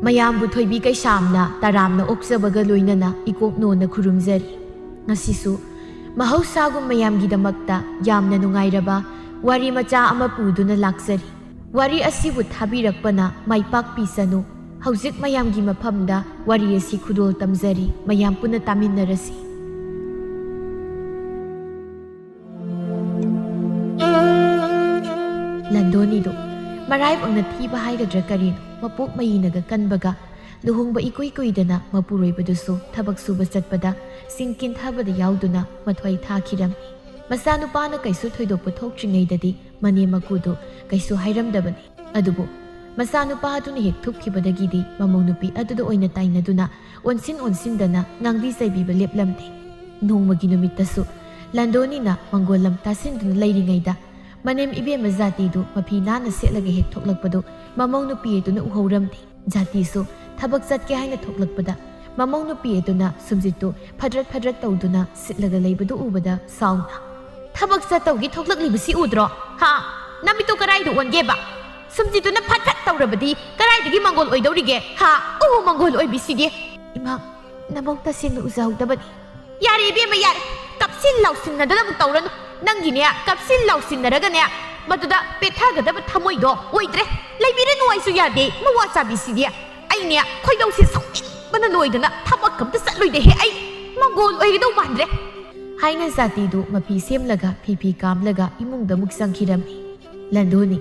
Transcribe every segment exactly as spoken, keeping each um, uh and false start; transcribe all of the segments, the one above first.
ꯃꯌꯥꯝꯕꯨ ꯊꯣꯏꯕꯤ ꯀꯩꯁꯥꯝꯅ ꯇꯔꯥꯝꯅ ꯑꯣꯛꯆꯕꯒ ꯂꯣꯏꯅꯅ ꯏꯀꯣꯛ ꯅꯣꯟꯅ ꯈꯨꯔꯨꯝꯖꯔꯤ꯫ ꯉꯁꯤꯁꯨ ꯃꯍꯧꯁꯥꯒꯨꯝ ꯃꯌꯥꯝꯒꯤꯗꯃꯛꯇ ꯌꯥꯝꯅ ꯅꯨꯡꯉꯥꯏꯔꯕ ꯋꯥꯔꯤ ꯃꯆꯥ ꯑꯃ ꯄꯨꯗꯨꯅ ꯂꯥꯛꯆꯔꯤ꯫ ꯋꯥꯔꯤ ꯑꯁꯤꯕꯨ ꯊꯥꯕꯤꯔꯛꯄꯅ ꯃꯥꯏ ꯄꯥꯛꯄꯤꯁꯅꯨ꯫ ꯍꯧꯖꯤꯛ ꯃꯌꯥꯝꯒꯤ ꯃꯐꯝꯗ ꯋꯥꯔꯤ ꯑꯁꯤ ꯈꯨꯗꯣꯜ ꯇꯝꯖꯔꯤ, ꯃꯌꯥꯝ ꯄꯨꯟꯅ ꯇꯥꯃꯤꯟꯅꯔꯁꯤ꯫ ꯂꯟꯗꯣꯅꯤꯗꯨ ꯃꯔꯥꯏꯕꯛꯅ ꯊꯤꯕ ꯍꯥꯏꯒꯗ꯭ꯔꯥ ꯀꯔꯤꯅꯣ, ꯃꯄꯣꯛ ꯃꯌꯤꯅꯒ ꯀꯟꯕꯒ ꯂꯨꯍꯣꯡꯕ ꯏꯀꯨꯏ ꯀꯨꯏꯗꯅ ꯃꯄꯨꯔꯣꯏꯕꯗꯨꯁꯨ ꯊꯕꯛ ꯁꯨꯕ ꯆꯠꯄꯗ ꯁꯤꯡ ꯀꯤꯟꯊꯕꯗ ꯌꯥꯎꯗꯨꯅ ꯃꯊ꯭ꯋꯥꯏ ꯊꯥꯈꯤꯔꯝꯃꯤ꯫ ꯃꯆꯥꯅꯨꯄꯥꯅ ꯀꯩꯁꯨ ꯊꯣꯏꯗꯣꯛꯄ ꯊꯣꯛꯇ꯭ꯔꯤꯉꯩꯗꯗꯤ ꯃꯅꯦꯝ ꯃꯀꯨꯗꯨ ꯀꯩꯁꯨ ꯍꯥꯏꯔꯝꯗꯕꯅꯤ꯫ ꯑꯗꯨꯕꯨ ꯃꯆꯥꯅꯨꯄꯥ ꯑꯗꯨꯅ ꯍꯦꯛ ꯊꯨꯞꯈꯤꯕꯗꯒꯤꯗꯤ ꯃꯃꯧ ꯅꯨꯄꯤ ꯑꯗꯨꯗ ꯑꯣꯏꯅ ꯇꯥꯏꯅꯗꯨꯅ ꯑꯣꯟꯁꯤꯟ ꯑꯣꯟꯁꯤꯟꯗꯅ ꯉꯥꯡꯕꯤ ꯆꯩꯕꯤꯕ ꯂꯦꯞꯂꯝꯗꯦ꯫ ꯅꯣꯡꯃꯒꯤ ꯅꯨꯃꯤꯠꯇꯁꯨ ꯂꯟꯗꯣꯅꯤꯅ ꯃꯪꯒꯣꯜ ꯂꯝ ꯇꯥꯁꯤꯟꯗꯨꯅ ꯂꯩꯔꯤꯉꯩꯗ ꯃꯅꯦꯝ ꯏꯕꯦꯝꯃ ꯖꯥꯇꯤꯗꯨ ꯃꯐꯤ ꯅꯥꯟꯅ ꯁꯦꯠꯂꯒ ꯍꯦꯛ ꯊꯣꯛꯂꯛꯄꯗꯨ ꯃꯃꯧ ꯅꯨꯄꯤ ꯑꯗꯨꯅ ꯎꯍꯧꯔꯝꯗꯦ꯫ ꯖꯥꯇꯤꯁꯨ ꯊꯕꯛ ꯆꯠꯀꯦ ꯍꯥꯏꯅ ꯊꯣꯛꯂꯛꯄꯗ ꯃꯃꯧ ꯅꯨꯄꯤ ꯑꯗꯨꯅ ꯁꯨꯝꯖꯤꯠꯇꯨ ꯐꯗ꯭ꯔꯠ ꯐꯗ꯭ꯔꯠ ꯇꯧꯗꯨꯅ ꯁꯤꯠꯂꯒ ꯂꯩꯕꯗꯨ ꯎꯕꯗ ꯁꯥꯎꯅ, "ꯊꯕꯛ ꯆꯠꯇꯧꯒꯤ ꯊꯣꯛꯂꯛꯂꯤꯕꯁꯤ ꯎꯗ꯭ꯔꯣ? ꯍꯥ? ꯅꯃꯤꯠꯇꯨ ꯀꯔꯥꯏꯗ ꯑꯣꯟꯒꯦꯕ? ꯁꯨꯝꯖꯤꯠꯇꯨꯅ ꯐꯠ ꯐꯠ ꯇꯧꯔꯕꯗꯤ ꯀꯔꯥꯏꯗꯒꯤ ꯃꯪꯒꯣꯜ ꯑꯣꯏꯗꯧꯔꯤꯒꯦ? ꯍꯥ? ꯎꯍꯨ, ꯃꯪꯒꯣꯜ ꯑꯣꯏꯕꯤꯁꯤꯗꯤ!" "ꯏꯃꯥ, ꯅꯃꯧ ꯇꯁꯦꯡꯅ ꯎꯖꯍꯧꯗꯕꯅꯤ꯫" "ꯌꯥꯔꯦ ꯏꯕꯦꯝꯃ, ꯌꯥꯔꯦ꯫ ꯀꯞꯁꯤꯟ ꯂꯥꯎꯁꯤꯟꯅꯗꯅ ꯑꯃꯨꯛ ꯇꯧꯔꯅꯨ꯫ ꯅꯪꯒꯤꯅꯦ, ꯀꯞꯁꯤꯟ ꯂꯥꯎꯁꯤꯟꯅꯔꯒꯅꯦ, ꯃꯗꯨꯗ ꯄꯦꯠꯊꯒꯗꯕ ꯊꯃꯣꯏꯗꯣ ꯑꯣꯏꯗ꯭ꯔꯦ꯫ ꯂꯩꯕꯤꯔꯅꯨ ꯍꯥꯏꯁꯨ ꯌꯥꯗꯦ, ꯃꯋꯥ ꯆꯥꯕꯤꯁꯤꯗꯤ꯫ ꯑꯩꯅꯦ, ꯈꯣꯏꯗꯧꯁꯦ ꯁꯥꯎꯅꯤꯡꯕꯅ ꯂꯣꯏꯗꯅ ꯊꯕꯛ ꯑꯝꯇ ꯆꯠꯂꯣꯏꯗꯦꯍꯦ ꯑꯩ꯫ ꯃꯪꯒꯣꯜ ꯑꯣꯏꯒꯗꯧ ꯃꯥꯟꯗ꯭ꯔꯦ꯫" ꯍꯥꯏꯅ ꯖꯥꯇꯤꯗꯨ ꯃꯐꯤ ꯁꯦꯝꯂꯒ ꯐꯤ ꯐꯤ ꯀꯥꯝꯂꯒ ꯏꯃꯨꯡꯗ ꯑꯃꯨꯛ ꯆꯪꯈꯤꯔꯝꯃꯤ꯫ ꯂꯟꯗꯣꯅꯤ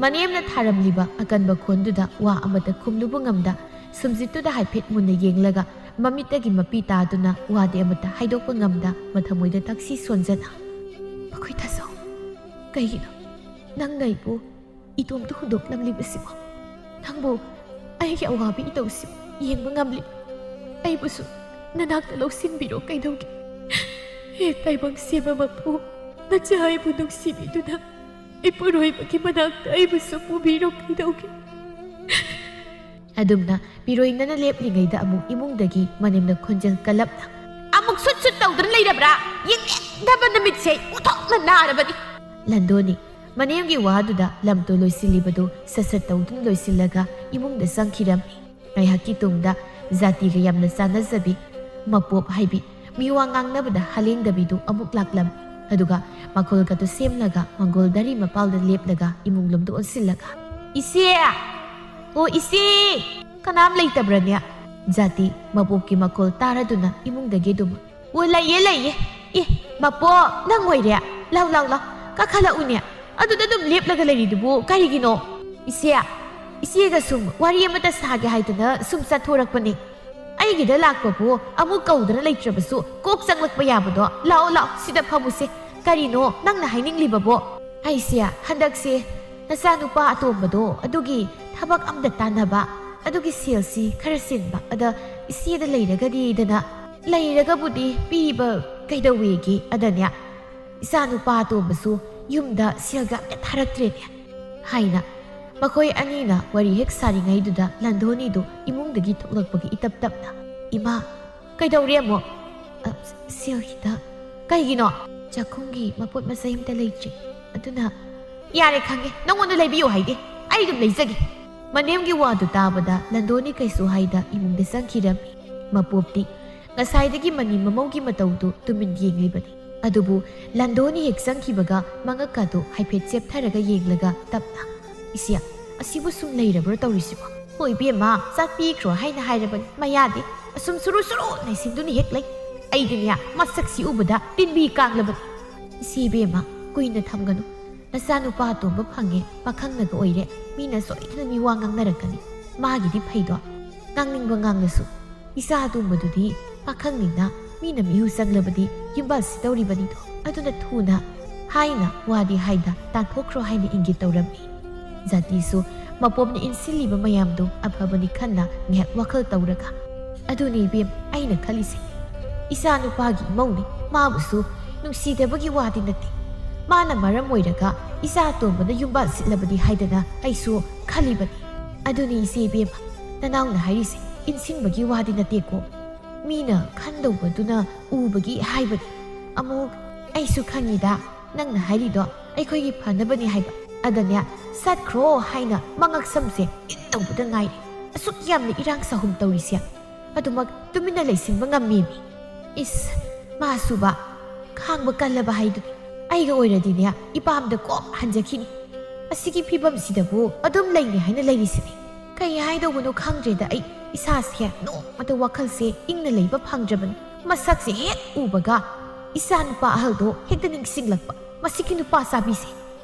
ꯃꯅꯦꯝꯅ ꯊꯥꯔꯝꯂꯤꯕ ꯑꯀꯟꯕ ꯈꯣꯟꯗꯨꯗ ꯋꯥ ꯑꯃꯠꯇ ꯈꯨꯝꯂꯨꯕ ꯉꯝꯗ, ꯁꯨꯝꯖꯤꯠꯇꯨꯗ ꯍꯥꯏꯐꯦꯠ ꯃꯨꯟꯅ ꯌꯦꯡꯂꯒ ꯃꯃꯤꯠꯇꯒꯤ ꯃꯄꯤ ꯇꯥꯗꯨꯅ ꯋꯥꯗꯤ ꯑꯃꯠꯇ ꯍꯥꯏꯗꯣꯛꯄ ꯉꯝꯗ ꯃꯊꯃꯣꯏꯗ ꯇꯛꯁꯤ ꯁꯣꯟꯖꯅ, "ꯃꯈꯣꯏ ꯊꯥꯖꯧ꯫ ꯀꯩꯒꯤꯅꯣ ꯅꯪꯅ ꯑꯩꯕꯨ ꯏꯇꯣꯝꯇ ꯍꯨꯟꯗꯣꯛꯂꯝꯂꯤꯕꯁꯤꯕꯣ? ꯅꯪꯕꯨ ꯑꯩꯒꯤ ꯑꯋꯥꯕ ꯏꯇꯧꯁꯤ ꯌꯦꯡꯕ ꯉꯝꯂꯤ꯫ ꯑꯩꯕꯨꯁꯨ ꯅꯅꯥꯛꯇ ꯂꯧꯁꯤꯟꯕꯤꯔꯣ ꯀꯩꯗꯧꯒꯦ? ꯍꯦ ꯇꯥꯏꯕꯪ ꯁꯦꯝꯕ ꯃꯄꯨ, ꯅꯆꯥ ꯑꯩꯕꯨ ꯅꯨꯡꯁꯤꯕꯤꯗꯨꯅ ꯏꯄꯨꯔꯣꯏꯕꯒꯤ ꯃꯅꯥꯛꯇ ꯑꯩꯕꯨꯁꯨ ꯄꯨꯕꯤꯔꯣ ꯀꯩꯗꯧꯒꯦ?" ꯑꯗꯨꯝꯅ ꯄꯤꯔꯣꯏꯅꯅ ꯂꯦꯞꯂꯤꯉꯩꯗ ꯑꯃꯨꯛ ꯏꯃꯨꯡꯗꯒꯤ ꯃꯅꯦꯝꯅ ꯈꯣꯟꯖꯦꯜ ꯀꯜꯂꯞꯅ, "ꯑꯃꯨꯛ ꯁꯨꯠ ꯁꯨꯠ ꯇꯧꯗꯅ ꯂꯩꯔꯕ꯭ꯔꯥ? ꯌꯦꯡꯅꯤꯡꯗꯕ ꯅꯨꯃꯤꯠꯁꯦ ꯑꯣꯟꯊꯣꯛꯅ ꯅꯥꯔꯕꯅꯤ꯫ ꯂꯟꯗꯣꯅꯤ ꯃꯅꯦꯝꯒꯤ ꯋꯥꯗꯨꯗ ꯂꯝꯇꯣ ꯂꯣꯏꯁꯤꯜꯂꯤꯕꯗꯨ ꯁꯠ ꯁꯠ ꯇꯧꯗꯨꯅ ꯂꯣꯏꯁꯤꯜꯂꯒ ꯏꯃꯨꯡꯗ ꯆꯪꯈꯤꯔꯝꯃꯤ꯫ ꯉꯥꯏꯍꯥꯛꯀꯤ ꯇꯨꯡꯗ ꯖꯥꯇꯤꯒ ꯌꯥꯝꯅ ꯆꯥꯟꯅꯖꯕꯤ ꯃꯄꯣꯞ ꯍꯥꯏꯕꯤ ꯃꯤꯋꯥ ꯉꯥꯡꯅꯕꯗ ꯍꯥꯂꯦꯡꯗꯕꯤꯗꯨ ꯑꯃꯨꯛ ꯂꯥꯛꯂꯝꯃꯤ꯫ ꯑꯗꯨꯒ ꯃꯈꯣꯜꯒꯗꯨ ꯁꯦꯝꯂꯒ ꯃꯪꯒꯣꯜ ꯙꯔꯤ ꯃꯄꯥꯜꯗ ꯂꯦꯞꯂꯒ ꯏꯃꯨꯡ ꯂꯣꯝꯗ ꯑꯣꯟꯁꯤꯜꯂꯒ, "ꯏꯆꯦ! ꯑꯣ ꯏꯆꯦ! ꯀꯅꯥꯝ ꯂꯩꯇꯕ꯭ꯔꯅꯦ?" ꯖꯥꯇꯤ ꯃꯄꯣꯞꯀꯤ ꯃꯈꯣꯜ ꯇꯥꯔꯗꯨꯅ ꯏꯃꯨꯡꯗꯒꯤ ꯑꯗꯨꯝ, "ꯑꯣ ꯂꯩꯌꯦ ꯂꯩꯌꯦ꯫ ꯑꯦ ꯃꯄꯣꯞ, ꯅꯪ ꯑꯣꯏꯔꯦ? ꯂꯥꯎ ꯂꯥꯎ ꯂꯥꯎ, ꯀꯥꯈꯠꯂꯛꯎꯅꯦ꯫ ꯑꯗꯨꯗ ꯑꯗꯨꯝ ꯂꯦꯞꯂꯒ ꯂꯩꯔꯤꯗꯨꯕꯨ ꯀꯔꯤꯒꯤꯅꯣ?" "ꯏꯆꯦ, ꯏꯆꯦꯒ ꯁꯨꯝ ꯋꯥꯔꯤ ꯑꯃꯇ ꯁꯥꯒꯦ ꯍꯥꯏꯗꯅ ꯁꯨꯝ ꯆꯠꯊꯣꯔꯛꯄꯅꯦ꯫ ꯑꯩꯒꯤꯗ ꯂꯥꯛꯄꯕꯨ ꯑꯃꯨꯛ ꯀꯧꯗꯅ ꯂꯩꯇ꯭ꯔꯕꯁꯨ ꯀꯣꯛ ꯆꯪꯂꯛꯄ ꯌꯥꯕꯗꯣ꯫ ꯂꯥꯛꯑꯣ ꯂꯥꯛꯑꯣ, ꯁꯤꯗ ꯐꯝꯃꯨꯁꯦ꯫ ꯀꯔꯤꯅꯣ ꯅꯪꯅ ꯍꯥꯏꯅꯤꯡꯂꯤꯕꯕꯣ?" "ꯑꯩꯁꯦ ꯍꯟꯗꯛꯁꯦ ꯅꯆꯥꯅꯨꯄꯥ ꯑꯇꯣꯝꯕꯗꯣ ꯑꯗꯨꯒꯤ ꯊꯕꯛ ꯑꯝꯇ ꯇꯥꯟꯅꯕ, ꯑꯗꯨꯒꯤ ꯁꯦꯜꯁꯤ ꯈꯔ ꯆꯤꯟꯕ, ꯑꯗ ꯏꯆꯦꯗ ꯂꯩꯔꯒꯗꯤꯗꯅ, ꯂꯩꯔꯒꯕꯨꯗꯤ ꯄꯤꯕ ꯀꯩꯗꯧꯋꯦꯒꯦ? ꯑꯗꯅꯦ ꯏꯆꯥꯅꯨꯄꯥ ꯑꯇꯣꯝꯕꯁꯨ ꯌꯨꯝꯗ ꯁꯦꯜꯒ ꯑꯝꯇ ꯊꯥꯔꯛꯇ꯭ꯔꯦꯅꯦ" ꯍꯥꯏꯅ ꯃꯈꯣꯏ ꯑꯅꯤꯅ ꯋꯥꯔꯤ ꯍꯦꯛ ꯁꯥꯔꯤꯉꯩꯗꯨꯗ ꯂꯟꯗꯣꯅꯤꯗꯨ ꯏꯃꯨꯡꯗꯒꯤ ꯊꯣꯛꯂꯛꯄꯒꯤ ꯏꯇꯞ ꯇꯞꯅ, "ꯏꯃꯥ, ꯀꯩꯗꯧꯔꯦ ꯑꯃꯨꯛ?" "ꯑ, ꯁꯦꯜ ꯈꯤꯇ"꯫ "ꯀꯩꯒꯤꯅꯣ?" "ꯆꯥꯛꯈꯨꯝꯒꯤ ꯃꯄꯣꯠ ꯃꯆꯩ ꯑꯝꯇ ꯂꯩꯇ꯭ꯔꯦ, ꯑꯗꯨꯅ"꯫ "ꯌꯥꯔꯦ, ꯈꯪꯉꯦ, ꯅꯉꯣꯟꯗ ꯂꯩꯕꯤꯌꯨ ꯍꯥꯏꯗꯦ, ꯑꯩ ꯑꯗꯨꯝ ꯂꯩꯖꯒꯦ"꯫ ꯃꯅꯦꯝꯒꯤ ꯋꯥꯗꯨ ꯇꯥꯕꯗ ꯂꯟꯗꯣꯅꯤ ꯀꯩꯁꯨ ꯍꯥꯏꯗ ꯏꯃꯨꯡꯗ ꯆꯪꯈꯤꯔꯝꯃꯤ꯫ ꯃꯄꯣꯞꯇꯤ ꯉꯁꯥꯏꯗꯒꯤ ꯃꯅꯤ ꯃꯃꯧꯒꯤ ꯃꯇꯧꯗꯨ ꯇꯨꯃꯤꯟ ꯌꯦꯡꯂꯤꯕꯅꯤ꯫ ꯑꯗꯨꯕꯨ ꯂꯟꯗꯣꯅꯤ ꯍꯦꯛ ꯆꯪꯈꯤꯕꯒ ꯃꯉꯛꯀꯥꯗꯨ ꯍꯥꯏꯐꯦꯠ ꯆꯦꯞꯊꯔꯒ ꯌꯦꯡꯂꯒ ꯇꯞꯅ, "ꯏꯆꯦ, ꯑꯁꯤꯕꯨ ꯁꯨꯝ ꯂꯩꯔꯕ꯭ꯔꯣ ꯇꯧꯔꯤꯁꯤꯕꯣ? ꯍꯣꯏ ꯏꯕꯦꯝꯃ, ꯆꯥꯛ ꯄꯤꯈ꯭ꯔꯣ ꯍꯥꯏꯅ ꯍꯥꯏꯔꯕꯅꯤ, ꯃꯌꯥꯗꯤ ꯑꯁꯨꯝ ꯁꯨꯔꯨ ꯁꯨꯔꯨ ꯅꯩꯁꯤꯟꯗꯨꯅ ꯍꯦꯛ ꯂꯩ꯫ ꯑꯩꯗꯤꯅꯦ, ꯃꯁꯛꯁꯤ ꯎꯕꯗ ꯇꯤꯟꯕꯤ ꯀꯥꯡꯂꯕꯅꯤ"꯫ "ꯏꯆꯦ ꯏꯕꯦꯝꯃ, ꯀꯨꯏꯅ ꯊꯝꯒꯅꯨ꯫ ꯅꯆꯥꯅꯨꯄꯥ ꯑꯇꯣꯝꯕ ꯐꯪꯉꯦ, ꯄꯥꯈꯪꯅꯒ ꯑꯣꯏꯔꯦ, ꯃꯤꯅ ꯁꯣꯏꯗꯅ ꯃꯤ ꯋꯥ ꯉꯥꯡꯅꯔꯛꯀꯅꯤ꯫ ꯃꯥꯒꯤꯗꯤ ꯐꯩꯗꯣ, ꯉꯥꯡꯅꯤꯡꯕ ꯉꯥꯡꯂꯁꯨ꯫ ꯏꯆꯥ ꯑꯇꯣꯝꯕꯗꯨꯗꯤ ꯄꯥꯈꯪꯅꯤꯅ ꯃꯤꯅ ꯃꯤꯍꯨ ꯆꯪꯂꯕꯗꯤ ꯌꯨꯝꯕꯥꯜ ꯁꯤꯗꯧꯔꯤꯕꯅꯤꯗꯣ, ꯑꯗꯨꯅ ꯊꯨꯅ" ꯍꯥꯏꯅ ꯋꯥꯗꯤ ꯍꯥꯏꯗ ꯇꯥꯟꯊꯣꯛꯈ꯭ꯔꯣ ꯍꯥꯏꯅ ꯏꯪꯒꯤꯠ ꯇꯧꯔꯝꯃꯤ꯫ ꯖꯥꯇꯤꯁꯨ ꯃꯄꯣꯝꯅ ꯏꯟꯁꯤꯜꯂꯤꯕ ꯃꯌꯥꯝꯗꯨ ꯑꯐꯕꯅꯤ ꯈꯟꯅ ꯉꯥꯏꯍꯥꯛ ꯋꯥꯈꯜ ꯇꯧꯔꯒ, "ꯑꯗꯨꯅꯤ ꯏꯕꯦꯝ, ꯑꯩꯅ ꯈꯜꯂꯤꯁꯦ꯫ ꯏꯆꯥ ꯅꯨꯄꯥꯒꯤ ꯏꯃꯧꯅꯤ, ꯃꯥꯕꯨꯁꯨ ꯅꯨꯡꯁꯤꯗꯕꯒꯤ ꯋꯥꯗꯤ ꯅꯠꯇꯦ꯫ ꯃꯥꯅ ꯃꯔꯝ ꯑꯣꯏꯔꯒ ꯏꯆꯥ ꯑꯇꯣꯝꯕꯅ ꯌꯨꯝꯕꯥꯜ ꯁꯤꯠꯂꯕꯗꯤ ꯍꯥꯏꯗꯅ ꯑꯩꯁꯨ ꯈꯜꯂꯤꯕꯅꯤ꯫ ꯑꯗꯨꯅꯤ ꯏꯆꯦ ꯏꯕꯦꯝꯃ, ꯅꯅꯥꯎꯅ ꯍꯥꯏꯔꯤꯁꯦ ꯏꯟꯁꯤꯟꯕꯒꯤ ꯋꯥꯗꯤ ꯅꯠꯇꯦꯀꯣ"꯫ ꯃꯤꯅ ꯈꯟꯗꯧꯕꯗꯨꯅ ꯎꯕꯒꯤ ꯍꯥꯏꯕꯅꯤ꯫ ꯑꯃꯨꯛ ꯑꯩꯁꯨ ꯈꯪꯉꯤꯗ, ꯅꯪꯅ ꯍꯥꯏꯔꯤꯗꯣ ꯑꯩꯈꯣꯏꯒꯤ ꯐꯅꯕꯅꯤ ꯍꯥꯏꯕ꯫ ꯑꯗꯅꯦ, ꯆꯠꯈ꯭ꯔꯣ ꯍꯥꯏꯅ ꯃꯉꯛꯁꯝꯁꯦ ꯏꯟ ꯇꯧꯕꯗ ꯉꯥꯏꯔꯦ꯫ ꯑꯁꯨꯛ ꯌꯥꯝꯅ ꯏꯔꯥꯡ ꯁꯥꯍꯨꯝ ꯇꯧꯔꯤꯁꯦ ꯑꯗꯨꯃꯛ ꯇꯨꯃꯤꯟꯅ ꯂꯩꯁꯤꯟꯕ ꯉꯝꯃꯤꯃꯤ꯫ ꯏꯁ, ꯃꯥꯁꯨꯕ ꯈꯥꯡꯕ ꯀꯜꯂꯕ ꯍꯥꯏꯗꯨꯅꯤ꯫ ꯑꯩꯒ ꯑꯣꯏꯔꯗꯤꯅꯦ, ꯏꯄꯥꯝꯗ ꯀꯣꯛ ꯍꯟꯖꯈꯤꯅꯤ꯫ ꯑꯁꯤꯒꯤ ꯐꯤꯕꯝꯁꯤꯗꯕꯨ ꯑꯗꯨꯝ ꯂꯩꯅꯤ ꯍꯥꯏꯅ ꯂꯩꯔꯤꯁꯤꯅꯤ꯫ ꯀꯩ ꯍꯥꯏꯗꯧꯕꯅꯣ ꯈꯪꯗ꯭ꯔꯦꯗ ꯑꯩ꯫ ꯏꯁꯥꯁꯦ ꯅꯣꯡꯃꯇ ꯋꯥꯈꯜꯁꯦ ꯏꯪꯅ ꯂꯩꯕ ꯐꯪꯗ꯭ꯔꯕꯅꯤ꯫ ꯃꯁꯛꯁꯦ ꯍꯦꯛ ꯎꯕꯒ ꯏꯆꯥ ꯅꯨꯄꯥ ꯑꯍꯜꯗꯣ ꯍꯦꯛꯇ ꯅꯤꯡꯁꯤꯡꯂꯛꯄ꯫ ꯃꯁꯤꯒꯤ ꯅꯨꯄꯥ ꯆꯥꯕꯤꯁꯦ,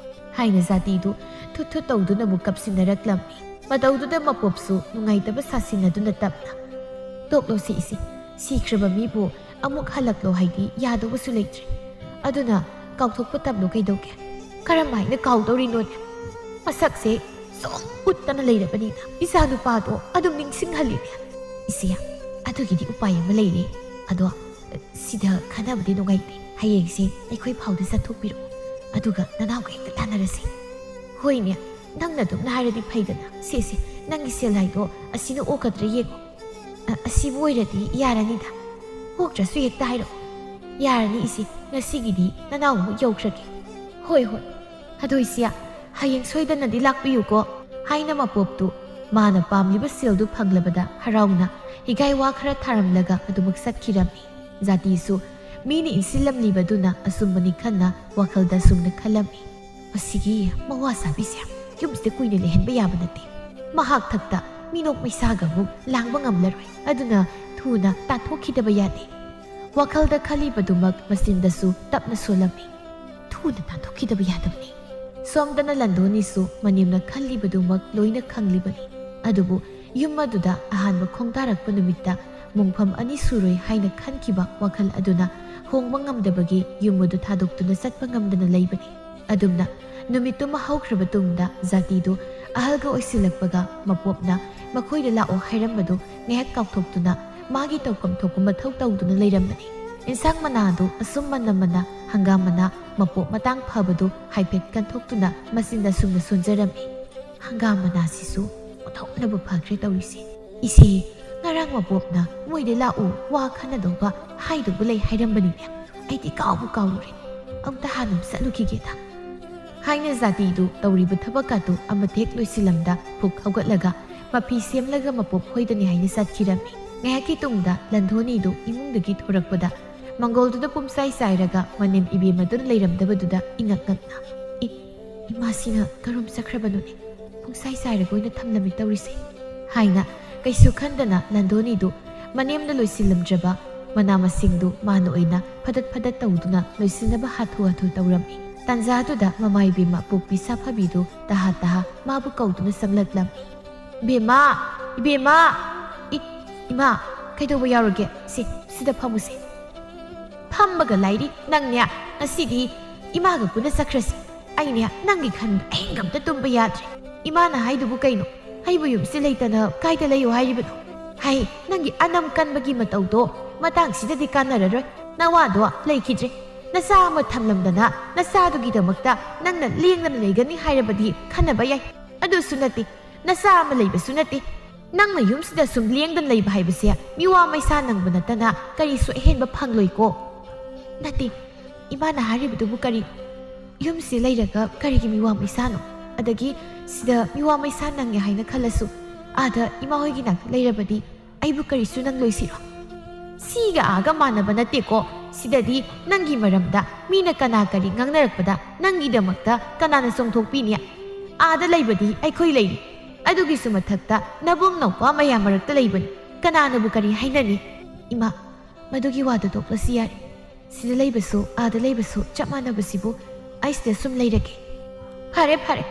ꯍꯥꯏꯅ ꯖꯥꯇꯤꯗꯨ ꯊꯨꯠ ꯊꯨꯠ ꯇꯧꯗꯨꯅ ꯑꯃꯨꯛ ꯀꯞꯁꯤꯟꯅꯔꯛꯂꯝꯃꯤ꯫ ꯃꯇꯧꯗꯨꯗ ꯃꯄꯣꯞꯁꯨ ꯅꯨꯡꯉꯥꯏꯇꯕ ꯁꯥꯁꯤꯟꯅꯗꯨꯅ ꯇꯞꯅ, "ꯇꯣꯛꯂꯣꯁꯦ ꯏꯆꯦ, ꯁꯤꯈ꯭ꯔꯕ ꯃꯤꯕꯨ ꯑꯃꯨꯛ ꯍꯜꯂꯛꯂꯣ ꯍꯥꯏꯗꯤ ꯌꯥꯗꯧꯕꯁꯨ ꯂꯩꯇ꯭ꯔꯦ꯫ ꯑꯗꯨꯅ ꯀꯥꯎꯊꯣꯛꯄ ꯇꯝꯂꯣ ꯀꯩꯗꯧꯒꯦ? ꯀꯔꯝ ꯍꯥꯏꯅ ꯀꯥꯎꯗꯧꯔꯤꯅꯣꯅꯦ? ꯃꯁꯛꯁꯦ ꯁꯨꯝ ꯎꯠꯇꯅ ꯂꯩꯔꯕꯅꯤꯅ ꯏꯆꯥ ꯅꯨꯄꯥꯗꯣ ꯑꯗꯨꯝ ꯅꯤꯡꯁꯤꯡꯍꯜꯂꯤꯅꯦ꯫ ꯏꯆꯦ, ꯑꯗꯨꯒꯤꯗꯤ ꯎꯄꯥꯏ ꯑꯃ ꯂꯩꯔꯦ꯫ ꯑꯗꯣ ꯁꯤꯗ ꯈꯟꯅꯕꯗꯤ ꯅꯨꯡꯉꯥꯏꯇꯦ꯫ ꯍꯌꯦꯡꯁꯦ ꯑꯩꯈꯣꯏ ꯐꯥꯎꯗ ꯆꯠꯊꯣꯛꯄꯤꯔꯛꯑꯣ, ꯑꯗꯨꯒ ꯅꯅꯥꯎꯒ ꯍꯦꯛꯇ ꯇꯥꯟꯅꯔꯁꯤ꯫" "ꯍꯣꯏꯅꯦ, ꯅꯪꯅ ꯑꯗꯨꯝꯅ ꯍꯥꯏꯔꯗꯤ ꯐꯩꯗꯅ꯫ ꯁꯦ, ꯁꯦ, ꯅꯪꯒꯤ ꯁꯦꯜ ꯍꯥꯏꯗꯣ ꯑꯁꯤꯅ ꯑꯣꯛꯀꯗ꯭ꯔꯥ ꯌꯦꯡꯉꯣ꯫ ꯑ, ꯑꯁꯤꯕꯨ ꯑꯣꯏꯔꯗꯤ ꯌꯥꯔꯅꯤꯗ꯫ ꯑꯣꯛꯇ꯭ꯔꯁꯨ ꯍꯦꯛꯇ ꯍꯥꯏꯔꯛꯑꯣ꯫" "ꯌꯥꯔꯅꯤ ꯏꯆꯦ, ꯉꯁꯤꯒꯤꯗꯤ ꯅꯅꯥꯎ ꯑꯃꯨꯛ ꯌꯧꯈ꯭ꯔꯒꯦ꯫" "ꯍꯣꯏ, ꯍꯣꯏ꯫ ꯑꯗꯣ ꯏꯆꯦ, ꯍꯌꯦꯡ ꯁꯣꯏꯗꯅꯗꯤ ꯂꯥꯛꯄꯤꯌꯨꯀꯣ", ꯍꯥꯏꯅ ꯃꯄꯣꯞꯇꯨ ꯃꯥꯅ ꯄꯥꯝꯂꯤꯕ ꯁꯦꯜꯗꯨ ꯐꯪꯂꯕꯗ ꯍꯔꯥꯎꯅ ꯍꯤꯒꯥꯏ ꯋꯥ ꯈꯔ ꯊꯥꯔꯝꯂꯒ ꯑꯗꯨꯃꯛ ꯆꯠꯈꯤꯔꯝꯃꯤ꯫ ꯖꯥꯇꯤꯁꯨ ꯃꯤꯅ ꯏꯟꯁꯤꯜꯂꯝꯂꯤꯕꯗꯨꯅ ꯑꯆꯨꯝꯕꯅꯤ ꯈꯟꯅ ꯋꯥꯈꯜꯗ ꯑꯁꯨꯝꯅ ꯈꯜꯂꯝꯃꯤ, "ꯃꯁꯤꯒꯤ ꯃꯋꯥ ꯆꯥꯕꯤꯁꯦ ꯌꯨꯝꯁꯤꯗ ꯀꯨꯏꯅ ꯂꯩꯍꯟꯕ ꯌꯥꯕ ꯅꯠꯇꯦ꯫ ꯃꯍꯥꯛ ꯊꯛꯇ ꯃꯤꯅꯣꯛ ꯃꯩꯁꯥꯒ ꯑꯃꯨꯛ ꯂꯥꯡꯕ ꯉꯝꯂꯔꯣꯏ꯫ ꯑꯗꯨꯅ ꯊꯨꯅ ꯇꯥꯟꯊꯣꯛꯈꯤꯗꯕ ꯌꯥꯗꯦ꯫" ꯋꯥꯈꯜꯗ ꯈꯜꯂꯤꯕꯗꯨꯃꯛ ꯃꯆꯤꯟꯗꯁꯨ ꯇꯞꯅ ꯁꯣꯜꯂꯝꯃꯤ, "ꯊꯨꯅ ꯇꯥꯟꯊꯣꯛꯈꯤꯗꯕ ꯌꯥꯗꯕꯅꯤ꯫" ꯁꯣꯝꯗꯅ ꯂꯟꯗꯣꯅꯤꯁꯨ ꯃꯅꯦꯝꯅ ꯈꯜꯂꯤꯕꯗꯨꯃꯛ ꯂꯣꯏꯅ ꯈꯪꯂꯤꯕꯅꯤ꯫ ꯑꯗꯨꯕꯨ ꯌꯨꯝ ꯑꯗꯨꯗ ꯑꯍꯥꯟꯕ ꯈꯣꯡꯗꯥꯔꯛꯄ ꯅꯨꯃꯤꯠꯇ ꯃꯣꯡꯐꯝ ꯑꯅꯤ ꯁꯨꯔꯣꯏ ꯍꯥꯏꯅ ꯈꯟꯈꯤꯕ ꯋꯥꯈꯜ ꯑꯗꯨꯅ ꯍꯣꯡꯕ ꯉꯝꯗꯕꯒꯤ ꯌꯨꯝ ꯑꯗꯨ ꯊꯥꯗꯣꯛꯇꯨꯅ ꯆꯠꯄ ꯉꯝꯗꯅ ꯂꯩꯕꯅꯤ꯫ ꯑꯗꯨꯝꯅ ꯅꯨꯃꯤꯠꯇꯨꯃ ꯍꯧꯈ꯭ꯔꯕ ꯇꯨꯡꯗ ꯖꯥꯇꯤꯗꯨ ꯑꯍꯜꯒ ꯑꯣꯏꯁꯤꯜꯂꯛꯄꯒ ꯃꯄꯣꯞꯅ ꯃꯈꯣꯏꯗ ꯂꯥꯛꯑꯣ ꯍꯥꯏꯔꯝꯕꯗꯨ ꯉꯥꯏꯍꯥꯛ ꯀꯥꯎꯊꯣꯛꯇꯨꯅ ꯃꯥꯒꯤ ꯇꯧꯐꯝ ꯊꯣꯛꯄ ꯃꯊꯧ ꯇꯧꯗꯨꯅ ꯂꯩꯔꯝꯕꯅꯤ꯫ ꯏꯟꯁꯥꯡ ꯃꯅꯥꯗꯨ ꯑꯁꯨꯝ ꯃꯅꯝ ꯃꯅꯥ ꯍꯪꯒꯥꯝ ꯃꯅꯥ ꯃꯄꯣꯞ ꯃꯇꯥꯡ ꯐꯕꯗꯨ ꯍꯥꯏꯐꯦꯠ ꯀꯟꯊꯣꯛꯇꯨꯅ ꯃꯆꯤꯟꯗ ꯁꯨꯝꯅ ꯁꯣꯟꯖꯔꯝꯃꯤ, "ꯍꯪꯒꯥꯝ ꯃꯅꯥꯁꯤꯁꯨ ꯑꯣꯟꯊꯣꯛꯅꯕꯨ ꯐꯈ꯭ꯔꯦ ꯇꯧꯔꯤꯁꯦ꯫ ꯏꯆꯦ, "ꯉꯔꯥꯡ ꯃꯄꯣꯞꯅ ꯃꯣꯏꯗ ꯂꯥꯛꯎ, ꯋꯥ ꯈꯟꯅꯗꯧꯕ ꯍꯥꯏꯗꯧꯕ ꯂꯩ ꯍꯥꯏꯔꯝꯕꯅꯤꯅꯦ꯫ ꯑꯩꯗꯤ ꯀꯥꯎꯕꯨ ꯀꯥꯎꯔꯨꯔꯦ꯫ ꯑꯃꯨꯛꯇ ꯍꯥꯟꯅ ꯆꯠꯂꯨꯈꯤꯒꯦꯗ" ꯍꯥꯏꯅ ꯖꯥꯇꯤꯗꯨ ꯇꯧꯔꯤꯕ ꯊꯕꯛꯀꯗꯨ ꯑꯃꯊꯦꯛ ꯂꯣꯏꯁꯤꯜꯂꯝꯗ ꯐꯨꯛ ꯍꯧꯒꯠꯂꯒ ꯃꯐꯤ ꯁꯦꯝꯂꯒ ꯃꯄꯣꯞ ꯍꯣꯏꯗꯅꯤ ꯍꯥꯏꯅ ꯆꯠꯈꯤꯔꯝꯃꯤ꯫ ꯉꯥꯏꯍꯥꯛꯀꯤ ꯇꯨꯡꯗ ꯂꯟꯗꯣꯅꯤꯗꯨ ꯏꯃꯨꯡꯗꯒꯤ ꯊꯣꯔꯛꯄꯗ ꯃꯪꯒꯣꯜꯗꯨꯗ ꯄꯨꯝꯆꯥꯏ ꯆꯥꯏꯔꯒ ꯃꯅꯦꯝ ꯏꯕꯦꯝꯃꯗꯨꯅ ꯂꯩꯔꯝꯗꯕꯗꯨꯗ ꯏꯉꯛ ꯉꯛꯅ, "ꯏ, ꯏꯃꯥꯁꯤꯅ ꯀꯔꯣꯝ ꯆꯠꯈ꯭ꯔꯕꯅꯣꯅꯦ? ꯄꯨꯡꯆꯥꯏ ꯆꯥꯏꯔꯒ ꯑꯣꯏꯅ ꯊꯝꯂꯝꯃꯤ ꯇꯧꯔꯤꯁꯦ" ꯍꯥꯏꯅ ꯀꯩꯁꯨ ꯈꯟꯗꯅ ꯂꯟꯗꯣꯅꯤꯗꯨ ꯃꯅꯦꯝꯅ ꯂꯣꯏꯁꯤꯜꯂꯝꯗ꯭ꯔꯕ ꯃꯅꯥ ꯃꯁꯤꯡꯗꯨ ꯃꯥꯅ ꯑꯣꯏꯅ ꯐꯗꯠ ꯐꯗꯠ ꯇꯧꯗꯨꯅ ꯂꯣꯏꯁꯤꯟꯅꯕ ꯍꯥꯊꯨ ꯍꯥꯊꯨ ꯇꯧꯔꯝꯃꯤ꯫ ꯇꯥꯟꯖꯥꯗꯨꯗ ꯃꯃꯥ ꯏꯕꯦꯝꯃ ꯄꯣꯛꯄꯤ ꯁꯥꯐꯕꯤꯗꯨ ꯇꯍꯥ ꯇꯍꯥ ꯃꯥꯕꯨ ꯀꯧꯗꯨꯅ ꯆꯪꯂꯛꯂꯝꯃꯤ꯫ "ꯏꯕꯦꯝꯃ! ꯏꯕꯦꯝꯃ!" "ꯏ, ꯏꯃꯥ, ꯀꯩꯗꯧꯕ ꯌꯥꯎꯔꯒꯦ? ꯁꯤ, ꯁꯤꯗ ꯐꯝꯃꯨꯁꯦ꯫" "ꯐꯝꯕꯒ ꯂꯥꯏꯔꯤ, ꯅꯪꯅꯦ꯫ ꯉꯁꯤꯗꯤ ꯏꯃꯥꯒ ꯄꯨꯟꯅ ꯆꯠꯈ꯭ꯔꯁꯤ꯫ ꯑꯩꯅꯦ ꯅꯪꯒꯤ ꯈꯟꯕ ꯑꯍꯤꯡ ꯑꯝꯇ ꯇꯨꯝꯕ ꯌꯥꯗ꯭ꯔꯦ꯫ ꯏꯃꯥꯅ ꯍꯥꯏꯗꯨꯕꯨ ꯀꯩꯅꯣ? ꯑꯩꯕꯨ ꯌꯨꯝꯁꯤ ꯂꯩꯇꯅ ꯀꯥꯏꯗ ꯂꯩꯌꯨ ꯍꯥꯏꯔꯤꯕꯅꯣ? ꯍꯥꯏ, ꯅꯪꯒꯤ ꯑꯅꯝ ꯀꯟꯕꯒꯤ ꯃꯇꯧꯗꯣ ꯃꯇꯥꯡꯁꯤꯗꯗꯤ ꯀꯥꯟꯅꯔꯔꯣꯏ꯫ ꯅꯋꯥꯗꯣ ꯂꯩꯈꯤꯗ꯭ꯔꯦ꯫ ꯅꯆꯥ ꯑꯃ ꯊꯝꯂꯝꯗꯅ ꯅꯆꯥꯗꯨꯒꯤꯗꯃꯛꯇ ꯅꯪꯅ ꯂꯦꯡꯗꯅ ꯂꯩꯒꯅꯤ ꯍꯥꯏꯔꯕꯗꯤ ꯈꯟꯅꯕ ꯌꯥꯏ꯫ ꯑꯗꯨꯁꯨ ꯅꯠꯇꯦ, ꯅꯆꯥ ꯑꯃ ꯂꯩꯕꯁꯨ ꯅꯠꯇꯦ꯫ ꯅꯪꯅ ꯌꯨꯝꯁꯤꯗ ꯁꯨꯝ ꯂꯦꯡꯗꯅ ꯂꯩꯕ ꯍꯥꯏꯕꯁꯦ ꯃꯤꯋꯥ ꯃꯩꯁꯥ ꯅꯪꯕ ꯅꯠꯇꯅ ꯀꯔꯤꯁꯨ ꯑꯍꯦꯟꯕ ꯐꯪꯂꯣꯏꯀꯣ꯫" "ꯅꯠꯇꯦ, ꯏꯃꯥꯅ ꯍꯥꯏꯔꯤꯕꯗꯨꯕꯨ ꯀꯔꯤ? ꯌꯨꯝꯁꯤ ꯂꯩꯔꯒ ꯀꯔꯤꯒꯤ ꯃꯤꯋꯥ ꯃꯩꯁꯥꯅꯣ? ꯑꯗꯒꯤ ꯁꯤꯗ ꯃꯤꯋꯥ ꯃꯩꯁꯥ ꯅꯪꯉꯦ ꯍꯥꯏꯅ ꯈꯜꯂꯁꯨ, ꯑꯥꯗ ꯏꯃꯥ ꯍꯣꯏꯒꯤ ꯅꯥꯛꯇ ꯂꯩꯔꯕꯗꯤ ꯑꯩꯕꯨ ꯀꯔꯤꯁꯨ ꯅꯪꯂꯣꯏꯁꯤꯔꯣ?" "ꯁꯤꯒ ꯑꯥꯒ ꯃꯥꯟꯅꯕ ꯅꯠꯇꯦꯀꯣ꯫ ꯁꯤꯗꯗꯤ ꯅꯪꯒꯤ ꯃꯔꯝꯗ ꯃꯤꯅ ꯀꯅꯥ ꯀꯔꯤ ꯉꯥꯡꯅꯔꯛꯄꯗ ꯅꯪꯒꯤꯗꯃꯛꯇ ꯀꯅꯥꯅ ꯆꯣꯡꯊꯣꯛꯄꯤꯅꯤ? ꯑꯥꯗ ꯂꯩꯕꯗꯤ ꯑꯩꯈꯣꯏ ꯂꯩꯔꯤ꯫ ꯑꯗꯨꯒꯤꯁꯨ ꯃꯊꯛꯇ ꯅꯕꯨꯡ ꯅꯧꯄꯥ ꯃꯌꯥꯝ ꯃꯔꯛꯇ ꯂꯩꯕꯅꯤ꯫ ꯀꯅꯥꯅꯕꯨ ꯀꯔꯤ ꯍꯥꯏꯅꯅꯤ?" "ꯏꯃꯥ, ꯃꯗꯨꯒꯤ ꯋꯥꯗꯨ ꯇꯣꯛꯂꯁꯤ ꯌꯥꯔꯦ꯫ ꯁꯤꯗ ꯂꯩꯕꯁꯨ ꯑꯥꯗ ꯂꯩꯕꯁꯨ ꯆꯞ ꯃꯥꯟꯅꯕꯁꯤꯕꯨ ꯑꯩ ꯁꯤꯗ ꯁꯨꯝ ꯂꯩꯔꯒꯦ꯫" "ꯐꯔꯦ, ꯐꯔꯦ,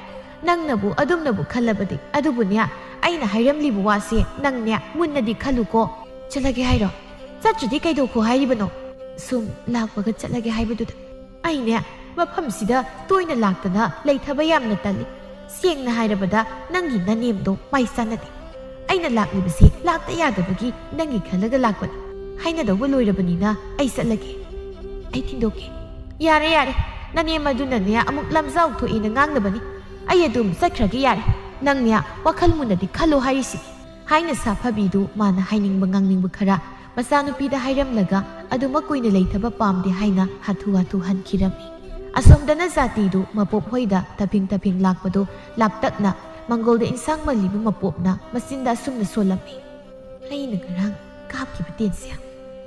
ꯅꯪꯅꯕꯨ ꯑꯗꯨꯝꯅꯕꯨ ꯈꯜꯂꯕꯗꯤ꯫ ꯑꯗꯨꯕꯨꯅꯦ, ꯑꯩꯅ ꯍꯥꯏꯔꯝꯂꯤꯕ ꯋꯥꯁꯦ ꯅꯪꯅꯦ ꯃꯨꯟꯅꯗꯤ ꯈꯜꯂꯨꯀꯣ꯫" "ꯆꯠꯂꯒꯦ ꯍꯥꯏꯔꯣ? ꯆꯠꯇ꯭ꯔꯗꯤ ꯀꯩꯗꯧꯈꯣ ꯍꯥꯏꯔꯤꯕꯅꯣ?" "ꯁꯨꯝ ꯂꯥꯛꯄꯒ ꯆꯠꯂꯒꯦ ꯍꯥꯏꯕꯗꯨꯗ꯫ ꯑꯩꯅꯦ ꯃꯐꯝꯁꯤꯗ ꯇꯣꯏꯅ ꯂꯥꯛꯇꯅ ꯂꯩꯊꯕ ꯌꯥꯝꯅ ꯇꯜꯂꯤ꯫ ꯁꯦꯡꯅ ꯍꯥꯏꯔꯕꯗ ꯅꯪꯒꯤ ꯅꯅꯦꯝꯗꯣ ꯃꯥꯏ ꯆꯥꯟꯅꯗꯦ꯫ ꯑꯩꯅ ꯂꯥꯛꯂꯤꯕꯁꯤ ꯂꯥꯛꯇ ꯌꯥꯗꯕꯒꯤ ꯅꯪꯒꯤ ꯈꯜꯂꯒ ꯂꯥꯛꯄꯅꯤ꯫ ꯍꯥꯏꯅꯗꯧꯕ ꯂꯣꯏꯔꯕꯅꯤꯅ ꯑꯩ ꯆꯠꯂꯒꯦ꯫" ꯑꯩ ꯊꯤꯟꯗꯣꯛꯀꯦ꯫ "ꯌꯥꯔꯦ, ꯌꯥꯔꯦ꯫ ꯅꯅꯦꯝ ꯑꯗꯨꯅꯅꯦ ꯑꯃꯨꯛ ꯂꯝꯖꯥꯎ ꯊꯣꯛꯏꯅ ꯉꯥꯡꯅꯕꯅꯤ꯫ ꯑꯩ ꯑꯗꯨꯝ ꯆꯠꯈ꯭ꯔꯒꯦ ꯌꯥꯔꯦ꯫ ꯅꯪꯅꯦ ꯋꯥꯈꯜ ꯃꯨꯟꯅꯗꯤ ꯈꯜꯂꯣ ꯍꯥꯏꯔꯤꯁꯤꯅꯤ꯫ ꯍꯥꯏꯅ ꯁꯥꯐꯕꯤꯗꯨ ꯃꯥꯅ ꯍꯥꯏꯅꯤꯡꯕ ꯉꯥꯡꯅꯤꯡꯕ ꯈꯔ ꯃꯆꯥꯅꯨꯄꯤꯗ ꯍꯥꯏꯔꯝꯂꯒ ꯑꯗꯨꯃꯛ ꯀꯨꯏꯅ ꯂꯩꯊꯕ ꯄꯥꯝꯗꯦ ꯍꯥꯏꯅ ꯍꯥꯊꯨ ꯍꯥꯊꯨ ꯍꯟꯈꯤꯔꯝꯃꯤ꯫ ꯑꯁꯣꯝꯗꯅ ꯖꯥꯇꯤꯗꯨ ꯃꯄꯣꯞ ꯍꯣꯏꯗ ꯇꯞꯐꯤꯡ ꯇꯞꯐꯤꯡ ꯂꯥꯛꯄꯗꯨ ꯂꯥꯞꯇꯛꯅ ꯃꯪꯒꯣꯜꯗ ꯏꯟꯁꯥꯡ ꯃꯜꯂꯤꯕ ꯃꯄꯣꯞꯅ ꯃꯆꯤꯟꯗ ꯑꯁꯨꯝꯅ ꯁꯣꯜꯂꯝꯃꯤ꯫ ꯑꯩꯅ ꯉꯔꯥꯡ ꯀꯥꯞꯈꯤꯕ ꯇꯦꯟꯁꯦ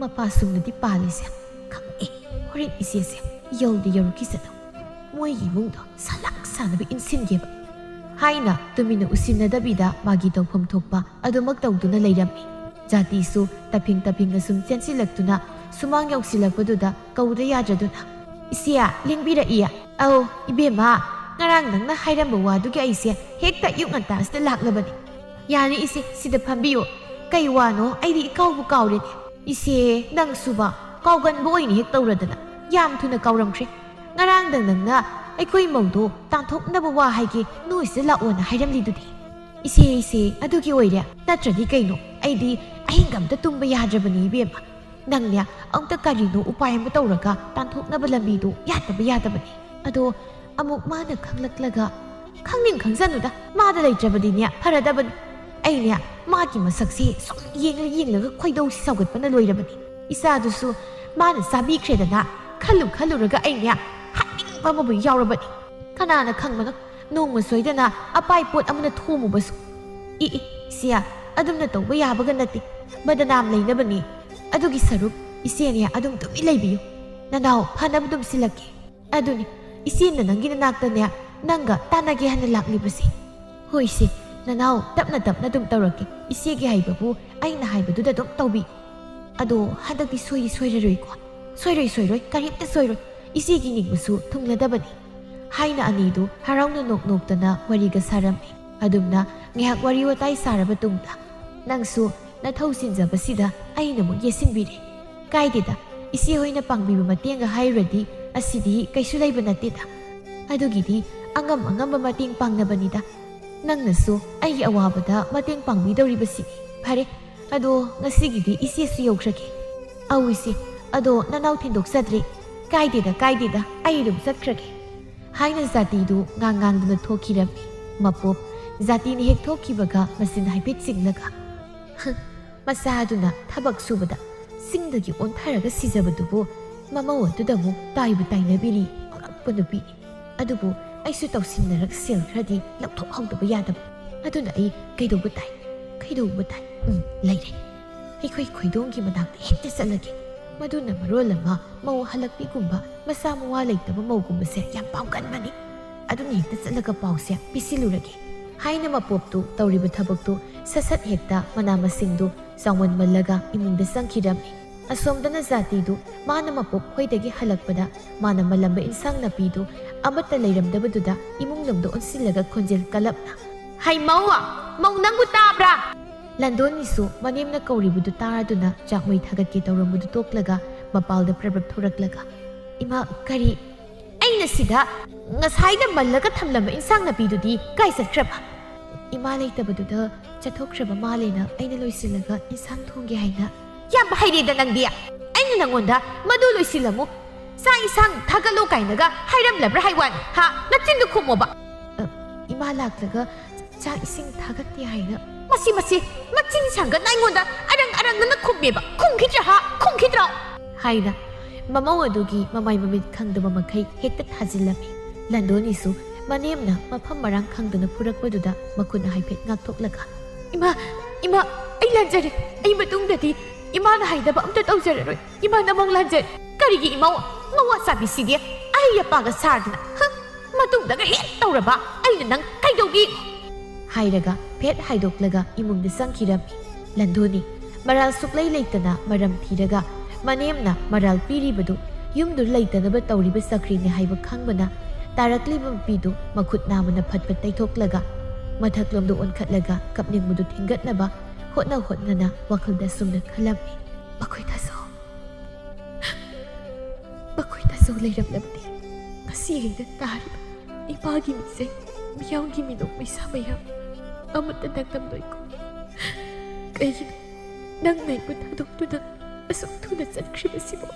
ꯃꯄꯥ ꯁꯨꯡꯅꯗꯤ ꯄꯥꯜꯂꯤꯁꯦ ꯈꯪꯉꯛꯑꯦ꯫ ꯍꯣꯔꯦꯟ ꯏꯆꯦꯁꯦ ꯌꯧꯗꯤ ꯌꯧꯔꯛꯈꯤꯁꯅꯨ꯫ ꯃꯣꯏꯒꯤ ꯏꯃꯨꯡꯗꯣ ꯁꯂꯥꯛ ꯁꯥꯅꯕ ꯏꯟꯁꯤꯟꯒꯦꯕ ꯍꯥꯏꯅ ꯇꯨꯃꯤꯟꯅ ꯎꯁꯤꯟꯅꯗꯕꯤꯗ ꯃꯥꯒꯤ ꯇꯧꯐꯝ ꯊꯣꯛꯄ ꯑꯗꯨꯃꯛ ꯇꯧꯗꯨꯅ ꯂꯩꯔꯝꯃꯤ꯫ ꯖꯥꯇꯤꯁꯨ ꯇꯞꯐꯤꯡ ꯇꯞꯐꯤꯡ ꯑꯁꯨꯝ ꯆꯦꯟꯁꯤꯜꯂꯛꯇꯨꯅ ꯁꯨꯃꯥꯡ ꯌꯧꯁꯤꯜꯂꯛꯄꯗꯨꯗ ꯀꯧꯗ ꯌꯥꯗ꯭ꯔꯗꯨꯅ, "ꯏꯆꯦ, ꯂꯦꯡꯕꯤꯔꯛꯏ?" "ꯑꯧ, ꯏꯕꯦꯝꯃ, ꯉꯔꯥꯡ ꯅꯪꯅ ꯍꯥꯏꯔꯝꯕ ꯋꯥꯗꯨꯒꯤ ꯑꯩꯁꯦ ꯍꯦꯛꯇ ꯑꯌꯨꯛ ꯉꯟꯇꯥꯁꯤꯗ ꯂꯥꯛꯂꯕꯅꯤ꯫ ꯌꯥꯅꯤ ꯏꯆꯦ, ꯁꯤꯗ ꯐꯝꯕꯤꯌꯨ꯫ ꯀꯩ ꯋꯥꯅꯣ? ꯑꯩꯗꯤ ꯏꯀꯥꯎꯕꯨ ꯀꯥꯎꯔꯦꯅꯦ꯫ ꯏꯆꯦ, ꯅꯪꯁꯨꯕ ꯀꯥꯎꯒꯟꯕ ꯑꯣꯏꯅ ꯍꯦꯛ ꯇꯧꯔꯗꯅ ꯌꯥꯝ ꯊꯨꯅ ꯀꯥꯎꯔꯝꯈ꯭ꯔꯦ꯫ ꯉꯔꯥꯡꯗ ꯅꯪꯅ ꯑꯩꯈꯣꯏ ꯃꯧꯗꯣ ꯇꯥꯟꯊꯣꯛꯅꯕ ꯋꯥ ꯍꯥꯏꯒꯦ ꯅꯣꯏꯁꯤꯗ ꯂꯥꯛꯑꯣꯅ ꯍꯥꯏꯔꯝꯂꯤꯗꯨꯗꯤ?" "ꯏꯆꯦ, ꯏꯆꯦ, ꯑꯗꯨꯒꯤ ꯑꯣꯏꯔꯦ꯫ ꯅꯠꯇ꯭ꯔꯗꯤ ꯀꯩꯅꯣ? ꯑꯩꯗꯤ ꯑꯍꯤꯡꯒ ꯑꯝꯇ ꯇꯨꯝꯕ ꯌꯥꯗ꯭ꯔꯕꯅꯤ ꯏꯕꯦꯝꯃ꯫ ꯅꯪꯅꯦ, ꯑꯝꯇ ꯀꯔꯤꯅꯣ ꯎꯄꯥꯏ ꯑꯃ ꯇꯧꯔꯒ ꯇꯥꯟꯊꯣꯛꯅꯕ ꯂꯝꯕꯤꯗꯣ ꯌꯥꯗꯕ ꯌꯥꯗꯕꯅꯤ꯫ ꯑꯗꯣ ꯑꯃꯨꯛ ꯃꯥꯅ ꯈꯪꯂꯛꯂꯒ?" "ꯈꯪꯅꯤꯡ ꯈꯪꯖꯅꯨꯗ, ꯃꯥꯗ ꯂꯩꯇ꯭ꯔꯕꯗꯤꯅꯦ ꯐꯔꯗꯕꯅꯤ꯫ ꯑꯩꯅꯦ, ꯃꯥꯒꯤ ꯃꯁꯛꯁꯦ ꯁꯨꯝ ꯌꯦꯡꯂ ꯌꯦꯡꯂꯒ ꯈꯣꯏꯗꯧꯁꯤ ꯁꯥꯎꯒꯠꯄꯅ ꯂꯣꯏꯔꯕꯅꯤ꯫ ꯏꯆꯥꯗꯨꯁꯨ ꯃꯥꯅ ꯆꯥꯕꯤꯈ꯭ꯔꯦꯗꯅ ꯈꯜꯂꯨ ꯈꯜꯂꯨꯔꯒ ꯑꯩꯅꯦ ꯍꯥꯠꯅꯤꯡꯕ ꯑꯃꯕꯨ ꯌꯥꯎꯔꯕꯅꯤ꯫ ꯀꯅꯥꯅ ꯈꯪꯕꯅꯣ, ꯅꯣꯡꯃ ꯁꯣꯏꯗꯅ ꯑꯄꯥꯏ ꯄꯣꯠ ꯑꯃꯅ ꯊꯣꯝꯃꯨꯕꯁꯨ?" "ꯏ ꯏ, ꯁꯤꯌꯥ, ꯑꯗꯨꯝꯅ ꯇꯧꯕ ꯌꯥꯕꯒ ꯅꯠꯇꯦ꯫ ꯕꯗꯅꯥꯝ ꯂꯩꯅꯕꯅꯤ꯫ ꯑꯗꯨꯒꯤ ꯁꯔꯨꯛ ꯏꯆꯦꯅꯦ ꯑꯗꯨꯝ ꯇꯨꯃꯤꯟ ꯂꯩꯕꯤꯌꯨ꯫ ꯅꯅꯥꯎ ꯐꯅꯕ ꯑꯗꯨꯝ ꯁꯤꯜꯂꯛꯀꯦ꯫ ꯑꯗꯨꯅꯤ, ꯏꯆꯦꯅ ꯅꯪꯒꯤ ꯅꯅꯥꯛꯇꯅꯦ ꯅꯪꯒ ꯇꯥꯟꯅꯒꯦ ꯍꯥꯏꯅ ꯂꯥꯛꯂꯤꯕꯁꯤ꯫ ꯍꯣꯏꯁꯦ, ꯅꯅꯥꯎ ꯇꯞꯅ ꯇꯞꯅ ꯑꯗꯨꯝ ꯇꯧꯔꯛꯀꯦ꯫ ꯏꯆꯦꯒꯤ ꯍꯥꯏꯕꯕꯨ ꯑꯩꯅ ꯍꯥꯏꯕꯗꯨꯗ ꯑꯗꯨꯝ ꯇꯧꯕꯤ꯫ ꯑꯗꯣ ꯍꯟꯗꯛꯇꯤ ꯁꯣꯏꯗꯤ ꯁꯣꯏꯔꯔꯣꯏꯀꯣ?" "ꯁꯣꯏꯔꯣꯏ, ꯁꯣꯏꯔꯣꯏ, ꯀꯔꯤꯝꯇ ꯁꯣꯏꯔꯣꯏ꯫ ꯏꯆꯦꯒꯤ ꯅꯤꯡꯕꯁꯨ ꯊꯨꯡꯂꯗꯕꯅꯤ" ꯍꯥꯏꯅ ꯑꯅꯤꯗꯨ ꯍꯔꯥꯎꯅ ꯅꯣꯛ ꯅꯣꯛꯇꯅ ꯋꯥꯔꯤꯒ ꯁꯥꯔꯝꯃꯤ꯫ ꯑꯗꯨꯝꯅ ꯉꯥꯏꯍꯥꯛ ꯋꯥꯔꯤ ꯋꯥꯇꯥꯏ ꯁꯥꯔꯕ ꯇꯨꯡꯗ, "ꯅꯪꯁꯨ ꯅꯊꯧ ꯆꯤꯟꯖꯕꯁꯤꯗ ꯑꯩꯅ ꯑꯃꯨꯛ ꯌꯦꯠꯁꯤꯟꯕꯤꯔꯦ꯫ ꯀꯥꯏꯗꯦꯗ, ꯏꯆꯦ ꯍꯣꯏꯅ ꯄꯥꯡꯕꯤꯕ ꯃꯇꯦꯡꯒ ꯍꯥꯏꯔꯨꯔꯗꯤ ꯑꯁꯤꯗꯤ ꯀꯩꯁꯨ ꯂꯩꯕ ꯅꯠꯇꯦꯗ꯫ ꯑꯗꯨꯒꯤꯗꯤ ꯑꯉꯝ ꯑꯉꯝꯕ ꯃꯇꯦꯡ ꯄꯥꯡꯅꯕꯅꯤꯗ꯫ ꯅꯪꯅꯁꯨ ꯑꯩꯒꯤ ꯑꯋꯥꯕꯗ ꯃꯇꯦꯡ ꯄꯥꯡꯕꯤꯗꯧꯔꯤꯕꯁꯤꯅꯤ꯫ ꯐꯔꯦ, ꯑꯗꯣ ꯉꯁꯤꯒꯤꯗꯤ ꯏꯆꯦꯁꯨ ꯌꯧꯈ꯭ꯔꯒꯦ꯫" "ꯑꯧ ꯏꯆꯦ, ꯑꯗꯣ ꯅꯅꯥꯎ ꯊꯤꯟꯗꯣꯛꯆꯗ꯭ꯔꯦ꯫" "ꯀꯥꯏꯗꯦꯗ, ꯀꯥꯏꯗꯦꯗ, ꯑꯩ ꯑꯗꯨꯝ ꯆꯠꯈ꯭ꯔꯒꯦ" ꯍꯥꯏꯅ ꯖꯥꯇꯤꯗꯨ ꯉꯥꯡ ꯉꯥꯡꯗꯨꯅ ꯊꯣꯛꯈꯤꯔꯝꯃꯤ꯫ ꯃꯄꯣꯞ ꯖꯥꯇꯤꯅ ꯍꯦꯛ ꯊꯣꯛꯈꯤꯕꯒ ꯃꯆꯤꯟ ꯍꯥꯏꯐꯦꯠ ꯆꯤꯡꯂꯒ, "ꯍ, ꯃꯆꯥꯗꯨꯅ ꯊꯕꯛ ꯁꯨꯕꯗ ꯆꯤꯡꯗꯒꯤ ꯑꯣꯟꯊꯔꯒ ꯁꯤꯖꯕꯗꯨꯕꯨ ꯃꯃꯧ ꯑꯗꯨꯗ ꯑꯃꯨꯛ ꯇꯥꯏꯕꯨ ꯇꯥꯏꯅꯕꯤꯔꯤ, ꯑꯉꯛꯄ ꯅꯨꯄꯤꯅꯤ꯫ ꯑꯗꯨꯕꯨ ꯑꯩꯁꯨ ꯇꯧꯁꯤꯟꯅꯔꯒ ꯁꯦꯜ ꯈꯔꯗꯤ ꯂꯧꯊꯣꯛꯍꯧꯗꯕ ꯌꯥꯗꯕ꯫ ꯑꯗꯨꯅ ꯑꯩ ꯀꯩꯗꯧꯕ ꯇꯥꯏ, ꯀꯩꯗꯧꯕ ꯇꯥꯏ? ꯎꯝ, ꯂꯩꯔꯦ꯫ ꯑꯩꯈꯣꯏ ꯈꯣꯏꯗꯣꯡꯒꯤ ꯃꯅꯥꯛꯇ ꯍꯦꯛꯇ ꯆꯠꯂꯒꯦ꯫ ꯃꯗꯨꯅ ꯃꯔꯣꯜ ꯑꯃ ꯃꯧ ꯍꯜꯂꯛꯄꯤꯒꯨꯝꯕ, ꯃꯆꯥ ꯃꯋꯥ ꯂꯩꯇꯕ ꯃꯧꯒꯨꯝꯕꯁꯦ ꯌꯥꯝ ꯄꯥꯝꯒꯟꯕꯅꯤ꯫ ꯑꯗꯨꯅ ꯍꯦꯛꯇ ꯆꯠꯂꯒ ꯄꯥꯎꯁꯦ ꯄꯤꯁꯤꯜꯂꯨꯔꯒꯦ" ꯍꯥꯏꯅ ꯃꯄꯣꯞꯇꯨ ꯇꯧꯔꯤꯕ ꯊꯕꯛꯇꯨ ꯁꯠ ꯁꯠ ꯍꯦꯛꯇ ꯃꯅꯥ ꯃꯁꯤꯡꯗꯨ ꯆꯥꯎꯃꯟꯃꯜꯂꯒ ꯏꯃꯨꯡꯗ ꯆꯪꯈꯤꯔꯝꯃꯤ꯫ ꯑꯁꯣꯝꯗꯅ ꯖꯥꯇꯤꯗꯨ ꯃꯥꯅ ꯃꯄꯣꯞ ꯈꯣꯏꯗꯒꯤ ꯍꯜꯂꯛꯄꯗ ꯃꯥꯅ ꯃꯜꯂꯝꯕ ꯏꯟꯁꯥꯡ ꯅꯥꯄꯤꯗꯨ ꯑꯃꯠꯇ ꯂꯩꯔꯝꯗꯕꯗꯨꯗ ꯏꯃꯨꯡ ꯂꯣꯝꯗ ꯑꯣꯟꯁꯤꯜꯂꯒ ꯈꯣꯟꯖꯦꯜ ꯀꯜꯂꯞꯅ, "ꯍꯩ ꯃꯧ! ꯃꯧ, ꯅꯪꯕꯨ ꯇꯥꯕ꯭ꯔꯥ?" ꯂꯟꯗꯣꯟꯅꯤꯁꯨ ꯃꯅꯦꯝꯅ ꯀꯧꯔꯤꯕꯗꯨ ꯇꯥꯔꯗꯨꯅ ꯆꯥꯛꯃꯩ ꯊꯥꯒꯠꯀꯦ ꯇꯧꯔꯝꯕꯗꯨ ꯇꯣꯛꯂꯒ ꯃꯄꯥꯜꯗ ꯄ꯭ꯔꯞ ꯄ꯭ꯔꯞ ꯊꯣꯔꯛꯂꯒ, "ꯏꯃꯥ, ꯀꯔꯤ? ꯑꯩꯅ ꯁꯤꯗ ꯉꯁꯥꯏꯗ ꯃꯜꯂꯒ ꯊꯝꯂꯝꯕ ꯏꯟꯁꯥꯡ ꯅꯥꯄꯤꯗꯨꯗꯤ ꯀꯥꯏ ꯆꯠꯈ꯭ꯔꯕ?" "ꯏꯃꯥ ꯂꯩꯇꯕꯗꯨꯗ ꯆꯠꯊꯣꯛꯈ꯭ꯔꯕ ꯃꯥꯜꯂꯦꯅ ꯑꯩꯅ ꯂꯣꯏꯁꯤꯜꯂꯒ ꯏꯟꯁꯥꯡ ꯊꯣꯡꯒꯦ ꯍꯥꯏꯅ"꯫ "ꯌꯥꯝ ꯍꯩꯔꯦꯗ ꯅꯪꯗꯤ! ꯑꯩꯅ ꯅꯪꯉꯣꯟꯗ ꯃꯗꯨ ꯂꯣꯏꯁꯤꯜꯂꯝꯃꯨ, ꯆꯥꯛ ꯏꯟꯁꯥꯡ ꯊꯥꯒꯠꯂꯣ ꯀꯥꯏꯅꯒ ꯍꯥꯏꯔꯝꯂꯕ꯭ꯔꯥ ꯍꯥꯏ ꯋꯥꯅꯤ, ꯍꯥ? ꯅꯆꯤꯟꯗꯨ ꯈꯨꯝꯃꯣꯕ!" "ꯑ, ꯏꯃꯥ ꯂꯥꯛꯂꯒ ꯆꯥꯛ ꯏꯁꯤꯡ ꯊꯥꯒꯠꯇꯦ ꯍꯥꯏꯅ"꯫ ꯃꯁꯤ, ꯃꯁꯤ, ꯃꯆꯤꯟ ꯁꯥꯡꯒꯠꯅ ꯑꯩꯉꯣꯟꯗ ꯑꯔꯪ ꯑꯔꯪꯅꯅ ꯈꯨꯝꯃꯦꯕ꯫ ꯈꯨꯝꯈꯤꯗ꯭ꯔꯥ ꯍꯥ? ꯈꯨꯝꯈꯤꯗ꯭ꯔꯣ? ꯍꯥꯏꯅ ꯃꯃꯧ ꯑꯗꯨꯒꯤ ꯃꯃꯥꯏ ꯃꯃꯤꯠ ꯈꯪꯗꯕ ꯃꯈꯩ ꯍꯦꯛꯇ ꯊꯥꯖꯤꯜꯂꯝꯃꯤ꯫ ꯂꯟꯗꯣꯅꯤꯁꯨ ꯃꯅꯦꯝꯅ ꯃꯐꯝ ꯃꯔꯥꯡ ꯈꯪꯗꯅ ꯐꯨꯔꯛꯄꯗꯨꯗ ꯃꯈꯨꯠꯅ ꯍꯥꯏꯐꯦꯠ ꯉꯥꯛꯊꯣꯛꯂꯒ, "ꯏꯃꯥ, ꯏꯃꯥ, ꯑꯩ ꯂꯥꯟꯖꯔꯦ꯫ ꯑꯩ ꯃꯇꯨꯡꯗꯗꯤ ꯏꯃꯥꯅ ꯍꯥꯏꯗꯕ ꯑꯝꯇ ꯇꯧꯖꯔꯔꯣꯏ꯫ ꯏꯃꯥ, ꯅꯃꯛ ꯂꯥꯟꯖꯔꯦ꯫ ꯀꯔꯤꯒꯤ ꯏꯃꯧ? ꯃꯋꯥ ꯆꯥꯕꯤꯁꯤꯗꯤ ꯑꯍꯩ ꯑꯄꯥꯒ ꯁꯥꯗꯅ, ꯍ! ꯃꯇꯨꯡꯗꯒ ꯍꯦꯛ ꯇꯧꯔꯕ ꯑꯩꯅ ꯅꯪ ꯀꯩꯗꯧꯒꯦ?" ꯍꯥꯏꯔꯒ ꯐꯦꯠ ꯍꯥꯏꯗꯣꯛꯂꯒ ꯏꯃꯨꯡꯗ ꯆꯪꯈꯤꯔꯝꯃꯤ꯫ ꯂꯟꯗꯣꯅꯤ ꯃꯔꯥꯜ ꯁꯨꯛꯂꯩ ꯂꯩꯇꯅ ꯃꯔꯝ ꯊꯤꯔꯒ ꯃꯅꯦꯝꯅ ꯃꯔꯥꯜ ꯄꯤꯔꯤꯕꯗꯨ ꯌꯨꯝꯗꯨ ꯂꯩꯇꯅꯕ ꯇꯧꯔꯤꯕ ꯆꯀ꯭ꯔꯤꯅꯤ ꯍꯥꯏꯕ ꯈꯪꯕꯅ ꯇꯥꯔꯛꯂꯤꯕ ꯃꯄꯤꯗꯨ ꯃꯈꯨꯠ ꯅꯥꯝꯃꯅ ꯐꯠ ꯐꯠ ꯇꯩꯊꯣꯛꯂꯒ ꯃꯊꯛꯂꯣꯝꯗ ꯑꯣꯟꯈꯠꯂꯒ ꯀꯞꯅꯤꯡꯕꯗꯨ ꯊꯤꯡꯒꯠꯅꯕ ꯍꯣꯠꯅ ꯍꯣꯠꯅꯅ ꯋꯥꯈꯜꯗ ꯑꯁꯨꯝꯅ ꯈꯜꯂꯝꯃꯤ, "ꯃꯈꯣꯏ ꯇꯥꯖꯧ, ꯃꯈꯣꯏ ꯇꯥꯖꯧ ꯂꯩꯔꯝꯂꯕꯗꯤ ꯉꯁꯤ ꯑꯩꯅ ꯇꯥꯔꯤꯕ ꯏꯄꯥꯒꯤ ꯃꯤꯡꯆꯠ, ꯃꯤꯌꯥꯝꯒꯤ ꯃꯤꯅꯣꯛ ꯃꯩꯁꯥ ꯃꯌꯥꯝ ꯑꯃꯠꯇ ꯅꯪꯂꯝꯂꯣꯏꯀꯣ꯫ ꯀꯩꯒꯤꯅꯣ ꯅꯪꯅ ꯑꯩꯕꯨ ꯊꯥꯗꯣꯛꯇꯨꯅ ꯑꯁꯨꯛ ꯊꯨꯅ ꯆꯠꯈ꯭ꯔꯤꯕꯁꯤꯕꯣ?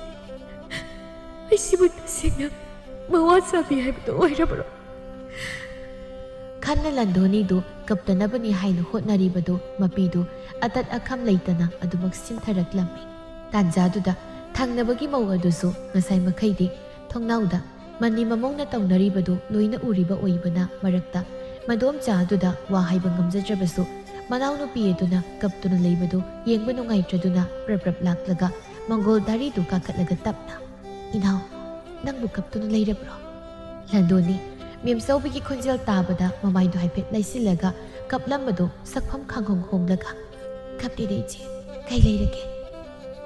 ꯑꯩꯁꯤꯕꯨ ꯇꯁꯦꯡꯅ ꯃꯋꯥ ꯆꯥꯕꯤ ꯍꯥꯏꯕꯗꯣ ꯑꯣꯏꯔꯕ꯭ꯔꯣ? ꯈꯟꯅ ꯂꯟꯗꯣꯅꯤꯗꯨ ꯀꯞꯇꯅꯕꯅꯤ ꯍꯥꯏꯅ ꯍꯣꯠꯅꯔꯤꯕꯗꯨ ꯃꯄꯤꯗꯨ ꯑꯇꯠ ꯑꯈꯝ ꯂꯩꯇꯅ ꯑꯗꯨꯃꯛ ꯁꯤꯟꯊꯔꯛꯂꯝꯃꯤ꯫ ꯇꯥꯟꯖꯥꯗꯨꯗ ꯊꯪꯅꯕꯒꯤ ꯃꯧ ꯑꯗꯨꯁꯨ ꯉꯁꯥꯏ ꯃꯈꯩꯗꯤ ꯊꯣꯡꯅꯥꯎꯗ ꯃꯅꯤ ꯃꯃꯧꯅ ꯇꯧꯅꯔꯤꯕꯗꯨ ꯂꯣꯏꯅ ꯎꯔꯤꯕ ꯑꯣꯏꯕꯅ ꯃꯔꯛꯇ ꯃꯗꯣꯝꯆꯥ ꯑꯗꯨꯗ ꯋꯥ ꯍꯥꯏꯕ ꯉꯝꯖꯗ꯭ꯔꯕꯁꯨ ꯃꯅꯥꯎꯅꯨꯄꯤ ꯑꯗꯨꯅ ꯀꯞꯇꯨꯅ ꯂꯩꯕꯗꯨ ꯌꯦꯡꯕ ꯅꯨꯡꯉꯥꯏꯇ꯭ꯔꯗꯨꯅ ꯄ꯭ꯔꯞ ꯄ꯭ꯔꯞ ꯂꯥꯛꯂꯒ ꯃꯪꯒꯣꯜ ꯗꯥꯔꯤꯗꯨ ꯀꯥꯈꯠꯂꯒ ꯇꯞꯅ, "ꯏꯅꯥꯎ, ꯅꯪꯕꯨ ꯀꯞꯇꯨꯅ ꯂꯩꯔꯕ꯭ꯔꯣ?" ꯂꯟꯗꯣꯅꯤ ꯃꯦꯝꯆꯧꯕꯤꯒꯤ ꯈꯣꯟꯖꯦꯜ ꯇꯥꯕꯗ ꯃꯃꯥꯏꯗꯨ ꯍꯥꯏꯐꯦꯠ ꯂꯩꯁꯤꯜꯂꯒ ꯀꯞꯂꯝꯕꯗꯨ ꯁꯛꯐꯝ ꯈꯪꯍꯣꯡ ꯍꯣꯡꯂꯒ, "ꯀꯞꯇꯦꯗ ꯏꯆꯦ, ꯀꯩ ꯂꯩꯔꯒꯦ?"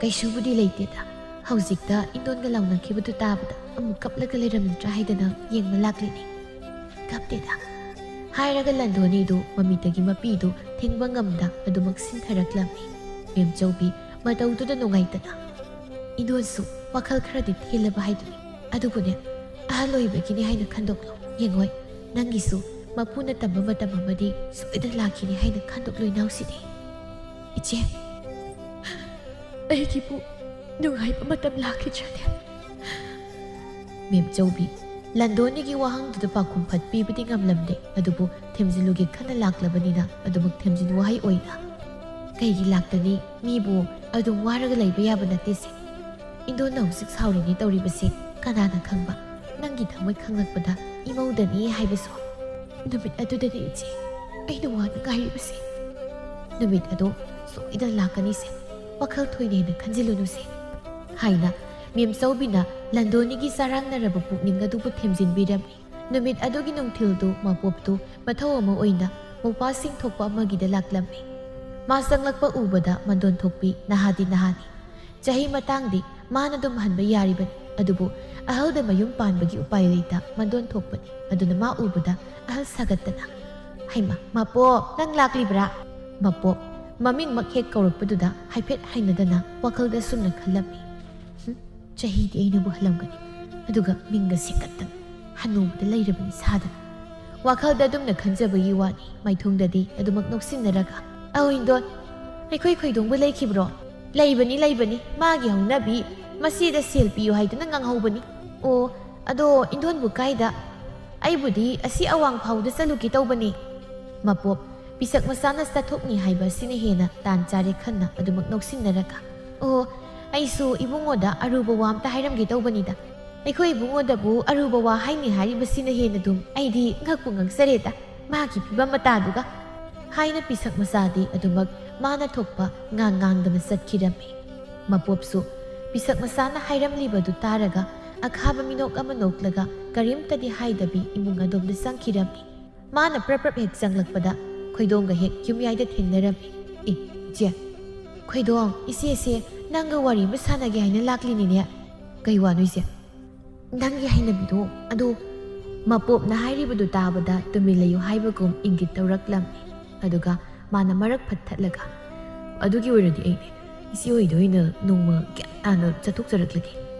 "ꯀꯩꯁꯨꯕꯨꯗꯤ ꯂꯩꯇꯦꯗ, ꯍꯧꯖꯤꯛꯇ ꯏꯟꯗꯣꯟꯒ ꯂꯥꯎꯅꯈꯤꯕꯗꯨ ꯇꯥꯕꯗ ꯑꯃꯨꯛ ꯀꯞꯂꯒ ꯂꯩꯔꯝꯗ꯭ꯔꯥ ꯍꯥꯏꯗꯅ ꯌꯦꯡꯕ ꯂꯥꯛꯂꯤꯅꯦ꯫ ꯀꯞꯇꯦꯗ" ꯍꯥꯏꯔꯒ ꯂꯟꯗꯣꯅꯤꯗꯨ ꯃꯃꯤꯠꯇꯒꯤ ꯃꯄꯤꯗꯨ ꯊꯤꯡꯕ ꯉꯝꯗ ꯑꯗꯨꯃꯛ ꯁꯤꯟꯊꯔꯛꯂꯝꯃꯤ꯫ ꯃꯦꯝꯆꯧꯕꯤ ꯃꯇꯧꯗꯨꯗ ꯅꯨꯡꯉꯥꯏꯇꯅ, "ꯏꯟꯗꯣꯟꯁꯨ ꯋꯥꯈꯜ ꯈꯔꯗꯤ ꯊꯦꯜꯂꯕ ꯍꯥꯏꯗꯨꯅꯤ꯫ ꯑꯗꯨꯕꯨꯅꯦ, ꯑꯍꯜ ꯑꯣꯏꯕꯒꯤꯅꯤ ꯍꯥꯏꯅ ꯈꯟꯗꯣꯛꯂꯣ꯫ ꯌꯦꯡꯉꯣꯏ, ꯅꯪꯒꯤꯁꯨ ꯃꯄꯨꯅ ꯇꯝꯕ ꯃꯇꯝ ꯑꯃꯗꯤ ꯁꯣꯏꯗꯅ ꯂꯥꯛꯈꯤꯅꯤ ꯍꯥꯏꯅ ꯈꯟꯗꯣꯛꯂꯣ ꯏꯅꯥꯎꯁꯤꯗꯤ꯫" "ꯏꯆꯦ, ꯑꯩꯒꯤꯕꯨ ꯅꯨꯡꯉꯥꯏꯕ ꯃꯇꯝ ꯂꯥꯛꯈꯤꯗ꯭ꯔꯅꯦ?" ꯃꯦꯝꯆꯧꯕꯤ ꯂꯟꯗꯣꯅꯤꯒꯤ ꯋꯥꯍꯪꯗꯨꯗ ꯄꯥꯎꯈꯨꯝ ꯐꯠ ꯄꯤꯕꯗꯤ ꯉꯝꯂꯝꯗꯦ, ꯑꯗꯨꯕꯨ ꯊꯦꯝꯖꯤꯜꯂꯨꯒꯦ ꯈꯟꯅ ꯂꯥꯛꯂꯕꯅꯤꯅ ꯑꯗꯨꯃꯛ ꯊꯦꯝꯖꯤꯟ ꯋꯥꯍꯩ ꯑꯣꯏꯅ, "ꯀꯩꯒꯤ ꯂꯥꯛꯇꯅꯤ? ꯃꯤꯕꯨ ꯑꯗꯨꯝ ꯋꯥꯔꯒ ꯂꯩꯕ ꯌꯥꯕ ꯅꯠꯇꯦꯁꯦ꯫ ꯏꯟꯗꯣꯟꯅ ꯍꯧꯖꯤꯛ ꯁꯥꯎꯔꯤꯅꯦ ꯇꯧꯔꯤꯕꯁꯦ ꯀꯅꯥꯅ ꯈꯪꯕ? ꯅꯪꯒꯤ ꯊꯃꯣꯏ ꯈꯪꯂꯛꯄꯗ ꯏꯃꯧꯗꯅꯤ ꯍꯥꯏꯕꯁꯨ꯫ ꯅꯨꯃꯤꯠ ꯑꯗꯨꯗꯅꯤ ꯏꯆꯦ ꯑꯩꯅ ꯋꯥꯅ ꯉꯥꯏꯔꯤꯕꯁꯦ꯫ ꯅꯨꯃꯤꯠ ꯑꯗꯨ ꯁꯣꯏꯗꯅ ꯂꯥꯛꯀꯅꯤꯁꯦ, ꯋꯥꯈꯜ ꯊꯣꯏꯅ ꯍꯦꯟꯅ ꯈꯟꯖꯤꯜꯂꯨꯅꯨꯁꯦ" ꯍꯥꯏꯅ ꯃꯦꯝꯆꯧꯕꯤꯅ ꯂꯟꯗꯣꯅꯤꯒꯤ ꯆꯔꯥꯡꯅꯔꯕ ꯄꯨꯛꯅꯤꯡ ꯑꯗꯨꯕꯨ ꯊꯦꯝꯖꯤꯟꯕꯤꯔꯝꯃꯤ꯫ ꯅꯨꯃꯤꯠ ꯑꯗꯨꯒꯤ ꯅꯨꯡꯊꯤꯜꯗꯨ ꯃꯄꯣꯞꯇꯨ ꯃꯊꯧ ꯑꯃ ꯑꯣꯏꯅ ꯃꯧꯄꯥꯁꯤꯡ ꯊꯣꯛꯄ ꯑꯃꯒꯤꯗ ꯂꯥꯛꯂꯝꯃꯤ꯫ ꯃꯥ ꯆꯪꯂꯛꯄ ꯎꯕꯗ ꯃꯟꯗꯣꯟ ꯊꯣꯛꯄꯤ ꯅꯍꯥꯗꯤ ꯅꯍꯥꯅꯤ꯫ ꯆꯍꯤ ꯃꯇꯥꯡꯗꯤ ꯃꯥꯅ ꯑꯗꯨꯝ ꯍꯟꯕ ꯌꯥꯔꯤꯕꯅꯤ, ꯑꯗꯨꯕꯨ ꯑꯍꯜꯗ ꯃꯌꯨꯝ ꯄꯥꯟꯕꯒꯤ ꯎꯄꯥꯏ ꯂꯩꯇ ꯃꯟꯗꯣꯟ ꯊꯣꯛꯄꯅꯤ꯫ ꯑꯗꯨꯅ ꯃꯥ ꯎꯕꯗ ꯑꯍꯜ ꯁꯥꯒꯠꯇꯅ, "ꯍꯩꯃ, ꯃꯄꯣꯞ, ꯅꯪ ꯂꯥꯛꯂꯤꯕ꯭ꯔꯥ?" ꯃꯄꯣꯞ ꯃꯃꯤꯡꯃꯛ ꯍꯦꯛ ꯀꯧꯔꯛꯄꯗꯨꯗ ꯍꯥꯏꯐꯦꯠ ꯍꯩꯅꯗꯅ ꯋꯥꯈꯜꯗ ꯑꯁꯨꯝꯅ ꯈꯜꯂꯝꯃꯤ, "ꯍꯨꯝ, ꯆꯍꯤꯗꯤ ꯑꯩꯅꯕꯨ ꯍꯜꯂꯝꯒꯅꯤ, ꯑꯗꯨꯒ ꯃꯤꯡꯒ ꯁꯦꯀꯠꯇꯅ ꯍꯅꯨꯕꯗ ꯂꯩꯔꯕꯅꯤ ꯁꯥꯗꯅ꯫" ꯋꯥꯈꯜꯗ ꯑꯗꯨꯝꯅ ꯈꯟꯖꯕꯒꯤ ꯋꯥꯅꯤ, ꯃꯥꯏꯊꯣꯡꯗꯗꯤ ꯑꯗꯨꯃꯛ ꯅꯣꯛꯁꯤꯟꯅꯔꯒ, "ꯑꯧ ꯏꯟꯗꯣꯟ, ꯑꯩꯈꯣꯏ ꯈꯣꯏꯗꯣꯡꯕ ꯂꯩꯈꯤꯕ꯭ꯔꯣ?" "ꯂꯩꯕꯅꯤ, ꯂꯩꯕꯅꯤ, ꯃꯥꯒꯤ ꯍꯧꯅꯕꯤ ꯃꯆꯦꯗ ꯁꯦꯜ ꯄꯤꯌꯨ ꯍꯥꯏꯗꯨꯅ ꯉꯥꯡꯍꯧꯕꯅꯤ꯫" "ꯑꯣ, ꯑꯗꯣ ꯏꯟꯗꯣꯟꯕꯨ ꯀꯥꯏꯗ?" ꯑꯩꯕꯨꯗꯤ ꯑꯁꯤ ꯑꯋꯥꯡ ꯐꯥꯎꯗ ꯆꯠꯂꯨꯒꯦ ꯇꯧꯕꯅꯤ꯫ ꯃꯄꯣꯞ, ꯄꯤꯁꯛ ꯃꯆꯥꯅ ꯆꯠꯊꯣꯛꯅꯤ ꯍꯥꯏꯕ ꯑꯁꯤꯅ ꯍꯦꯟꯅ ꯇꯥꯟ ꯆꯥꯔꯦ ꯈꯟꯅ ꯑꯗꯨꯃꯛ ꯅꯣꯛꯁꯤꯟꯅꯔꯒ꯫ ꯑꯣ, ꯑꯩꯁꯨ ꯏꯕꯨꯡꯉꯣꯗ ꯑꯔꯨꯕ ꯋꯥ ꯑꯝꯇ ꯍꯥꯏꯔꯝꯒꯦ ꯇꯧꯕꯅꯤꯗ꯫ ꯑꯩꯈꯣꯏ ꯏꯕꯨꯡꯉꯣꯗꯕꯨ ꯑꯔꯨꯕ ꯋꯥ ꯍꯥꯏꯅꯤ ꯍꯥꯏꯔꯤꯕꯁꯤꯅ ꯍꯦꯟꯅ ꯑꯗꯨꯝ ꯑꯩꯗꯤ ꯉꯛꯄꯨ ꯉꯛꯆꯔꯦꯗ, ꯃꯥꯒꯤ ꯐꯤꯕꯝ ꯃꯇꯥꯗꯨꯒ꯫ ꯍꯥꯏꯅ ꯄꯤꯁꯛ ꯃꯆꯥꯗꯤ ꯑꯗꯨꯃꯛ ꯃꯥꯅ ꯊꯣꯛꯄ ꯉꯥꯡ ꯉꯥꯡꯗꯅ ꯆꯠꯈꯤꯔꯝꯃꯤ꯫ ꯃꯄꯣꯞꯁꯨ ꯄꯤꯁꯛ ꯃꯆꯥꯅ ꯍꯥꯏꯔꯝꯂꯤꯕꯗꯨ ꯇꯥꯔꯒ ꯑꯈꯥꯕ ꯃꯤꯅꯣꯛ ꯑꯃ ꯅꯣꯛꯂꯒ ꯀꯔꯤꯝꯇꯗꯤ ꯍꯥꯏꯗꯕꯤ ꯏꯃꯨꯡ ꯑꯗꯣꯝꯗ ꯆꯪꯈꯤꯔꯝꯃꯤ꯫ ꯃꯥꯅ ꯄ꯭ꯔꯞ ꯄ꯭ꯔꯞ ꯍꯦꯛ ꯆꯪꯂꯛꯄꯗ ꯈꯣꯏꯗꯣꯡꯒ ꯍꯦꯛ ꯌꯨꯝꯌꯥꯏꯗ ꯊꯦꯡꯅꯔꯝꯃꯤ꯫ "ꯑꯦ, ꯏꯆꯦ꯫ ꯈꯣꯏꯗꯣꯡ, ꯏꯆꯦꯁꯦ ꯅꯪꯒ ꯋꯥꯔꯤ ꯑꯃ ꯁꯥꯟꯅꯒꯦ ꯍꯥꯏꯅ ꯂꯥꯛꯂꯤꯅꯤꯅꯦ꯫" "ꯀꯩ ꯋꯥꯅꯣ ꯏꯆꯦ?" "ꯅꯪꯒꯤ ꯍꯩꯅꯕꯤꯗꯣ ꯑꯗꯨ ꯃꯄꯣꯞꯅ ꯍꯥꯏꯔꯤꯕꯗꯨ ꯇꯥꯕꯗ ꯇꯨꯃꯤꯟ ꯂꯩꯌꯨ ꯍꯥꯏꯕꯒꯨꯝ ꯏꯪꯒꯤꯠ ꯇꯧꯔꯛꯂꯝꯃꯤ꯫ ꯑꯗꯨꯒ ꯃꯥꯅ ꯃꯔꯛ ꯐꯠꯊꯠꯂꯒ, "ꯑꯗꯨꯒꯤ ꯑꯣꯏꯔꯗꯤ ꯑꯩꯅꯦ ꯏꯆꯦ ꯍꯣꯏꯗ ꯑꯣꯏꯅ ꯅꯣꯡꯃ ꯒ꯭ꯌꯥꯟ ꯇꯥꯅ ꯆꯠꯊꯣꯛꯆꯔꯛꯂꯒꯦ꯫"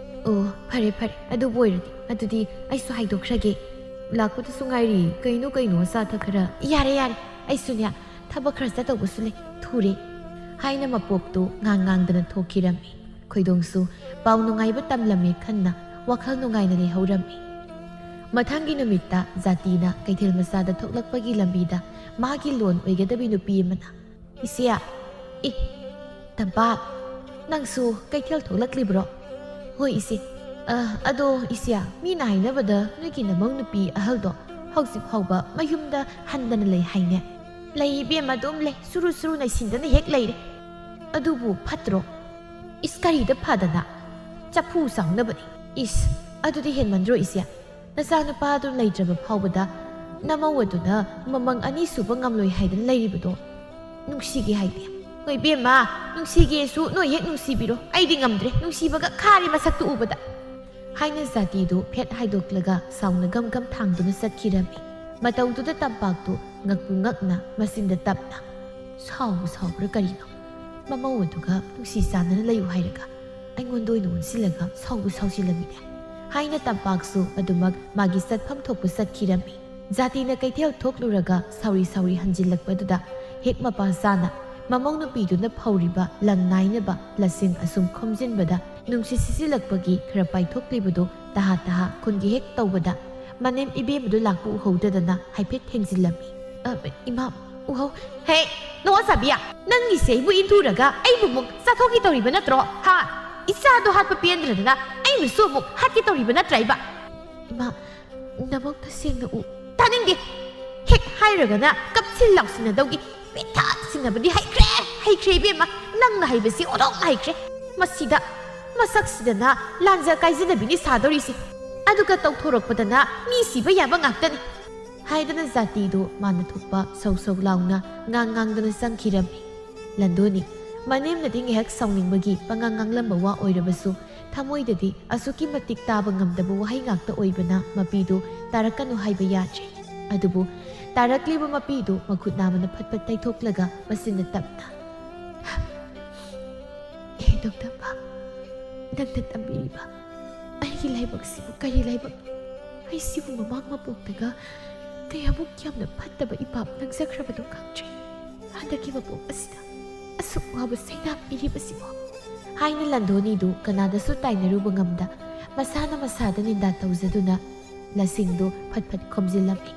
"ꯑꯣ, ꯐꯔꯦ, ꯐꯔꯦ꯫ ꯑꯗꯨꯕꯨ ꯑꯣꯏꯔꯗꯤ ꯑꯗꯨꯗꯤ ꯑꯩꯁꯨ ꯍꯥꯏꯗꯣꯛꯈ꯭ꯔꯒꯦ꯫ ꯂꯥꯛꯄꯗꯁꯨ ꯉꯥꯏꯔꯤ꯫ ꯀꯩꯅꯣ ꯀꯩꯅꯣ ꯑꯆꯥ ꯑꯊꯛ ꯈꯔ꯫" "ꯌꯥꯔꯦ, ꯌꯥꯔꯦ꯫ ꯑꯩꯁꯨꯅꯦ ꯊꯕꯛ ꯈꯔ ꯆꯠꯇꯧꯕꯁꯨ ꯂꯩ꯫ ꯊꯨꯔꯦ꯫" ꯍꯥꯏꯅ ꯃꯄꯣꯞꯇꯨ ꯉꯥꯡ ꯉꯥꯡꯗꯅ ꯊꯣꯛꯈꯤꯔꯝꯃꯤ꯫ ꯈꯣꯏꯗꯣꯡꯁꯨ ꯄꯥꯎ ꯅꯨꯡꯉꯥꯏꯕ ꯇꯝꯂꯝꯃꯦ ꯈꯟꯅ ꯋꯥꯈꯜ ꯅꯨꯡꯉꯥꯏꯅ ꯂꯩꯍꯧꯔꯝꯃꯤ꯫ ꯃꯊꯪꯒꯤ ꯅꯨꯃꯤꯠꯇ ꯖꯥꯇꯤꯅ ꯀꯩꯊꯦꯜ ꯃꯆꯥꯗ ꯊꯣꯛꯂꯛꯄꯒꯤ ꯂꯝꯕꯤꯗ ꯃꯥꯒꯤ ꯂꯣꯟ ꯑꯣꯏꯒꯗꯕꯤ ꯅꯨꯄꯤ ꯑꯃꯅ, "ꯏꯆꯦ꯫" "ꯏ, ꯇꯝꯄꯥꯛ, ꯅꯪꯁꯨ ꯀꯩꯊꯦꯜ ꯊꯣꯛꯂꯛꯂꯤꯕ꯭ꯔꯣ?" "ꯍꯣꯏ ꯏꯆꯦ꯫ ꯑ, ꯑꯗꯣ ꯏꯆꯦ, ꯃꯤꯅ ꯍꯥꯏꯅꯕꯗ ꯅꯣꯏꯒꯤ ꯅꯃꯧ ꯅꯨꯄꯤ ꯑꯍꯜꯗꯣ ꯍꯧꯖꯤꯛ ꯐꯥꯎꯕ ꯃꯌꯨꯝꯗ ꯍꯟꯗꯅ ꯂꯩ ꯍꯥꯏꯅꯦ?" "ꯂꯩ ꯏꯕꯦꯝꯃ, ꯑꯗꯨꯝ ꯂꯩ꯫ ꯁꯨꯔꯨ ꯁꯨꯔꯨ ꯅꯩꯁꯤꯟꯗꯅ ꯍꯦꯛ ꯂꯩꯔꯦ꯫" "ꯑꯗꯨꯕꯨ ꯐꯠꯇ꯭ꯔꯣ?" "ꯏꯁ, ꯀꯔꯤꯗ ꯐꯗꯅ? ꯆꯐꯨ ꯆꯥꯎꯅꯕꯅꯤ꯫" "ꯏꯁ, ꯑꯗꯨꯗꯤ ꯍꯦꯟꯃꯟꯗ꯭ꯔꯣ ꯏꯆꯦ? ꯅꯆꯥꯅꯨꯄꯥꯗꯨ ꯂꯩꯇ꯭ꯔꯕ ꯐꯥꯎꯕꯗ ꯅꯃꯧ ꯑꯗꯨꯅ ꯃꯃꯪ ꯑꯅꯤ ꯁꯨꯕ ꯉꯝꯂꯣꯏ ꯍꯥꯏꯗꯅ ꯂꯩꯔꯤꯕꯗꯣ ꯅꯨꯡꯁꯤꯒꯦ ꯍꯥꯏꯗꯦ꯫" "ꯍꯣꯏ ꯏꯕꯦꯝꯃ, ꯅꯨꯡꯁꯤꯒꯦꯁꯨ ꯅꯣꯏ ꯍꯦꯛ ꯅꯨꯡꯁꯤꯕꯤꯔꯣ꯫ ꯑꯩꯗꯤ ꯉꯝꯗ꯭ꯔꯦ, ꯅꯨꯡꯁꯤꯕꯒ ꯈꯥꯔꯦ ꯃꯁꯛꯇꯨ ꯎꯕꯗ꯫" ꯍꯥꯏꯅ ꯖꯥꯇꯤꯗꯨ ꯐꯦꯠ ꯍꯥꯏꯗꯣꯛꯂꯒ ꯁꯥꯎꯅ ꯒꯝ ꯒꯝ ꯊꯥꯡꯗꯨꯅ ꯆꯠꯈꯤꯔꯝꯃꯤ꯫ ꯃꯇꯧꯗꯨꯗ ꯇꯝꯄꯥꯛꯇꯨ ꯉꯛꯄꯨ ꯉꯛꯅ ꯃꯆꯤꯟꯗ ꯇꯞꯅ, "ꯁꯥꯎꯕꯨ ꯁꯥꯎꯕ꯭ꯔꯥ ꯀꯔꯤꯅꯣ? ꯃꯃꯧ ꯑꯗꯨꯒ ꯅꯨꯡꯁꯤ ꯆꯥꯟꯅꯅ ꯂꯩꯌꯨ ꯍꯥꯏꯔꯒ ꯑꯩꯉꯣꯟꯗ ꯑꯣꯏꯅ ꯑꯣꯟꯁꯤꯜꯂꯒ ꯁꯥꯎꯕꯨ ꯁꯥꯎꯁꯤꯜꯂꯝꯃꯤꯅꯦ꯫" ꯍꯥꯏꯅ ꯇꯝꯄꯥꯛꯁꯨ ꯑꯗꯨꯃꯛ ꯃꯥꯒꯤ ꯆꯠꯐꯝ ꯊꯣꯛꯄ ꯆꯠꯈꯤꯔꯝꯃꯤ꯫ ꯖꯥꯇꯤꯅ ꯀꯩꯊꯦꯜ ꯊꯣꯛꯂꯨꯔꯒ ꯁꯥꯎꯔꯤ ꯁꯥꯎꯔꯤ ꯍꯟꯖꯤꯜꯂꯛꯄꯗꯨꯗ ꯍꯦꯛ ꯃꯄꯥ ꯆꯥꯅ ꯃꯃꯧ ꯅꯨꯄꯤꯗꯨꯅ ꯐꯧꯔꯤꯕ ꯂꯪ ꯅꯥꯏꯅꯕ ꯂꯁꯤꯡ ꯑꯁꯨꯝ ꯈꯣꯝꯖꯤꯟꯕꯗ ꯅꯨꯡꯁꯤꯠ ꯁꯤꯠꯆꯤꯜꯂꯛꯄꯒꯤ ꯈꯔ ꯄꯥꯏꯊꯣꯛꯂꯤꯕꯗꯨ ꯇꯍꯥ ꯇꯍꯥ ꯈꯨꯟꯒꯤ ꯍꯦꯛ ꯇꯧꯕꯗ ꯃꯅꯦꯝ ꯏꯕꯦꯝꯃꯗꯨ ꯂꯥꯛꯄ ꯎꯍꯧꯗꯗꯅ ꯍꯥꯏꯐꯦꯠ ꯊꯦꯡꯖꯤꯜꯂꯝꯃꯤ꯫ "ꯑ, ꯏꯃꯥ, ꯎꯍꯧ꯫ ꯍꯦ, ꯅꯋꯥ ꯆꯥꯕꯤꯌꯥ, ꯅꯪꯒꯤꯁꯦ ꯑꯩꯕꯨ ꯏꯟꯊꯨꯔꯒ ꯑꯩꯕꯨ ꯑꯃꯨꯛ ꯆꯥꯊꯣꯛꯈꯤ ꯇꯧꯔꯤꯕ ꯅꯠꯇ꯭ꯔꯣ? ꯍꯥ? ꯏꯆꯥꯗꯣ ꯍꯥꯠꯄ ꯄꯦꯟꯗ꯭ꯔꯗꯅ ꯑꯩꯅꯁꯨ ꯑꯃꯨꯛ ꯍꯥꯠꯀꯦ ꯇꯧꯔꯤꯕ ꯅꯠꯇ꯭ꯔꯥ ꯏꯕ?" "ꯏꯃꯥ, ꯅꯕꯣꯛꯇ ꯁꯦꯡꯅ ꯎ꯫" "ꯇꯥꯅꯤꯡꯗꯦ꯫ ꯍꯦꯛ ꯍꯥꯏꯔꯒꯅ ꯀꯞꯁꯤꯟ ꯂꯥꯎꯁꯤꯟꯅꯗꯧꯒꯤ ꯃꯤꯊꯥ ꯁꯤꯟꯅꯕꯗꯤ ꯍꯩꯈ꯭ꯔꯦ, ꯍꯩꯈ꯭ꯔꯦ ꯏꯕꯦꯝꯃ꯫ ꯅꯪꯅ ꯍꯩꯕꯁꯤ ꯑꯣꯟꯊꯣꯛꯅ ꯍꯩꯈ꯭ꯔꯦ꯫ ꯃꯁꯤꯗ, ꯃꯁꯛꯁꯤꯗꯅ ꯂꯥꯟꯖ ꯀꯥꯏꯖꯅꯕꯤꯅꯤ ꯁꯥꯗꯧꯔꯤꯁꯦ꯫ ꯑꯗꯨꯒ ꯇꯧꯊꯣꯔꯛꯄꯗꯅ ꯃꯤ ꯁꯤꯕ ꯌꯥꯕ ꯉꯥꯛꯇꯅꯤ" ꯍꯥꯏꯗꯅ ꯖꯥꯇꯤꯗꯨ ꯃꯥꯅ ꯊꯣꯛꯄ ꯁꯧ ꯁꯧ ꯂꯥꯎꯅ ꯉꯥꯡ ꯉꯥꯡꯗꯅ ꯆꯪꯈꯤꯔꯝꯃꯤ꯫ ꯂꯟꯗꯣꯅꯤ꯫ ꯃꯅꯦꯝꯅꯗꯤ ꯉꯥꯏꯍꯥꯛ ꯁꯥꯎꯅꯤꯡꯕꯒꯤ ꯄꯉꯥꯡ ꯉꯥꯡꯂꯝꯕ ꯋꯥ ꯑꯣꯏꯔꯕꯁꯨ, ꯊꯃꯣꯏꯗꯗꯤ ꯑꯁꯨꯛꯀꯤ ꯃꯇꯤꯛ ꯇꯥꯕ ꯉꯝꯗꯕ ꯋꯥꯍꯩ ꯉꯥꯛꯇ ꯑꯣꯏꯕꯅ ꯃꯄꯤꯗꯨ ꯇꯥꯔꯛꯀꯅꯨ ꯍꯥꯏꯕ ꯌꯥꯗ꯭ꯔꯦ꯫ ꯑꯗꯨꯕꯨ ꯇꯥꯔꯛꯂꯤꯕ ꯃꯄꯤꯗꯨ ꯃꯈꯨꯠ ꯅꯥꯝꯃꯅ ꯐꯠ ꯐꯠ ꯇꯩꯊꯣꯛꯂꯒ ꯃꯆꯤꯟꯅ ꯇꯞꯅ, "ꯍꯦ ꯅꯣꯡꯗꯝꯕ, ꯅꯪꯅ ꯇꯝꯕꯤꯔꯤꯕ ꯑꯩꯒꯤ ꯂꯥꯏꯕꯛꯁꯤꯕꯨ ꯀꯔꯤ ꯂꯥꯏꯕꯛꯅꯣ? ꯑꯩꯁꯤꯕꯨ ꯃꯃꯥꯡ ꯃꯄꯣꯛꯇꯒ ꯀꯌꯥꯃꯨꯛ ꯌꯥꯝꯅ ꯐꯠꯇꯕ ꯏꯄꯥꯞ ꯂꯪꯖꯈ꯭ꯔꯕꯅꯣ ꯈꯪꯗ꯭ꯔꯦ꯫ ꯍꯟꯗꯛꯀꯤ ꯃꯄꯣꯛ ꯑꯁꯤꯗ ꯑꯁꯨꯛ ꯋꯥꯕ ꯁꯩꯗꯥꯡ ꯄꯤꯔꯤꯕꯁꯤꯕꯣ?" ꯍꯥꯏꯅ ꯂꯟꯗꯣꯅꯤꯗꯨ ꯀꯅꯥꯗꯁꯨ ꯇꯥꯏꯅꯔꯨꯕ ꯉꯝꯗ ꯃꯁꯥꯅ ꯃꯁꯥꯗ ꯅꯤꯟꯗꯥ ꯇꯧꯖꯗꯨꯅ ꯂꯁꯤꯡꯗꯨ ꯐꯠ ꯐꯠ ꯈꯣꯝꯖꯤꯜꯂꯝꯃꯤ꯫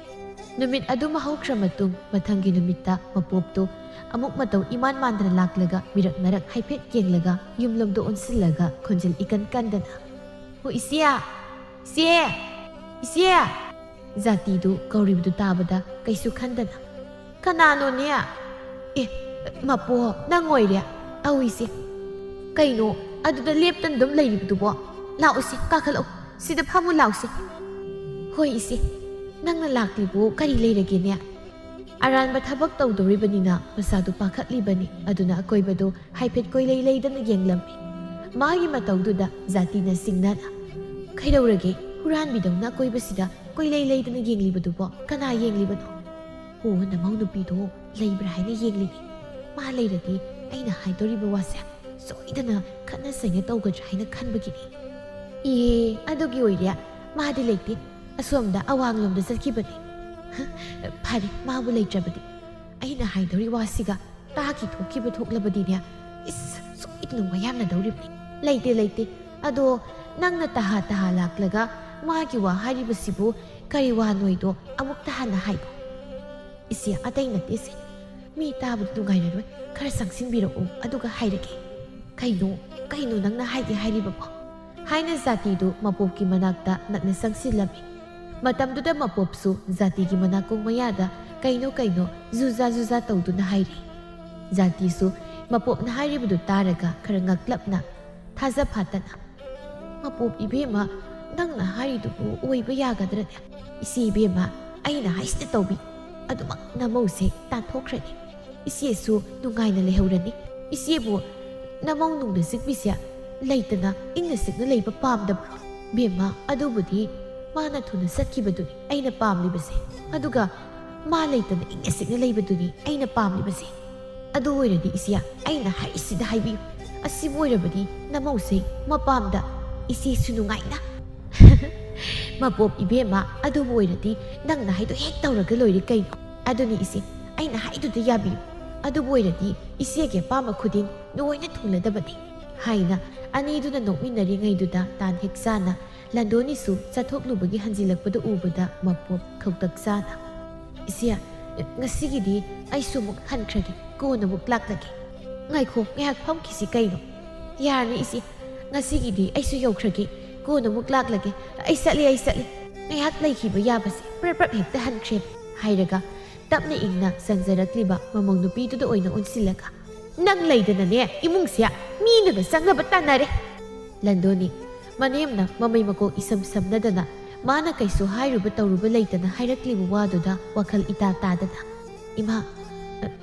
ꯅꯨꯃꯤꯠ ꯑꯗꯨꯃ ꯍꯧꯈ꯭ꯔ ꯃꯇꯨꯡ ꯃꯊꯪꯒꯤ ꯅꯨꯃꯤꯠꯇ ꯃꯄꯣꯞꯇꯨ ꯑꯃꯨꯛ ꯃꯇꯧ ꯏꯃꯥꯟ ꯃꯥꯟꯗꯅ ꯂꯥꯛꯂꯒ ꯃꯤꯔꯛ ꯅꯔꯛ ꯍꯥꯏꯐꯦꯠ ꯌꯦꯡꯂꯒ ꯌꯨꯝꯂꯣꯝꯗ ꯑꯣꯟꯁꯤꯜꯂꯒ ꯈꯣꯟꯖꯦꯜ ꯏꯀꯟ ꯀꯟꯗꯅ, "ꯑꯣ ꯏꯆꯦ! ꯏꯆꯦ! ꯏꯆꯦ!" ꯖꯥꯇꯤꯗꯨ ꯀꯧꯔꯤꯕꯗꯨ ꯇꯥꯕꯗ ꯀꯩꯁꯨ ꯈꯟꯗꯅ, "ꯀꯅꯥꯅꯣꯅꯦ? ꯑꯦ, ꯃꯄꯣ, ꯅꯪ ꯑꯣꯏꯔꯦ? ꯑꯧ ꯏꯆꯦ꯫ ꯀꯩꯅꯣ, ꯑꯗꯨꯗ ꯂꯦꯞꯇꯅ ꯑꯗꯨꯝ ꯂꯩꯔꯤꯕꯗꯨꯕꯣ? ꯂꯥꯛꯎꯁꯦ, ꯀꯥꯈꯠꯂꯛꯎ꯫ ꯁꯤꯗ ꯐꯝꯃꯨ ꯂꯥꯎꯁꯦ꯫" "ꯍꯣꯏ ꯏꯆꯦ, ꯅꯪꯅ ꯂꯥꯛꯂꯤꯕꯨ ꯀꯔꯤ ꯂꯩꯔꯒꯦꯅꯦ?" "ꯑꯔꯥꯟꯕ ꯊꯕꯛ ꯇꯧꯗꯧꯔꯤꯕꯅꯤꯅ ꯃꯁꯥꯗꯨ ꯄꯥꯈꯠꯂꯤꯕꯅꯤ꯫ ꯑꯗꯨꯅ ꯑꯀꯣꯏꯕꯗꯨ ꯍꯥꯏꯐꯦꯠ ꯀꯣꯏꯂꯩ ꯂꯩꯗꯅ ꯌꯦꯡꯂꯝꯃꯤ꯫" ꯃꯥꯒꯤ ꯃꯇꯧꯗꯨꯗ ꯖꯥꯇꯤꯅ ꯁꯤꯡꯅꯅ, "ꯀꯩꯗꯧꯔꯒꯦ? ꯍꯨꯔꯥꯟꯕꯤꯗꯧꯅ ꯑꯀꯣꯏꯕꯁꯤꯗ ꯀꯣꯏꯂꯩ ꯂꯩꯗꯅ ꯌꯦꯡꯂꯤꯕꯗꯨꯕꯣ? ꯀꯅꯥ ꯌꯦꯡꯂꯤꯕꯅꯣ?" "ꯑꯣ, ꯅꯃꯧ ꯅꯨꯄꯤꯗꯣ ꯂꯩꯕ꯭ꯔꯥ ꯍꯥꯏꯅ ꯌꯦꯡꯂꯤꯅꯤ꯫ ꯃꯥ ꯂꯩꯔꯗꯤ ꯑꯩꯅ ꯍꯥꯏꯗꯧꯔꯤꯕ ꯋꯥꯁꯦ ꯁꯣꯏꯗꯅ ꯈꯠꯅ ꯆꯩꯅ ꯇꯧꯒꯗ꯭ꯔꯥ ꯍꯥꯏꯅ ꯈꯟꯕꯒꯤꯅꯤ꯫" "ꯑꯦ, ꯑꯗꯨꯒꯤ ꯑꯣꯏꯔꯦ꯫ ꯃꯥꯗꯤ ꯂꯩꯇꯦ꯫ ꯑꯁꯣꯝꯗ ꯑꯋꯥꯡꯂꯣꯝꯗ ꯆꯠꯈꯤꯕꯅꯤ꯫" "ꯍ, ꯐꯔꯦ, ꯃꯥꯕꯨ ꯂꯩꯇ꯭ꯔꯕꯗꯤ ꯑꯩꯅ ꯍꯥꯏꯗꯧꯔꯤ ꯋꯥꯁꯤꯒ ꯇꯥꯈꯤ ꯊꯣꯛꯈꯤꯕ ꯊꯣꯛꯂꯕꯗꯤꯅꯦ, ꯏꯁ, ꯁꯣꯏꯗꯅ ꯋꯥꯌꯥꯝꯅꯗꯧꯔꯤꯕꯅꯤ꯫" "ꯂꯩꯇꯦ, ꯂꯩꯇꯦ꯫ ꯑꯗꯣ ꯅꯪꯅ ꯇꯍꯥ ꯇꯍꯥ ꯂꯥꯛꯂꯒ ꯃꯥꯒꯤ ꯋꯥ ꯍꯥꯏꯔꯤꯕꯁꯤꯕꯨ ꯀꯔꯤ ꯋꯥꯅꯣꯏꯗꯣ ꯑꯃꯨꯛꯇ ꯍꯟꯅ ꯍꯥꯏꯌꯨ꯫ "ꯏꯆꯦ, ꯑꯇꯩ ꯅꯠꯇꯦꯁꯦ, ꯃꯤ ꯇꯥꯕꯗ ꯅꯨꯡꯉꯥꯏꯔꯔꯣꯏ, ꯈꯔ ꯆꯪꯁꯤꯟꯕꯤꯔꯛꯎ, ꯑꯗꯨꯒ ꯍꯥꯏꯔꯒꯦ꯫" "ꯀꯩꯅꯣ, ꯀꯩꯅꯣ ꯅꯪꯅ ꯍꯥꯏꯒꯦ ꯍꯥꯏꯔꯤꯕꯕꯣ?" ꯍꯥꯏꯅ ꯖꯥꯇꯤꯗꯨ ꯃꯄꯣꯞꯀꯤ ꯃꯅꯥꯛꯇ ꯅꯛꯅ ꯆꯪꯁꯤꯜꯂꯝꯃꯤ꯫ ꯃꯇꯝꯗꯨꯗ ꯃꯄꯣꯞꯁꯨ ꯖꯥꯇꯤꯒꯤ ꯃꯅꯥꯀꯣꯡ ꯃꯌꯥꯗ ꯀꯩꯅꯣ ꯀꯩꯅꯣ ꯖꯨꯖꯥ ꯖꯨꯖꯥ ꯇꯧꯗꯨꯅ ꯍꯥꯏꯔꯤ꯫ ꯖꯥꯇꯤꯁꯨ ꯃꯄꯣꯞꯅ ꯍꯥꯏꯔꯤꯕꯗꯨ ꯇꯥꯔꯒ ꯈꯔ ꯉꯛꯂꯞꯅ, ꯊꯥꯖ ꯐꯥꯠꯇꯅ, "ꯃꯄꯣꯞ ꯏꯕꯦꯝꯃ, ꯅꯪꯅ ꯍꯥꯏꯔꯤꯗꯨꯕꯨ ꯑꯣꯏꯕ ꯌꯥꯒꯗ꯭ꯔꯅꯦ?" "ꯏꯆꯦ ꯏꯕꯦꯝꯃ, ꯑꯩꯅ ꯍꯥꯏꯁꯤꯗ ꯇꯧꯕꯤ, ꯑꯗꯨꯃꯛ ꯅꯃꯧꯁꯦ ꯇꯥꯟꯊꯣꯛꯈ꯭ꯔꯅꯤ꯫ ꯏꯆꯦꯁꯨ ꯅꯨꯡꯉꯥꯏꯅ ꯂꯩꯍꯧꯔꯅꯤ꯫ ꯏꯆꯦꯕꯨ ꯅꯃꯧ ꯅꯨꯡꯅ ꯆꯤꯛꯄꯤꯁꯦ ꯂꯩꯇꯅ ꯏꯪꯅ ꯆꯤꯛꯅ ꯂꯩꯕ ꯄꯥꯝꯗꯕ꯭ꯔꯣ?" "ꯕꯦꯝꯃ, ꯑꯗꯨꯕꯨꯗꯤ ꯃꯥꯅ ꯊꯨꯅ ꯆꯠꯈꯤꯕꯗꯨꯅꯤ ꯑꯩꯅ ꯄꯥꯝꯂꯤꯕꯁꯦ꯫ ꯑꯗꯨꯒ ꯃꯥ ꯂꯩꯇꯅ ꯏꯪꯅ ꯆꯤꯛꯅ ꯂꯩꯕꯗꯨꯅꯤ ꯑꯩꯅ ꯄꯥꯝꯂꯤꯕꯁꯦ꯫ ꯑꯗꯨ ꯑꯣꯏꯔꯗꯤ ꯏꯆꯦ, ꯑꯩꯅ ꯍꯥꯏꯔꯤꯁꯤꯗ ꯍꯥꯏꯕꯤꯌꯨ꯫ ꯑꯁꯤꯕꯨ ꯑꯣꯏꯔꯕꯗꯤ ꯅꯃꯧꯁꯦ ꯃꯄꯥꯝꯗ ꯏꯆꯦꯁꯨ ꯅꯨꯡꯉꯥꯏꯅ" "ꯃꯄꯣꯞ ꯏꯕꯦꯝꯃ, ꯑꯗꯨꯕꯨ ꯑꯣꯏꯔꯗꯤ ꯅꯪꯅ ꯍꯥꯏꯗꯣ ꯍꯦꯛ ꯇꯧꯔꯒ ꯂꯣꯏꯔꯦ ꯀꯩꯅꯣ?" "ꯑꯗꯨꯅꯤ ꯏꯆꯦ, ꯑꯩꯅ ꯍꯥꯏꯗꯨꯗ ꯌꯥꯕꯤꯌꯨ꯫ ꯑꯗꯨꯕꯨ ꯑꯣꯏꯔꯗꯤ ꯏꯆꯦꯒꯤ ꯑꯄꯥꯝꯕ ꯈꯨꯗꯤꯡ ꯂꯣꯏꯅ ꯊꯨꯡꯂꯗꯕꯅꯤ" ꯍꯥꯏꯅ ꯑꯅꯤꯗꯨꯅ ꯅꯣꯛꯃꯤꯟꯅꯔꯤꯉꯩꯗꯨꯗ ꯇꯥꯟ ꯍꯦꯛ ꯆꯥꯅ ꯂꯟꯗꯣꯅꯤꯁꯨ ꯆꯠꯊꯣꯛꯂꯨꯕꯒꯤ ꯍꯟꯖꯤꯜꯂꯛꯄꯗꯨ ꯎꯕꯗ ꯃꯄꯣꯞ ꯈꯧꯇꯛ ꯆꯥꯅ, "ꯏꯆꯦ, ꯉꯁꯤꯒꯤꯗꯤ ꯑꯩꯁꯨ ꯑꯃꯨꯛ ꯍꯟꯈ꯭ꯔꯒꯦ, ꯀꯣꯟꯅ ꯑꯃꯨꯛ ꯂꯥꯛꯂꯒꯦ꯫" "ꯉꯥꯏꯈꯣ, ꯉꯥꯏꯍꯥꯛ ꯐꯝꯈꯤꯁꯤ ꯀꯩꯅꯣ?" "ꯌꯥꯔꯅꯤ ꯏꯆꯦ, ꯉꯁꯤꯒꯤꯗꯤ ꯑꯩꯁꯨ ꯌꯧꯈ꯭ꯔꯒꯦ, ꯀꯣꯟꯅ ꯑꯃꯨꯛ ꯂꯥꯛꯂꯒꯦ꯫ ꯑꯩ ꯆꯠꯂꯦ, ꯑꯩ ꯆꯠꯂꯦ꯫ ꯉꯥꯏꯍꯥꯛ ꯂꯩꯈꯤꯕ ꯌꯥꯕꯁꯦ ꯄ꯭ꯔꯞ ꯄ꯭ꯔꯞ ꯍꯦꯛꯇ ꯍꯟꯈ꯭ꯔꯦ" ꯍꯥꯏꯔꯒ ꯇꯞꯅ ꯏꯪꯅ ꯆꯪꯖꯔꯛꯂꯤꯕ ꯃꯃꯧ ꯅꯨꯄꯤꯗꯨꯗ ꯑꯣꯏꯅ ꯑꯣꯟꯁꯤꯜꯂꯒ, "ꯅꯪ ꯂꯩꯗꯅꯅꯦ ꯏꯃꯨꯡꯁꯦ ꯃꯤꯅꯒ ꯆꯪꯅꯕ ꯇꯥꯟꯅꯔꯦ꯫" ꯂꯟꯗꯣꯅꯤ ꯃꯅꯦꯝꯅ ꯃꯃꯩ ꯃꯀꯣꯛ ꯏꯁꯝ ꯁꯝꯅꯗꯅ ꯃꯥꯅ ꯀꯩꯁꯨ ꯍꯥꯏꯔꯨꯕ ꯇꯧꯔꯨꯕ ꯂꯩꯇꯅ ꯍꯥꯏꯔꯛꯂꯤꯕ ꯋꯥꯗꯨꯗ ꯋꯥꯈꯜ ꯏꯇꯥ ꯇꯥꯗꯅ, "ꯏꯃꯥ,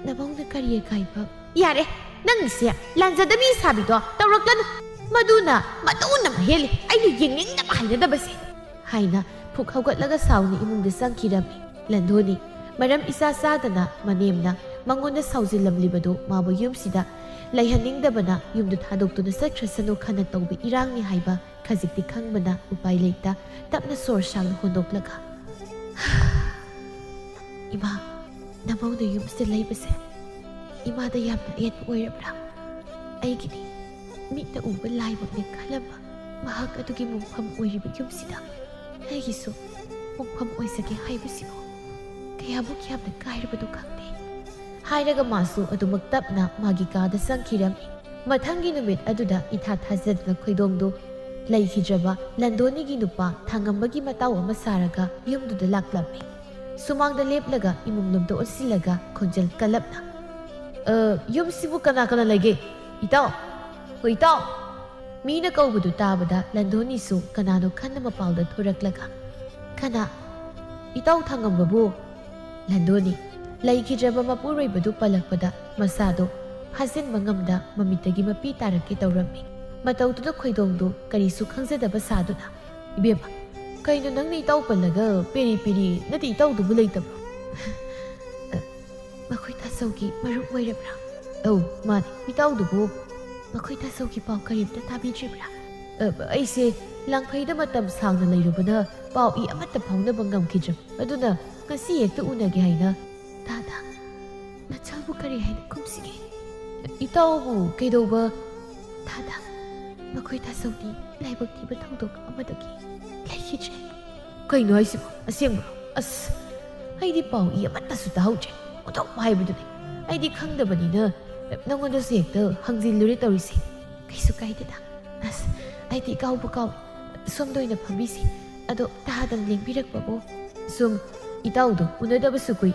ꯅꯃꯧꯅ ꯀꯔꯤ ꯑꯀꯥꯏꯕ?" "ꯌꯥꯔꯦ, ꯅꯪꯒꯤꯁꯦ ꯂꯥꯟꯖꯗꯕꯤ ꯁꯥꯕꯤꯗꯣ ꯇꯧꯔꯛꯂꯅꯨ꯫ ꯃꯗꯨꯅ, ꯃꯗꯨꯅ ꯃꯍꯦꯜꯂꯤ ꯑꯩꯅ ꯌꯦꯡꯅꯤꯡꯗꯕ ꯍꯩꯅꯗꯕꯁꯦ" ꯍꯥꯏꯅ ꯐꯨꯛ ꯍꯧꯒꯠꯂꯒ ꯁꯥꯎꯅ ꯏꯃꯨꯡꯗ ꯆꯪꯈꯤꯔꯝꯃꯤ꯫ ꯂꯟꯗꯣꯅꯤ ꯃꯔꯝ ꯏꯆꯥ ꯆꯥꯗꯅ ꯃꯅꯦꯝꯅ ꯃꯉꯣꯟꯗ ꯁꯥꯎꯖꯤꯜꯂꯝꯂꯤꯕꯗꯨ ꯃꯥꯕꯨ ꯌꯨꯝꯁꯤꯗ ꯂꯩꯍꯟꯅꯤꯡꯗꯕꯅ ꯌꯨꯝꯗꯨ ꯊꯥꯗꯣꯛꯇꯨꯅ ꯆꯠꯈ꯭ꯔꯁꯅꯨ ꯈꯟꯅ ꯇꯧꯕ ꯏꯔꯥꯡꯅꯤ ꯍꯥꯏꯕ ꯈꯖꯤꯛꯇꯤ ꯈꯪꯕꯅ ꯎꯄꯥꯏ ꯂꯩꯇ ꯇꯞꯅ ꯁꯣꯔ ꯁꯥꯡꯅ ꯍꯣꯟꯗꯣꯛꯂꯒ, "ꯏꯃꯥ, ꯅꯃꯧꯅ ꯌꯨꯝꯁꯤꯗ ꯂꯩꯕꯁꯦ ꯏꯃꯥꯗ ꯌꯥꯝꯅ ꯑꯌꯦꯠꯄ ꯑꯣꯏꯔꯕ꯭ꯔꯥ? ꯑꯩꯒꯤꯗꯤ ꯃꯤꯠꯅ ꯎꯕ ꯂꯥꯏꯃꯛꯅꯦ ꯈꯜꯂꯝꯕ ꯃꯍꯥꯛ ꯑꯗꯨꯒꯤ ꯃꯣꯡꯐꯝ ꯑꯣꯏꯔꯤꯕ ꯌꯨꯝꯁꯤꯗ ꯑꯩꯒꯤꯁꯨ ꯄꯣꯛꯐꯝ ꯑꯣꯏꯖꯒꯦ ꯍꯥꯏꯕꯁꯤꯕꯨ ꯀꯌꯥꯃꯨꯛ ꯌꯥꯝꯅ ꯀꯥꯏꯔꯕꯅꯣ ꯈꯪꯗꯦ꯫ ꯍꯥꯏꯔꯒ ꯃꯥꯁꯨ ꯑꯗꯨꯃꯛ ꯇꯞꯅ ꯃꯥꯒꯤ ꯀꯥꯗ ꯆꯪꯈꯤꯔꯝꯃꯤ꯫ ꯃꯊꯪꯒꯤ ꯅꯨꯃꯤꯠ ꯑꯗꯨꯗ ꯏꯊꯥ ꯊꯥꯖꯗꯅ ꯈꯣꯏꯗꯣꯡꯗꯨ ꯂꯩꯈꯤꯗ꯭ꯔꯕ ꯂꯟꯗꯣꯅꯤꯒꯤ ꯅꯨꯄꯥ ꯊꯥꯡꯉꯝꯕꯒꯤ ꯃꯇꯥꯎ ꯑꯃ ꯁꯥꯔꯒ ꯌꯨꯝꯗꯨꯗ ꯂꯥꯛꯂꯝꯃꯤ꯫ ꯁꯨꯃꯥꯡꯗ ꯂꯦꯞꯂꯒ ꯏꯃꯨꯡ ꯂꯣꯝꯗ ꯑꯣꯟꯁꯤꯜꯂꯒ ꯈꯣꯟꯖꯦꯜ ꯀꯜꯂꯞꯅ, "ꯑ, ꯌꯨꯝꯁꯤꯕꯨ ꯀꯅꯥ ꯀꯅꯥ ꯂꯩꯒꯦ? ꯏꯇꯥꯎ! ꯑꯣ, ꯏꯇꯥꯎ!" ꯃꯤꯅ ꯀꯧꯕꯗꯨ ꯇꯥꯕꯗ ꯂꯟꯗꯣꯅꯤꯁꯨ ꯀꯅꯥꯅꯣ ꯈꯟꯅ ꯃꯄꯥꯜꯗ ꯊꯣꯔꯛꯂꯒ, "ꯀꯅꯥ? ꯏꯇꯥꯎ ꯊꯥꯡꯉꯝꯕꯕꯨ?" ꯂꯟꯗꯣꯅꯤ ꯂꯩꯈꯤꯗ꯭ꯔꯕ ꯃꯄꯨꯔꯣꯏꯕꯗꯨ ꯄꯜꯂꯛꯄꯗ ꯃꯁꯥꯗꯣ ꯐꯥꯖꯤꯟꯕ ꯉꯝꯗ ꯃꯃꯤꯠꯇꯒꯤ ꯃꯄꯤ ꯇꯥꯔꯛꯀꯦ ꯇꯧꯔꯝꯃꯤ꯫ ꯃꯇꯧꯗꯨꯗ ꯈꯣꯏꯗꯣꯡꯗꯨ ꯀꯔꯤꯁꯨ ꯈꯪꯖꯗꯕ ꯁꯥꯗꯨꯅ, "ꯏꯕꯦꯝꯃ, ꯀꯩꯅꯣ ꯅꯪꯅ ꯏꯇꯥꯎ ꯄꯜꯂꯒ ꯄꯦꯔꯤ ꯄꯦꯔꯤ? ꯅꯠꯇꯦ, ꯏꯇꯥꯎꯗꯨꯕꯨ ꯂꯩꯇꯕ꯭ꯔꯣ?" "ꯑ, ꯃꯈꯣꯏ ꯇꯥꯆꯧꯒꯤ ꯃꯔꯨꯞ ꯑꯣꯏꯔꯕ꯭ꯔꯥ?" "ꯑꯧ, ꯃꯥꯅꯤ꯫ ꯏꯇꯥꯎꯗꯨꯕꯨ?" "ꯃꯈꯣꯏ ꯇꯥꯆꯧꯒꯤ ꯄꯥꯎ ꯀꯔꯤꯝꯇ ꯇꯥꯕꯤꯗ꯭ꯔꯤꯕ꯭ꯔꯥ?" "ꯑ, ꯑꯩꯁꯦ ꯂꯥꯡꯐꯩꯗ ꯃꯇꯝ ꯁꯥꯡꯅ ꯂꯩꯔꯨꯕꯅ ꯄꯥꯎ ꯏ ꯑꯃꯠꯇ ꯐꯥꯎꯅꯕ ꯉꯝꯈꯤꯗ꯭ꯔꯕ꯫ ꯑꯗꯨꯅ ꯉꯁꯤ ꯍꯦꯛꯇ ꯎꯅꯒꯦ ꯍꯥꯏꯅ." "ꯇꯥꯗ, ꯅꯆꯥꯕꯨ ꯀꯔꯤ ꯍꯥꯏꯅ ꯈꯨꯝꯁꯤꯒꯦ?" "ꯏꯇꯥꯎꯕꯨ ꯀꯩꯗꯧꯕ?" "ꯇꯥꯗ, ꯃꯈꯣꯏ ꯇꯥꯆꯧꯗꯤ ꯂꯥꯏꯕꯛ ꯊꯤꯕ ꯊꯧꯗꯣꯛ ꯑꯃꯗꯒꯤ ꯂꯩꯈꯤꯗ꯭ꯔꯦ꯫" "ꯀꯩꯅꯣ ꯍꯥꯏꯁꯤꯕꯣ? ꯑꯁꯦꯡꯕ꯭ꯔꯣ? ꯑꯁ, ꯑꯩꯗꯤ ꯄꯥꯎ ꯏ ꯑꯃꯠꯇꯁꯨ ꯇꯥꯍꯧꯗ꯭ꯔꯦ꯫ ꯑꯣꯟꯊꯣꯛꯄ ꯍꯥꯏꯕꯗꯨꯅꯤ꯫ ꯑꯩꯗꯤ ꯈꯪꯗꯕꯅꯤꯅ ꯅꯉꯣꯟꯗꯁꯨ ꯍꯦꯛꯇ ꯍꯪꯖꯤꯜꯂꯨꯔꯦ ꯇꯧꯔꯤꯁꯦ꯫" "ꯀꯩꯁꯨ ꯀꯥꯏꯗꯦꯗ꯫ ꯑꯁ, ꯑꯩꯗꯤ ꯏꯀꯥꯎꯕꯨ ꯀꯥꯎꯏ꯫ ꯁꯣꯝꯗ ꯑꯣꯏꯅ ꯐꯝꯕꯤꯁꯤ꯫ ꯑꯗꯣ ꯇꯥꯗꯅ ꯂꯦꯡꯕꯤꯔꯛꯄꯕꯨ꯫" "ꯁꯨꯝ ꯏꯇꯥꯎꯗꯣ ꯎꯅꯗꯕꯁꯨ ꯀꯨꯏ꯫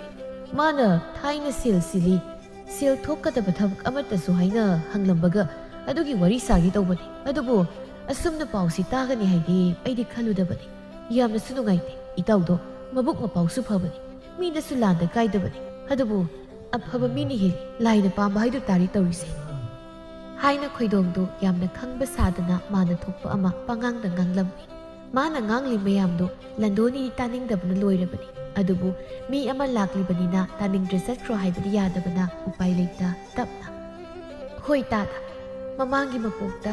ꯃꯥꯅ ꯊꯥꯏꯅ ꯁꯦꯜ ꯁꯤꯜꯂꯤ, ꯁꯦꯜ ꯊꯣꯛꯀꯗꯕ ꯊꯕꯛ ꯑꯃꯠꯇꯁꯨ ꯍꯥꯏꯅ ꯍꯪꯂꯝꯕꯒ ꯑꯗꯨꯒꯤ ꯋꯥꯔꯤ ꯁꯥꯒꯦ ꯇꯧꯕꯅꯤ꯫ ꯑꯗꯨꯕꯨ ꯑꯁꯨꯝꯅ ꯄꯥꯎꯁꯤ ꯇꯥꯒꯅꯤ ꯍꯥꯏꯗꯤ ꯑꯩꯗꯤ ꯈꯜꯂꯨꯗꯕꯅꯤ꯫ ꯌꯥꯝꯅꯁꯨ ꯅꯨꯡꯉꯥꯏꯇꯦ꯫ ꯏꯇꯥꯎꯗꯣ ꯃꯕꯨꯛ ꯃꯄꯥꯎꯁꯨ ꯐꯕꯅꯤ, ꯃꯤꯗꯁꯨ ꯂꯥꯟꯗ ꯀꯥꯏꯗꯕꯅꯤ꯫ ꯑꯗꯨꯕꯨ ꯑꯐꯕ ꯃꯤꯅ ꯍꯦꯜꯂꯤ, ꯂꯥꯏꯅ ꯄꯥꯝꯕ ꯍꯥꯏꯗꯨ ꯇꯥꯔꯦ ꯇꯧꯔꯤꯁꯦ," ꯍꯥꯏꯅ ꯈꯣꯏꯗꯣꯡꯗꯨ ꯌꯥꯝꯅ ꯈꯪꯕ ꯁꯥꯗꯅ ꯃꯥꯅ ꯊꯣꯛꯄ ꯑꯃ ꯄꯉꯥꯡꯗ ꯉꯥꯡꯂꯝꯃꯤ꯫ ꯃꯥꯅ ꯉꯥꯡꯂꯤ ꯃꯌꯥꯝꯗꯨ ꯂꯟꯗꯣꯅꯤꯗꯤ ꯇꯥꯅꯤꯡꯗꯕꯅ ꯂꯣꯏꯔꯕꯅꯤ꯫ ꯑꯗꯨꯕꯨ ꯃꯤ ꯑꯃ ꯂꯥꯛꯂꯤꯕꯅꯤꯅ ꯇꯥꯅꯤꯡꯗ꯭ꯔ ꯆꯠꯈ꯭ꯔꯣ ꯍꯥꯏꯕꯗꯤ ꯌꯥꯗꯕꯅ ꯎꯄꯥꯏ ꯂꯩꯇ ꯇꯞꯅ, "ꯍꯣꯏ ꯇꯥꯗ, ꯃꯃꯥꯡꯒꯤ ꯃꯄꯣꯛꯇ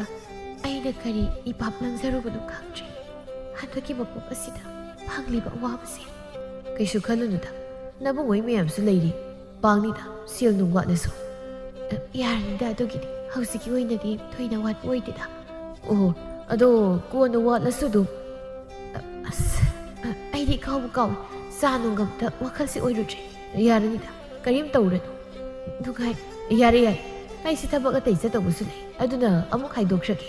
ꯑꯩꯅ ꯀꯔꯤ ꯏꯄꯥꯞ ꯂꯪꯖꯔꯨꯕꯅꯣ ꯈꯪꯗ꯭ꯔꯦ꯫ ꯍꯟꯗꯛꯀꯤ ꯃꯄꯣꯛ ꯑꯁꯤꯗ ꯐꯪꯂꯤꯕ ꯑꯋꯥꯕꯁꯦ꯫" "ꯀꯩꯁꯨ ꯈꯜꯂꯨꯅꯨꯗ, ꯅꯕꯨꯡꯉꯣꯏ ꯃꯌꯥꯝꯁꯨ ꯂꯩꯔꯤ꯫ ꯄꯥꯡꯅꯤꯗ, ꯁꯦꯜ ꯅꯨꯡ ꯋꯥꯠꯂꯁꯨ꯫" "ꯑ, ꯌꯥꯔꯅꯤꯗ, ꯑꯗꯨꯒꯤꯗꯤ ꯍꯧꯖꯤꯛꯀꯤ ꯑꯣꯏꯅꯗꯤ ꯊꯣꯏꯅ ꯋꯥꯠꯄ ꯑꯣꯏꯗꯦꯗ꯫" "ꯑꯣ, ꯑꯗꯣ ꯀꯣꯟꯅ ꯋꯥꯠꯂꯁꯨ ꯑꯗꯨꯝ꯫" "ꯑ, ꯑꯁ, ꯑꯩꯗꯤ ꯏꯀꯥꯎꯕꯨ ꯀꯥꯎꯏ꯫ ꯆꯥ ꯅꯨꯡ ꯑꯝꯇ ꯋꯥꯈꯜꯁꯤ ꯑꯣꯏꯔꯨꯗ꯭ꯔꯦ꯫ ꯌꯥꯔꯅꯤꯗ, ꯀꯔꯤꯝ ꯇꯧꯔꯨꯔꯅꯨ꯫ ꯅꯨꯡꯉꯥꯏ꯫ ꯌꯥꯔꯦ, ꯌꯥꯔꯦ꯫ ꯑꯩꯁꯤ ꯊꯕꯛ ꯑꯇꯩ ꯆꯠꯇꯧꯕꯁꯨ ꯂꯩ꯫ ꯑꯗꯨꯅ ꯑꯃꯨꯛ ꯍꯥꯏꯗꯣꯛꯈ꯭ꯔꯒꯦ꯫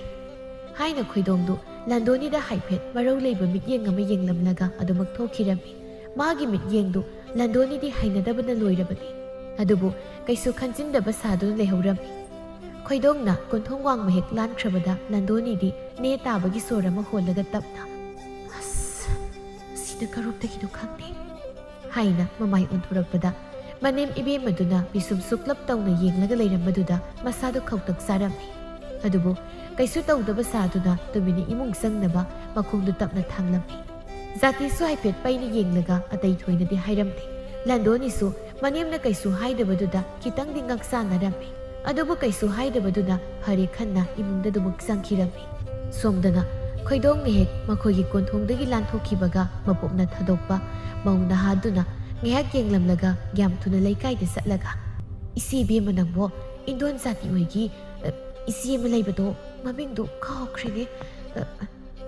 ꯍꯥꯏꯅ ꯈꯣꯏꯗꯣꯡꯗꯨ ꯂꯥꯟꯗꯣꯅꯤꯗ ꯍꯥꯏꯐꯦꯠ ꯃꯔꯧ ꯂꯩꯕ ꯃꯤꯠꯌꯦꯡ ꯑꯃ ꯌꯦꯡꯂꯝꯂꯒ ꯑꯗꯨꯃꯛ ꯊꯣꯛꯈꯤꯔꯝꯃꯤ꯫ ꯃꯥꯒꯤ ꯃꯤꯠꯌꯦꯡꯗꯨ ꯂꯥꯟꯗꯣꯅꯤꯗꯤ ꯍꯩꯅꯗꯕꯅ ꯂꯣꯏꯔꯕꯅꯤ꯫ ꯑꯗꯨꯕꯨ ꯀꯩꯁꯨ ꯈꯟꯖꯤꯟꯗꯕ ꯁꯥꯗꯨꯅ ꯂꯩꯍꯧꯔꯝꯃꯤ꯫ ꯈꯣꯏꯗꯣꯡꯅ ꯀꯣꯟꯊꯣꯡ ꯋꯥꯡꯃ ꯍꯦꯛ ꯂꯥꯟꯈ꯭ꯔꯕꯗ ꯂꯥꯟꯗꯣꯅꯤꯗꯤ ꯅꯦ ꯇꯥꯕꯒꯤ ꯁꯣꯔ ꯑꯃ ꯍꯣꯜꯂꯒ ꯇꯞꯅ, "ꯑꯁ, ꯁꯤꯅ ꯀꯔꯣꯝꯗꯒꯤꯅꯣ ꯈꯪꯗꯦ" ꯍꯥꯏꯅ ꯃꯃꯥꯏ ꯑꯣꯟꯊꯣꯔꯛꯄꯗ ꯃꯅꯦꯝ ꯏꯕꯦꯝꯃꯗꯨꯅ ꯄꯤꯁꯨꯝ ꯁꯨꯛꯂꯞ ꯇꯧꯅ ꯌꯦꯡꯂꯒ ꯂꯩꯔꯝꯕꯗꯨꯗ ꯃꯁꯥꯗꯨ ꯈꯧꯇꯛ ꯆꯥꯔꯝꯃꯤ꯫ ꯑꯗꯨꯕꯨ ꯀꯩꯁꯨ ꯇꯧꯗꯕ ꯁꯥꯗꯨꯅ ꯇꯨꯃꯤꯟꯅ ꯏꯃꯨꯡ ꯆꯪꯅꯕ ꯃꯈꯣꯡꯗꯨ ꯇꯞꯅ ꯊꯥꯡꯂꯝꯃꯤ꯫ ꯖꯥꯇꯤꯁꯨ ꯍꯥꯏꯐꯦꯠ ꯄꯩꯅ ꯌꯦꯡꯂꯒ ꯑꯇꯩ ꯊꯣꯏꯅꯗꯤ ꯍꯥꯏꯔꯝꯗꯦ꯫ ꯂꯥꯟꯗꯣꯅꯤꯁꯨ ꯃꯅꯦꯝꯅ ꯀꯩꯁꯨ ꯍꯥꯏꯗꯕꯗꯨꯗ ꯈꯤꯇꯪꯗꯤ ꯉꯛꯆꯥꯟꯅꯔꯝꯃꯤ꯫ ꯑꯗꯨꯕꯨ ꯀꯩꯁꯨ ꯍꯥꯏꯗꯕꯗꯨꯅ ꯐꯔꯦ ꯈꯟꯅ ꯏꯃꯨꯡꯗ ꯑꯗꯨꯃꯛ ꯆꯪꯈꯤꯔꯝꯃꯤ꯫ ꯁꯣꯝꯗꯅ ꯈꯣꯏꯗꯣꯡꯅ ꯍꯦꯛ ꯃꯈꯣꯏꯒꯤ ꯀꯣꯟꯊꯣꯡꯗꯒꯤ ꯂꯥꯟꯊꯣꯛꯈꯤꯕꯒ ꯃꯄꯣꯛꯅ ꯊꯥꯗꯣꯛꯄ ꯃꯧ ꯅꯍꯥꯗꯨꯅ ꯉꯥꯏꯍꯥꯛ ꯌꯦꯡꯂꯝꯂꯒ ꯌꯥꯝ ꯊꯨꯅ ꯂꯩꯀꯥꯏꯗ ꯆꯠꯂꯒ, "ꯏꯆꯦ ꯏꯕꯦꯝꯃ, ꯅꯪꯕꯣ ꯏꯟꯗꯣꯟ ꯖꯥꯇꯤ ꯑꯣꯏꯒꯤ, ꯑ, ꯏꯆꯦ ꯑꯃ ꯂꯩꯕꯗꯣ, ꯃꯃꯤꯡꯗꯨ ꯀꯥꯎꯈ꯭ꯔꯦꯅꯦ꯫ ꯑ,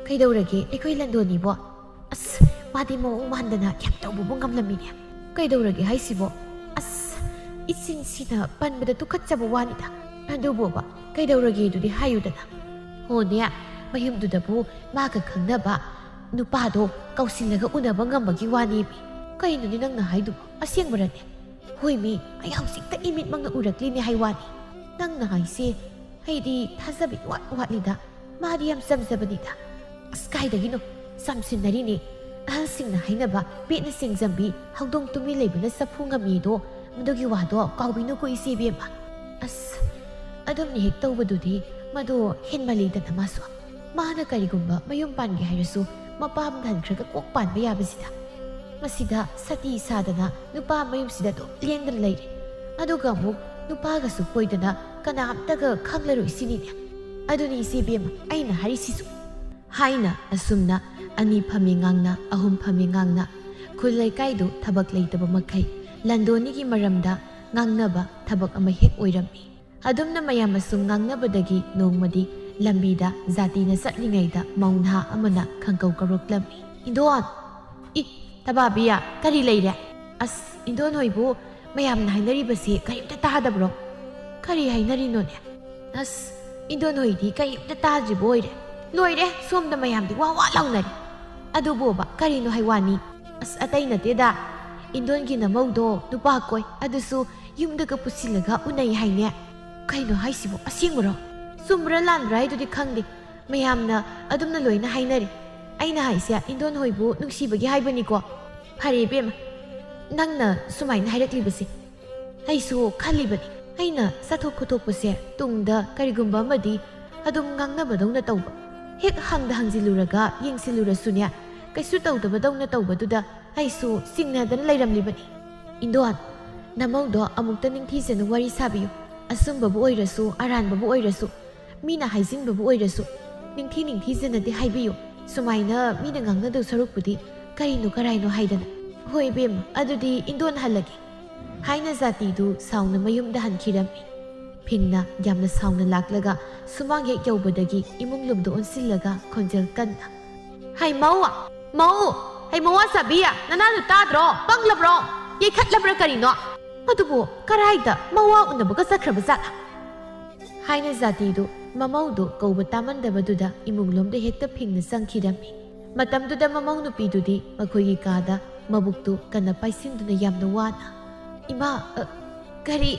ꯀꯩꯗꯧꯔꯒꯦ ꯑꯩꯈꯣꯏ ꯂꯟꯗꯣꯅꯤꯕꯣ? ꯑꯁ, ꯃꯥꯗꯤ ꯃꯑꯣꯡ ꯃꯥꯟꯗꯅ ꯌꯥꯝ ꯇꯧꯕꯕꯨ ꯉꯝꯂꯝꯃꯤꯅꯦ꯫ ꯀꯩꯗꯧꯔꯒꯦ ꯍꯥꯏꯁꯤꯕꯣ? ꯑꯁ, ꯏꯆꯤꯟꯁꯤꯅ ꯄꯟꯕꯗ ꯇꯨꯀꯠꯆꯕ ꯋꯥꯅꯤꯗ꯫ ꯑꯗꯨꯕꯨꯕ ꯀꯩꯗꯧꯔꯒꯦꯗꯨꯗꯤ ꯍꯥꯏꯌꯨꯗꯅ꯫ ꯍꯣꯅꯦ, ꯃꯌꯨꯝꯗꯨꯗꯕꯨ ꯃꯥꯒ ꯈꯪꯅꯕ ꯅꯨꯄꯥꯗꯣ ꯀꯧꯁꯤꯜꯂꯒ ꯎꯅꯕ ꯉꯝꯕꯒꯤ ꯋꯥꯅꯦꯃꯤ꯫ ꯀꯩꯅꯣꯅꯦ ꯅꯪꯅ ꯍꯥꯏꯗꯨꯕꯣ? ꯑꯁꯦꯡꯕꯔꯅꯦ?" "ꯍꯣꯏꯃꯤ, ꯑꯩ ꯍꯧꯖꯤꯛꯇ ꯏꯃꯤꯠꯃꯛꯅ ꯎꯔꯛꯂꯤꯅꯦ ꯍꯥꯏ ꯋꯥꯅꯤ꯫ ꯅꯪꯅ ꯍꯥꯏꯁꯦ ꯑꯩꯗꯤ ꯊꯥꯖꯕ ꯏꯋꯥꯠ ꯋꯥꯠꯂꯤꯗ꯫ ꯃꯥꯗꯤ ꯌꯥꯝ ꯆꯝꯖꯕꯅꯤꯗ꯫" "ꯑꯁ, ꯀꯥꯏꯗꯒꯤꯅꯣ? ꯆꯝꯁꯤꯟꯅꯔꯤꯅꯦ꯫ ꯑꯍꯜꯁꯤꯡꯅ ꯍꯥꯏꯅꯕ, ꯄꯦꯠꯅ ꯆꯦꯡꯖꯝꯕꯤ ꯍꯧꯗꯣꯡ ꯇꯨꯃꯤ ꯂꯩꯕꯅ ꯆꯐꯨ ꯉꯝꯃꯤꯗꯣ, ꯃꯗꯨꯒꯤ ꯋꯥꯗꯣ ꯀꯥꯎꯕꯤꯅꯨꯀꯣ ꯏꯆꯦ ꯏꯕꯦꯝꯃ꯫" "ꯑꯁ, ꯑꯗꯨꯝꯅ ꯍꯦꯛ ꯇꯧꯕꯗꯨꯗꯤ ꯃꯗꯣ ꯍꯦꯟꯃꯜꯂꯤꯗꯅ ꯃꯥꯁꯨ꯫ ꯃꯥꯅ ꯀꯔꯤꯒꯨꯝꯕ ꯃꯌꯨꯝ ꯄꯥꯟꯒꯦ ꯍꯥꯏꯔꯁꯨ ꯃꯄꯥꯝꯗ ꯍꯟꯈ꯭ꯔꯒ ꯀꯣꯛ ꯄꯥꯟꯕ ꯌꯥꯕꯁꯤꯗ꯫ ꯃꯁꯤꯗ ꯁꯇꯤ ꯁꯥꯗꯅ ꯅꯨꯄꯥ ꯃꯌꯨꯝꯁꯤꯗ ꯑꯗꯨꯝ ꯂꯦꯡꯗꯅ ꯂꯩꯔꯦ꯫ ꯑꯗꯨꯒ ꯑꯃꯨꯛ ꯅꯨꯄꯥꯒꯁꯨ ꯀꯣꯏꯗꯅ ꯀꯅꯥꯝꯇꯒ ꯈꯪꯂꯔꯣꯏ ꯁꯤꯅꯤꯅꯦ꯫ ꯑꯗꯨꯅꯤ ꯏꯆꯦ ꯏꯕꯦꯝꯃ ꯑꯩꯅ ꯍꯥꯏꯔꯤꯁꯤꯁꯨ꯫" ꯍꯥꯏꯅ ꯑꯁꯨꯝꯅ ꯑꯅꯤ ꯐꯝꯃꯤ ꯉꯥꯡꯅ, ꯑꯍꯨꯝ ꯐꯝꯃꯤ ꯉꯥꯡꯅ, ꯈꯨꯜ ꯂꯩꯀꯥꯏꯗꯨ ꯊꯕꯛ ꯂꯩꯇꯕ ꯃꯈꯩ ꯂꯟꯗꯣꯅꯤꯒꯤ ꯃꯔꯝꯗ ꯉꯥꯡꯅꯕ ꯊꯕꯛ ꯑꯃ ꯍꯦꯛ ꯑꯣꯏꯔꯝꯃꯤ꯫ ꯑꯗꯨꯝꯅ ꯃꯌꯥꯝ ꯑꯁꯨꯝ ꯉꯥꯡꯅꯕꯗꯒꯤ ꯅꯣꯡꯃꯗꯤ ꯂꯝꯕꯤꯗ ꯖꯥꯇꯤꯅ ꯆꯠꯂꯤꯉꯩꯗ ꯃꯧ ꯅꯍꯥ ꯑꯃꯅ ꯈꯪꯀꯧ ꯀꯧꯔꯛꯂꯝꯃꯤ꯫ "ꯏꯟꯗꯣꯟ!" ꯏ, ꯇꯕꯥꯕꯤꯌꯥ, ꯀꯔꯤ ꯂꯩꯔꯦ? ꯑꯁ, ꯏꯟꯗꯣꯟ ꯍꯣꯏꯕꯨ ꯃꯌꯥꯝꯅ ꯍꯥꯏꯅꯔꯤꯕꯁꯦ ꯀꯔꯤꯝꯇ ꯇꯥꯗꯕ꯭ꯔꯣ? ꯀꯔꯤ ꯍꯥꯏꯅꯔꯤꯅꯣꯅꯦ? ꯑꯁ, ꯏꯟꯗꯣꯟ ꯍꯣꯏꯗꯤ ꯀꯔꯤꯝꯇ ꯇꯥꯗ꯭ꯔꯤꯕ ꯑꯣꯏꯔꯦ꯫ ꯂꯣꯏꯔꯦ, ꯁꯣꯝꯗ ꯃꯌꯥꯝꯗꯤ ꯋꯥ ꯋꯥ ꯂꯥꯎꯅꯔꯦ꯫ ꯑꯗꯨꯕꯨꯕ, ꯀꯔꯤꯅꯣ ꯍꯥꯏ ꯋꯥꯅꯤ? ꯑꯁ, ꯑꯇꯩ ꯅꯠꯇꯦꯗ, ꯏꯟꯗꯣꯟꯒꯤ ꯅꯃꯧꯗꯣ ꯅꯨꯄꯥ ꯀꯣꯏ, ꯑꯗꯨꯁꯨ ꯌꯨꯝꯗꯒ ꯄꯨꯁꯤꯜꯂꯒ ꯎꯅꯩ ꯍꯥꯏꯅꯦ꯫ ꯀꯩꯅꯣ ꯍꯥꯏꯁꯤꯕꯣ, ꯑꯁꯦꯡꯕꯔꯣ? ꯆꯨꯝꯕ꯭ꯔꯥ ꯂꯥꯟꯕ꯭ꯔꯥ ꯍꯥꯏꯗꯨꯗꯤ ꯈꯪꯗꯦ, ꯃꯌꯥꯝꯅ ꯑꯗꯨꯝꯅ ꯂꯣꯏꯅ ꯍꯥꯏꯅꯔꯤ꯫ ꯑꯩꯅ ꯍꯥꯏꯁꯦ ꯏꯟꯗꯣꯟ ꯍꯣꯏꯕꯨ ꯅꯨꯡꯁꯤꯕꯒꯤ ꯍꯥꯏꯕꯅꯤꯀꯣ꯫ ꯐꯔꯦ ꯏꯕꯦꯝꯃ, ꯅꯪꯅ ꯁꯨꯃꯥꯏꯅ ꯍꯥꯏꯔꯛꯂꯤꯕꯁꯦ꯫ ꯑꯩꯁꯨ ꯈꯜꯂꯤꯕꯅꯤ, ꯑꯩꯅ ꯆꯠꯊꯣꯛ ꯈꯣꯠꯇꯣꯛꯄꯁꯦ ꯇꯨꯡꯗ ꯀꯔꯤꯒꯨꯝꯕ ꯑꯃꯗꯤ ꯑꯗꯨꯝ ꯉꯥꯡꯅꯕꯗꯧꯅ ꯇꯧꯕ꯫ ꯍꯦꯛ ꯍꯪꯗ ꯍꯪꯖꯤꯜꯂꯨꯔꯒ ꯌꯦꯡꯁꯤꯜꯂꯨꯔꯁꯨꯅꯦ, ꯀꯩꯁꯨ ꯇꯧꯗꯕꯗꯧꯅ ꯇꯧꯕꯗꯨꯗ ꯑꯩꯁꯨ ꯆꯤꯡꯅꯗꯅ ꯂꯩꯔꯝꯂꯤꯕꯅꯤ꯫ ꯏꯟꯗꯣꯟ, ꯅꯃꯧꯗꯣ ꯑꯃꯨꯛꯇ ꯅꯤꯡꯊꯤꯖꯅ ꯋꯥꯔꯤ ꯁꯥꯕꯤꯌꯨ꯫ ꯑꯆꯨꯝꯕꯕꯨ ꯑꯣꯏꯔꯁꯨ, ꯑꯔꯥꯟꯕꯕꯨ ꯑꯣꯏꯔꯁꯨ, ꯃꯤꯅ ꯍꯥꯏꯖꯤꯟꯕꯕꯨ ꯑꯣꯏꯔꯁꯨ, ꯅꯤꯡꯊꯤ ꯅꯤꯡꯊꯤꯖꯅꯗꯤ ꯍꯥꯏꯕꯤꯌꯨ꯫ ꯁꯨꯃꯥꯏꯅ ꯃꯤꯅ ꯉꯥꯡꯅꯗꯧ ꯁꯔꯨꯛꯄꯨꯗꯤ ꯀꯔꯤꯅꯣ ꯀꯔꯥꯏꯅꯣ ꯍꯥꯏꯗꯅ꯫ "ꯍꯣꯏ ꯏꯕꯦꯝꯃ, ꯑꯗꯨꯗꯤ ꯏꯟꯗꯣꯟ ꯍꯜꯂꯒꯦ" ꯍꯥꯏꯅ ꯖꯥꯇꯤꯗꯨ ꯁꯥꯎꯅ ꯃꯌꯨꯝꯗ ꯍꯟꯈꯤꯔꯝꯃꯤ꯫ ꯐꯤꯡꯅ ꯌꯥꯝꯅ ꯁꯥꯎꯅ ꯂꯥꯛꯂꯒ ꯁꯨꯃꯥꯡ ꯍꯦꯛ ꯌꯧꯕꯗꯒꯤ ꯏꯃꯨꯡ ꯂꯣꯝꯗ ꯑꯣꯟꯁꯤꯜꯂꯒ ꯈꯣꯟꯖꯦꯜ ꯀꯟꯅ, "ꯍꯩ ꯃꯧ! ꯃꯧ! ꯍꯩ ꯃꯧ ꯑꯁꯥꯕꯤ! ꯅꯅꯥꯗꯨ ꯇꯥꯗ꯭ꯔꯣ? ꯄꯪꯂꯕ꯭ꯔꯣ? ꯌꯩꯈꯠꯂꯕ꯭ꯔꯥ ꯀꯔꯤꯅꯣ? ꯑꯗꯨꯕꯨ ꯀꯔꯥꯏꯗ ꯃꯋꯥ ꯎꯅꯕꯒ ꯆꯠꯈ꯭ꯔꯕ ꯖꯥꯠꯂ?" ꯍꯥꯏꯅ ꯖꯥꯇꯤꯗꯨ ꯃꯃꯧꯗꯨ ꯀꯧꯕ ꯇꯥꯃꯟꯗꯕꯗꯨꯗ ꯏꯃꯨꯡꯂꯣꯝꯗ ꯍꯦꯛꯇ ꯐꯤꯡꯅ ꯆꯪꯈꯤꯔꯝꯃꯤ꯫ ꯃꯇꯝꯗꯨꯗ ꯃꯃꯧ ꯅꯨꯄꯤꯗꯨꯗꯤ ꯃꯈꯣꯏꯒꯤ ꯀꯥꯗ ꯃꯕꯨꯛꯇꯨ ꯀꯟꯅ ꯄꯥꯏꯁꯤꯟꯗꯨꯅ ꯌꯥꯝꯅ ꯋꯥꯅ, "ꯏꯃꯥ, ꯑ, ꯀꯔꯤ?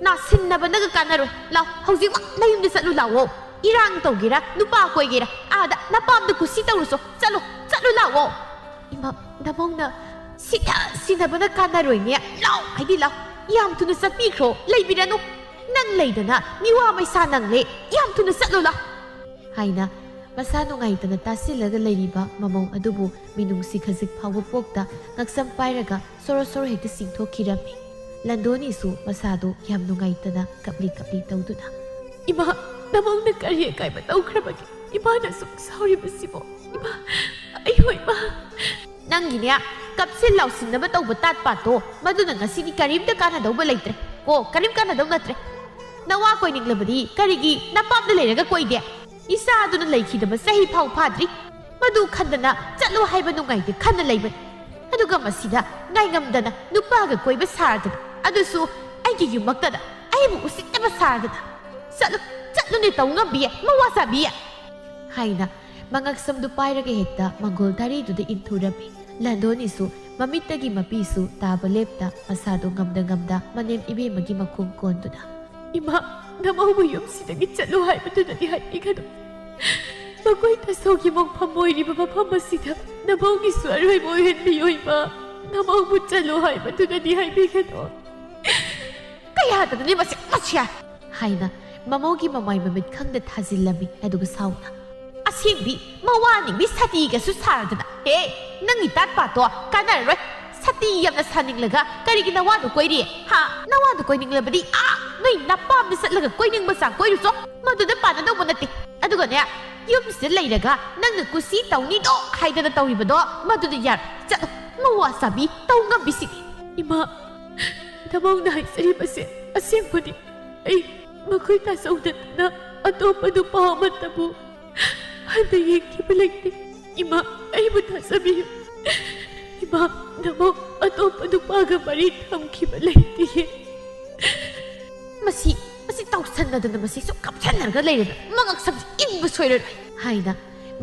ꯅꯥꯁꯤꯟꯅꯕꯅꯒ ꯀꯥꯟꯅꯔꯣꯏ꯫ ꯂꯥꯎ, ꯍꯧꯖꯤꯛꯃꯛ ꯅꯌꯨꯝꯗ ꯆꯠꯂꯨ ꯂꯥꯎꯑꯣ꯫ ꯏꯔꯥꯡ ꯇꯧꯒꯦꯔꯥ, ꯅꯨꯄꯥ ꯀꯣꯏꯒꯦꯔꯥ, ꯑꯥꯗ ꯅꯄꯥꯝꯗ ꯀꯨꯁꯤ ꯇꯧꯔꯨꯆꯣ꯫ ꯆꯠꯂꯨ, ꯆꯠꯂꯨ ꯂꯥꯎꯑꯣ꯫" "ꯏꯃꯥ, ꯅꯃꯧꯅ ꯁꯤꯟꯅ ꯁꯤꯟꯅꯕꯅ ꯀꯥꯟꯅꯔꯣꯏꯅꯦ꯫ ꯂꯥꯎ ꯍꯥꯏꯗꯤ ꯂꯥꯎ꯫ ꯌꯥꯝ ꯊꯨꯅ ꯆꯠꯄꯤꯈ꯭ꯔꯣ꯫ ꯂꯩꯕꯤꯔꯅꯨ꯫ ꯅꯪ ꯂꯩꯗꯅ ꯃꯤꯋꯥ ꯃꯩꯁꯥ ꯅꯪꯂꯦ꯫ ꯌꯥꯝ ꯊꯨꯅ ꯆꯠꯂꯨ ꯂꯥꯎ" ꯍꯥꯏꯅ ꯃꯁꯥ ꯅꯨꯡꯉꯥꯏꯇꯅ ꯇꯥꯁꯤꯜꯂꯒ ꯂꯩꯔꯤꯕ ꯃꯃꯧ ꯑꯗꯨꯕꯨ ꯃꯤꯅꯨꯡꯁꯤ ꯈꯖꯤꯛ ꯐꯥꯎꯕ ꯄꯣꯛꯇ ꯉꯛꯁꯝ ꯄꯥꯏꯔꯒ ꯁꯣꯔꯣ ꯁꯣꯔꯣ ꯍꯦꯛꯇ ꯆꯤꯡꯊꯣꯛꯈꯤꯔꯝꯃꯤ꯫ ꯂꯟꯗꯣꯅꯤꯁꯨ ꯃꯁꯥꯗꯨ ꯌꯥꯝ ꯅꯨꯡꯉꯥꯏꯇꯅ ꯀꯞꯂꯤ ꯀꯞꯂꯤ ꯇꯧꯗꯨꯅ, "ꯏꯃꯥ, ꯅꯃꯧꯅ ꯀꯔꯤ ꯑꯀꯥꯏꯕ ꯇꯧꯈ꯭ꯔꯕꯒꯦ? ꯏꯃꯥꯅ ꯁꯨꯛ ꯁꯥꯎꯔꯤꯕꯁꯤꯕꯣ? ꯏꯃꯥ, ꯑꯩ ꯍꯣꯏ ꯏꯃꯥ꯫" "ꯅꯪꯒꯤꯅꯦ, ꯀꯞꯁꯤꯟ ꯂꯥꯎꯁꯤꯟꯅꯕ ꯇꯧꯕ ꯇꯥꯠ ꯄꯥꯠꯇꯣ, ꯃꯗꯨꯅ ꯉꯁꯤꯗꯤ ꯀꯔꯤꯝꯇ ꯀꯥꯟꯅꯗꯧꯕ ꯂꯩꯇ꯭ꯔꯦ꯫ ꯀꯣ, ꯀꯔꯤꯝ ꯀꯥꯟꯅꯗꯧ ꯅꯠꯇ꯭ꯔꯦ꯫ ꯅꯋꯥ ꯀꯣꯏꯅꯤꯡꯂꯕꯗꯤ ꯀꯔꯤꯒꯤ ꯅꯄꯥꯝꯗ ꯂꯩꯔꯒ ꯀꯣꯏꯗꯦ? ꯏꯆꯥꯗꯨꯅ ꯂꯩꯈꯤꯗꯕ ꯆꯍꯤ ꯐꯥꯎ ꯐꯥꯗ꯭ꯔꯤ꯫ ꯃꯗꯨ ꯈꯟꯗꯅ ꯆꯠꯂꯣ ꯍꯥꯏꯕ ꯅꯨꯡꯉꯥꯏꯇꯦ ꯈꯟꯅ ꯂꯩꯕꯅꯤ꯫ ꯑꯗꯨꯒ ꯃꯁꯤꯗ ꯉꯥꯏꯉꯝꯗꯅ ꯅꯨꯄꯥꯒ ꯀꯣꯏꯕ ꯁꯥꯔꯗꯅ, ꯑꯗꯨꯁꯨ ꯑꯩꯒꯤ ꯌꯨꯝꯃꯛꯇꯗ ꯑꯩꯕꯨ ꯎꯁꯤꯠꯇꯕ ꯁꯥꯔꯗꯅ꯫ "ꯆꯠꯂꯨ, ꯆꯠꯂꯨꯅꯦ ꯇꯧ ꯉꯝꯕꯤ, ꯃꯋꯥ ꯆꯥꯕꯤ!" ꯍꯥꯏꯅ ꯃꯉꯛꯁꯝꯗꯨ ꯄꯥꯏꯔꯒ ꯍꯦꯛꯇ ꯃꯪꯒꯣꯜ ꯇꯥꯔꯤꯗꯨꯗ ꯏꯟꯊꯨꯔꯝꯃꯤ꯫ ꯂꯟꯗꯣꯅꯤꯁꯨ ꯃꯃꯤꯠꯇꯒꯤ ꯃꯄꯤꯁꯨ ꯇꯥꯕ ꯂꯦꯞꯇ ꯃꯁꯥꯗꯣ ꯉꯝꯗ ꯉꯝꯗ ꯃꯅꯦꯝ ꯏꯕꯦꯝꯃꯒꯤ ꯃꯈꯣꯡ ꯀꯣꯟꯗꯨꯅ, "ꯏꯃꯥ, ꯅꯃꯧꯕꯨ ꯌꯨꯝꯁꯤꯗꯒꯤ ꯆꯠꯂꯨ ꯍꯥꯏꯕꯗꯨꯗꯗꯤ ꯍꯥꯏꯕꯤꯒꯅꯨ꯫ ꯃꯈꯣꯏ ꯇꯥꯆꯧꯒꯤ ꯃꯣꯡꯐꯝ ꯑꯣꯏꯔꯤꯕ ꯃꯐꯝ ꯑꯁꯤꯗ ꯅꯃꯧꯒꯤꯁꯨ ꯑꯔꯣꯏꯕ ꯑꯣꯏꯍꯟꯕꯤꯌꯨ ꯏꯃꯥ꯫ ꯅꯃꯧꯕꯨ ꯆꯠꯂꯨ ꯍꯥꯏꯕꯗꯨꯗꯗꯤ ꯍꯥꯏꯕꯤꯒꯅꯨ꯫" "ꯀꯌꯥꯗꯅꯣꯅꯦ ꯃꯁꯤ, ꯃꯁꯤ!" ꯍꯥꯏꯅ ꯃꯃꯧꯒꯤ ꯃꯃꯥꯏ ꯃꯃꯤꯠ ꯈꯪꯗ ꯊꯥꯖꯤꯜꯂꯝꯃꯤ꯫ ꯑꯗꯨꯒ ꯁꯥꯎꯅ, "ꯑꯁꯦꯡꯕꯤ ꯃꯋꯥ ꯅꯤꯡꯕꯤ ꯁꯇꯤꯒꯁꯨ ꯁꯥꯔꯗꯅ꯫ ꯍꯦ, ꯅꯪꯒꯤ ꯇꯥꯠ ꯄꯥꯠꯇꯣ ꯀꯥꯟꯅꯔꯔꯣꯏ꯫ ꯁꯇꯤ ꯌꯥꯝꯅ ꯁꯥꯅꯤꯡꯂꯒ ꯀꯔꯤꯒꯤ ꯅꯋꯥꯗꯣ ꯀꯣꯏꯔꯤ? ꯍꯥ? ꯅꯋꯥꯗꯣ ꯀꯣꯏꯅꯤꯡꯂꯕꯗꯤ ꯑꯥ ꯅꯣꯏ ꯅꯄꯥꯝꯗ ꯆꯠꯂꯒ ꯀꯣꯏꯅꯤꯡꯕ ꯆꯥꯡ ꯀꯣꯏꯔꯨꯆꯣ꯫ ꯃꯗꯨꯗ ꯄꯥꯟꯅꯗꯧꯕ ꯅꯠꯇꯦ꯫ ꯑꯗꯨꯒꯅꯦ, ꯌꯨꯝꯁꯤꯗ ꯂꯩꯔꯒ ꯅꯪꯅ ꯀꯨꯁꯤ ꯇꯧꯅꯤꯗꯣ ꯍꯥꯏꯗꯅ ꯇꯧꯔꯤꯕꯗꯣ ꯃꯗꯨꯗ ꯌꯥꯔꯣꯏ꯫ ꯆꯠꯂꯣ, ꯃꯋꯥ ꯆꯥꯕꯤ ꯇꯧ ꯉꯝꯕꯤꯁꯤꯗꯤ꯫" "ꯏꯃꯥ, ꯅꯃꯧꯅ ꯍꯥꯏꯖꯔꯤꯕꯁꯦ ꯑꯁꯦꯡꯕꯅꯤ꯫ ꯑꯩ ꯃꯈꯣꯏ ꯇꯥꯆꯧ ꯅꯠꯇꯅ ꯑꯇꯣꯞꯄ ꯅꯨꯄꯥ ꯑꯃꯠꯇꯕꯨ ꯍꯟꯅ ꯌꯦꯡꯈꯤꯕ ꯂꯩꯇꯦ꯫ ꯏꯃꯥ, ꯑꯩꯕꯨ ꯊꯥꯖꯕꯤꯌꯨ꯫ ꯏꯃꯥ, ꯅꯃꯧ ꯑꯇꯣꯞꯄ ꯅꯨꯄꯥꯒ ꯃꯔꯤ ꯊꯝꯈꯤꯕ ꯂꯩꯇꯦ꯫" "ꯃꯁꯤ, ꯃꯁꯤ ꯇꯧꯁꯟꯅꯗꯅ ꯃꯁꯤ ꯁꯨꯝ ꯀꯞꯁꯟꯅꯔꯒ ꯂꯩꯔꯦꯗ꯫ ꯃꯉꯛꯁꯝꯁꯤ ꯏꯟꯕ ꯁꯣꯏꯔꯔꯣꯏ," ꯍꯥꯏꯅ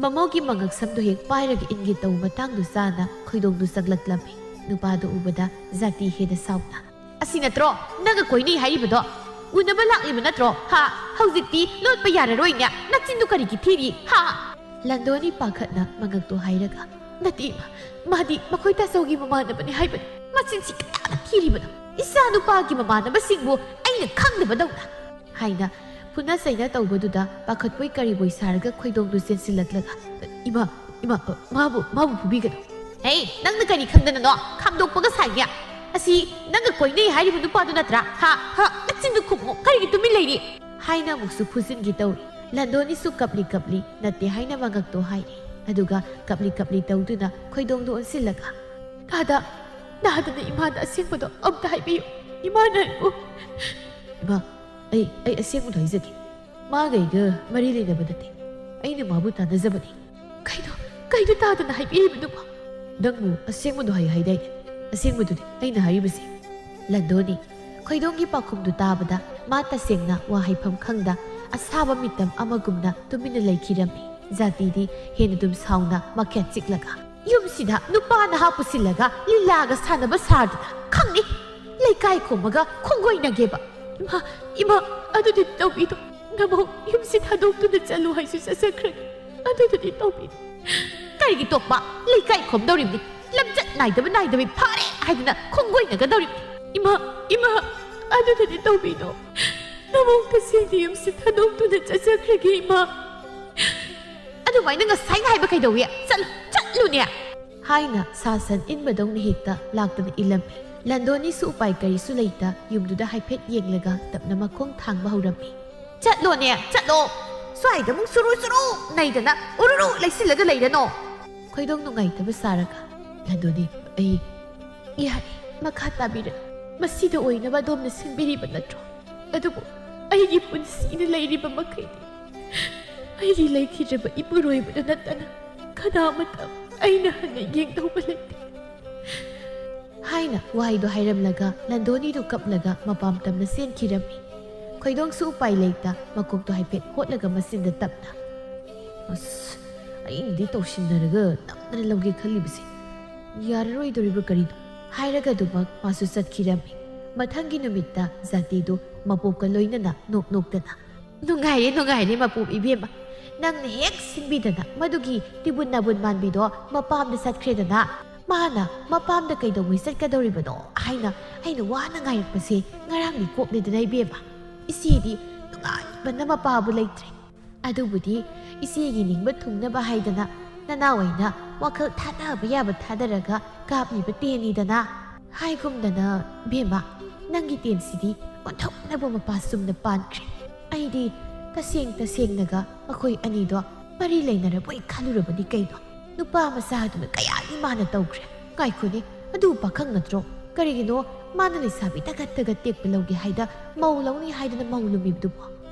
ꯃꯃꯧꯒꯤ ꯃꯉꯛꯁꯝꯗꯨ ꯍꯦꯛ ꯄꯥꯏꯔꯒ ꯏꯟꯒꯦ ꯇꯧꯕ ꯃꯇꯥꯡꯗꯨ ꯆꯥꯅ ꯈꯣꯏꯗꯣꯡꯗꯨ ꯆꯪꯂꯛꯂꯝꯃꯤ꯫ ꯅꯨꯄꯥꯗꯨ ꯎꯕꯗ ꯖꯥꯇꯤ ꯍꯦꯗ ꯁꯥꯎꯅ, "ꯑꯁꯤ ꯅꯠꯇ꯭ꯔꯣ ꯅꯪꯒ ꯀꯣꯏꯅꯩ ꯍꯥꯏꯔꯤꯕꯗꯣ? ꯎꯅꯕ ꯂꯥꯛꯂꯤꯕ ꯅꯠꯇ꯭ꯔꯣ? ꯍꯥ? ꯍꯧꯖꯤꯛꯇꯤ ꯂꯣꯠꯄ ꯌꯥꯔꯔꯣꯏꯅꯦ꯫ ꯅꯆꯤꯟꯗꯨ ꯀꯔꯤꯒꯤ ꯊꯤꯔꯤ? ꯍꯥ?" ꯂꯟꯗꯣꯅꯤ ꯄꯥꯈꯠꯅ ꯃꯉꯛꯇꯨ ꯍꯥꯏꯔꯒ, "ꯅꯠꯇꯦ ꯏꯃꯥ, ꯃꯥꯗꯤ ꯃꯈꯣꯏ ꯇꯥꯆꯧꯒꯤ ꯃꯃꯥꯟꯅꯕꯅꯤ ꯍꯥꯏꯕꯅꯤ꯫ ꯃꯆꯤꯟꯁꯤ ꯀꯌꯥꯗ ꯊꯤꯔꯤꯕꯅꯣ? ꯏꯆꯥ ꯅꯨꯄꯥꯒꯤ ꯃꯃꯥꯟꯅꯕꯁꯤꯡꯕꯨ ꯑꯩꯅ ꯈꯪꯗꯕꯗꯧꯅ," ꯍꯥꯏꯅ ꯐꯨꯅ ꯆꯩꯅ ꯇꯧꯕꯗꯨꯗ ꯄꯥꯈꯠꯄꯣꯏ ꯀꯔꯤꯕꯣꯏ ꯁꯥꯔꯒ ꯈꯣꯏꯗꯣꯡꯗꯨ ꯆꯦꯟꯁꯤꯜꯂꯛꯂꯒ, "ꯏꯃꯥ, ꯏꯃꯥ, ꯃꯥꯕꯨ, ꯃꯥꯕꯨ ꯐꯨꯕꯤꯒꯅꯨ꯫" "ꯍꯦ, ꯅꯪꯅ ꯀꯔꯤ ꯈꯪꯗꯅꯅꯣ ꯈꯥꯝꯗꯣꯛꯄꯒ ꯁꯥꯏꯅꯦ? ꯑꯁꯤ ꯅꯪꯒ ꯀꯣꯏꯅꯩ ꯍꯥꯏꯔꯤꯕ ꯅꯨꯄꯥꯗꯨ ꯅꯠꯇ꯭ꯔꯥ? ꯍꯥ? ꯍꯥ? ꯅꯆꯤꯟꯗꯨ ꯈꯨꯝꯃꯨ, ꯀꯔꯤꯒꯤ ꯇꯨꯃꯤꯟ ꯂꯩꯔꯤ?" ꯍꯥꯏꯅ ꯑꯃꯨꯛꯁꯨ ꯐꯨꯖꯤꯟꯒꯦ ꯇꯧꯔꯤ꯫ ꯂꯟꯗꯣꯅꯤꯁꯨ ꯀꯞꯂꯤ ꯀꯞꯂꯤ ꯅꯠꯇꯦ ꯍꯥꯏꯅ ꯃꯉꯛꯇꯣ ꯍꯥꯏꯔꯤ꯫ ꯑꯗꯨꯒ ꯀꯞꯂꯤ ꯀꯞꯂꯤ ꯇꯧꯗꯨꯅ ꯈꯣꯏꯗꯣꯡꯗꯣ ꯑꯣꯟꯁꯤꯜꯂꯒ, "ꯇꯥꯗ, ꯅꯥꯗꯅ ꯏꯃꯥꯗ ꯑꯁꯦꯡꯕꯗꯣ ꯑꯝꯇ ꯍꯥꯏꯕꯤꯌꯨ꯫ ꯏꯃꯥꯅ ꯑꯩꯕꯨ..." "ꯏꯃꯥ, ꯑꯩ, ꯑꯩ ꯑꯁꯦꯡꯕꯗꯣ ꯍꯥꯏꯖꯒꯦ꯫ ꯃꯥꯒ ꯑꯩꯒ ꯃꯔꯤ ꯂꯩꯅꯕ ꯅꯠꯇꯦ꯫ ꯑꯩꯅ ꯃꯥꯕꯨ ꯇꯥꯟꯅꯖꯕꯅꯤ꯫" "ꯀꯩꯅꯣ? ꯀꯩꯅꯣ ꯇꯥꯗꯅ ꯍꯥꯏꯕꯤꯔꯤꯕꯗꯨꯕꯣ? ꯅꯪꯕꯨ ꯑꯁꯦꯡꯕꯗꯣ ꯍꯥꯏꯌꯨ ꯍꯥꯏꯗꯥꯏꯅꯦ? ꯑꯁꯦꯡꯕꯗꯨꯅꯤ ꯑꯩꯅ ꯍꯥꯏꯔꯤꯕꯁꯦ꯫ ꯂꯟꯗꯣꯅꯤ ꯈꯣꯏꯗꯣꯡꯒꯤ ꯄꯥꯎꯈꯨꯝꯗꯨ ꯇꯥꯕꯗ ꯃꯥ ꯇꯁꯦꯡꯅ ꯋꯥ ꯍꯥꯏꯐꯝ ꯈꯪꯗ ꯑꯁꯥꯕ ꯃꯤꯇꯝ ꯑꯃꯒꯨꯝꯅ ꯇꯨꯃꯤꯟꯅ ꯂꯩꯈꯤꯔꯝꯃꯤ꯫ ꯖꯥꯇꯤꯗꯤ ꯍꯦꯟꯅ ꯑꯗꯨꯝ ꯁꯥꯎꯅ ꯃꯈꯦꯠ ꯆꯤꯛꯂꯒ, "ꯌꯨꯝꯁꯤꯗ ꯅꯨꯄꯥ ꯅꯍꯥ ꯄꯨꯁꯤꯜꯂꯒ ꯂꯤꯂꯥꯒ ꯁꯥꯟꯅꯕ ꯁꯥꯔꯗꯅ ꯈꯪꯅꯤ꯫ ꯂꯩꯀꯥꯏ ꯈꯣꯝꯃꯒ ꯈꯣꯡꯒꯣꯏꯅꯒꯦꯕ꯫ ꯏꯃꯥ, ꯏꯃꯥ, ꯑꯗꯨꯗꯤ ꯇꯧꯕꯤꯗꯣ꯫ ꯅꯃꯧ ꯌꯨꯝꯁꯤ ꯊꯥꯗꯣꯛꯇꯨꯅ ꯆꯠꯂꯨ ꯍꯥꯏꯁꯨ ꯆꯠꯆꯈ꯭ꯔꯒꯦ꯫ ꯑꯗꯨꯗꯨꯗꯤ ꯇꯧꯕꯤꯗꯣ꯫ ꯀꯔꯤꯒꯤ ꯇꯣꯛꯄ? ꯂꯩꯀꯥꯏ ꯈꯣꯝꯗꯧꯔꯤꯕꯅꯤ꯫ ꯂꯝꯆꯠ ꯅꯥꯏꯗꯕ ꯅꯥꯏꯗꯕꯤ ꯐꯔꯦ ꯍꯥꯏꯗꯅ ꯈꯣꯡꯒꯣꯏꯅꯒꯗꯧꯔꯤꯕꯅꯤ꯫ ꯏꯃꯥ, ꯏꯃꯥ, ꯑꯗꯨꯗꯗꯤ ꯇꯧꯕꯤꯅꯣ꯫ ꯅꯃꯧ ꯇꯁꯦꯡꯅ ꯌꯨꯝꯁꯤ ꯊꯥꯗꯣꯛꯇꯨꯅ ꯆꯠꯆꯈ꯭ꯔꯒꯦ, ꯏꯃꯥ꯫ ꯑꯗꯨꯃꯥꯏꯅ ꯉꯁꯥꯏꯅ ꯍꯥꯏꯕ ꯀꯩꯗꯧꯏ? ꯆꯠꯂꯨ, ꯆꯠꯂꯨꯅꯦ!" ꯍꯥꯏꯅ ꯁꯥ ꯁꯟ ꯏꯟꯕꯗꯧꯅ ꯍꯦꯛꯇ ꯂꯥꯛꯇꯨꯅ ꯏꯜꯂꯝꯃꯤ꯫ ꯂꯟꯗꯣꯅꯤꯁꯨ ꯎꯄꯥꯏ ꯀꯔꯤꯁꯨ ꯂꯩꯇ ꯌꯨꯝꯗꯨꯗ ꯍꯥꯏꯐꯦꯠ ꯌꯦꯡꯂꯒ ꯇꯞꯅ ꯃꯈꯣꯡ ꯊꯥꯡꯕ ꯍꯧꯔꯝꯃꯤ꯫ "ꯆꯠꯂꯣꯅꯦ, ꯆꯠꯂꯣ! ꯁ꯭ꯋꯥꯏꯗ ꯑꯃꯨꯛ ꯆꯨꯔꯨ ꯆꯨꯔꯨ ꯅꯩꯗꯅ ꯎꯔꯨꯔꯨ ꯂꯩꯁꯤꯜꯂꯒ ꯂꯩꯔꯅꯣ!" ꯈꯣꯏꯗꯣꯡ ꯅꯨꯡꯉꯥꯏꯇꯕ ꯁꯥꯔꯒ, "ꯂꯟꯗꯣꯅꯤ, ꯑꯩ ꯌꯥꯔꯦ, ꯃꯈꯥ ꯇꯥꯕꯤꯔꯅꯨ꯫ ꯃꯁꯤꯗ ꯑꯣꯏꯅꯕ ꯑꯗꯣꯝꯅ ꯁꯤꯟꯕꯤꯔꯤꯕ ꯅꯠꯇ꯭ꯔꯣ? ꯑꯗꯨꯕꯨ ꯑꯩꯒꯤ ꯄꯨꯟꯁꯤꯅ ꯂꯩꯔꯤꯕ ꯃꯈꯩꯗꯤ ꯑꯩꯒꯤ ꯂꯩꯈꯤꯗ꯭ꯔꯕ ꯏꯄꯨꯔꯣꯏꯕꯗꯨ ꯅꯠꯇꯅ ꯀꯅꯥꯃꯠꯇ ꯑꯩꯅ ꯍꯟꯅ ꯌꯦꯡꯗꯧꯕ ꯂꯩꯇꯦ" ꯍꯥꯏꯅ ꯋꯥꯍꯩꯗꯣ ꯍꯥꯏꯔꯝꯂꯒ ꯂꯟꯗꯣꯅꯤꯗꯨ ꯀꯞꯂꯒ ꯃꯄꯥꯝ ꯇꯝꯅ ꯆꯦꯟꯈꯤꯔꯝꯃꯤ꯫ ꯈꯣꯏꯗꯣꯡꯁꯨ ꯎꯄꯥꯏ ꯂꯩꯇ ꯃꯀꯣꯛꯇꯣ ꯍꯥꯏꯐꯦꯠ ꯍꯣꯠꯂꯒ ꯃꯆꯤꯟꯗ ꯇꯞꯅ, "ꯑꯁ, ꯑꯩꯅꯗꯤ ꯇꯧꯁꯤꯟꯅꯔꯒ ꯅꯝꯗꯅ ꯂꯧꯒꯦ ꯈꯜꯂꯤꯕꯁꯦ ꯌꯥꯔꯔꯣꯏꯗꯣꯔꯤꯕ꯭ꯔꯥ ꯀꯔꯤꯅꯣ?" ꯍꯥꯏꯔꯒ ꯑꯗꯨꯃꯛ ꯃꯥꯁꯨ ꯆꯠꯈꯤꯔꯝꯃꯤ꯫ ꯃꯊꯪꯒꯤ ꯅꯨꯃꯤꯠꯇ ꯖꯥꯇꯤꯗꯨ ꯃꯄꯣꯛꯀ ꯂꯣꯏꯅꯅ ꯅꯣꯛ ꯅꯣꯛꯇꯅ, "ꯅꯨꯡꯉꯥꯏꯔꯦ, ꯅꯨꯡꯉꯥꯏꯔꯦ, ꯃꯄꯣꯛ ꯏꯕꯦꯝꯃ꯫ ꯅꯪꯅ ꯍꯦꯛ ꯁꯤꯟꯕꯤꯗꯅ ꯃꯗꯨꯒꯤ ꯇꯤꯕꯨꯟ ꯅꯥꯕꯨꯟ ꯃꯥꯟꯕꯤꯗꯣ ꯃꯄꯥꯝꯗ ꯆꯠꯈ꯭ꯔꯦꯗꯅ꯫ ꯃꯥꯅ ꯃꯄꯥꯝꯗ ꯀꯩꯗꯧꯉꯩ ꯆꯠꯀꯗꯧꯔꯤꯕꯅꯣ ꯍꯥꯏꯅ ꯑꯩꯅ ꯋꯥꯅ ꯉꯥꯏꯔꯛꯄꯁꯦ ꯉꯔꯥꯡꯗꯤ ꯀꯣꯛꯂꯦꯗꯅ ꯏꯕꯦꯝꯃ꯫ ꯏꯆꯦꯗꯤ ꯅꯨꯡꯉꯥꯏꯕꯅ ꯃꯄꯥꯕꯨ ꯂꯩꯇ꯭ꯔꯦ꯫ ꯑꯗꯨꯕꯨꯗꯤ ꯏꯆꯦꯒꯤ ꯅꯤꯡꯕ ꯊꯨꯡꯅꯕ ꯍꯥꯏꯗꯅ ꯅꯅꯥꯎ ꯑꯩꯅ ꯋꯥꯈꯜ ꯊꯥꯗꯕ ꯌꯥꯕ ꯊꯥꯗꯔꯒ ꯀꯥꯞꯂꯤꯕ ꯇꯦꯟꯅꯤꯗꯅ꯫ ꯍꯥꯏꯒꯨꯝꯗꯅ, ꯕꯦꯝꯃ, ꯅꯪꯒꯤ ꯇꯦꯟꯁꯤꯗꯤ ꯑꯣꯟꯊꯣꯛꯅꯕ ꯃꯄꯥ ꯆꯨꯝꯅ ꯄꯥꯟꯈ꯭ꯔꯦ꯫ ꯑꯩꯗꯤ ꯇꯁꯦꯡ ꯇꯁꯦꯡꯅꯒ ꯃꯈꯣꯏ ꯑꯅꯤꯗꯣ ꯃꯔꯤ ꯂꯩꯅꯔꯕꯣꯏ ꯈꯜꯂꯨꯔꯕꯅꯤ ꯀꯩꯅꯣ꯫ ꯅꯨꯄꯥ ꯃꯆꯥꯗꯨꯅ ꯀꯌꯥꯗꯤ ꯃꯥꯅ ꯇꯧꯈ꯭ꯔꯦ꯫ ꯉꯥꯏꯈꯣꯅꯦ, ꯑꯗꯨ ꯄꯥꯈꯪ ꯅꯠꯇ꯭ꯔꯣ? ꯀꯔꯤꯒꯤꯅꯣ ꯃꯥꯅ ꯂꯩꯁꯥꯕꯤ ꯇꯒꯠ ꯇꯒꯠ ꯇꯦꯛꯄ ꯂꯧꯒꯦ ꯍꯥꯏꯗ ꯃꯧ ꯂꯧꯅꯤ ꯍꯥꯏꯗꯅ ꯃꯧ ꯂꯨꯝꯃꯤꯕꯗꯨꯕꯣ?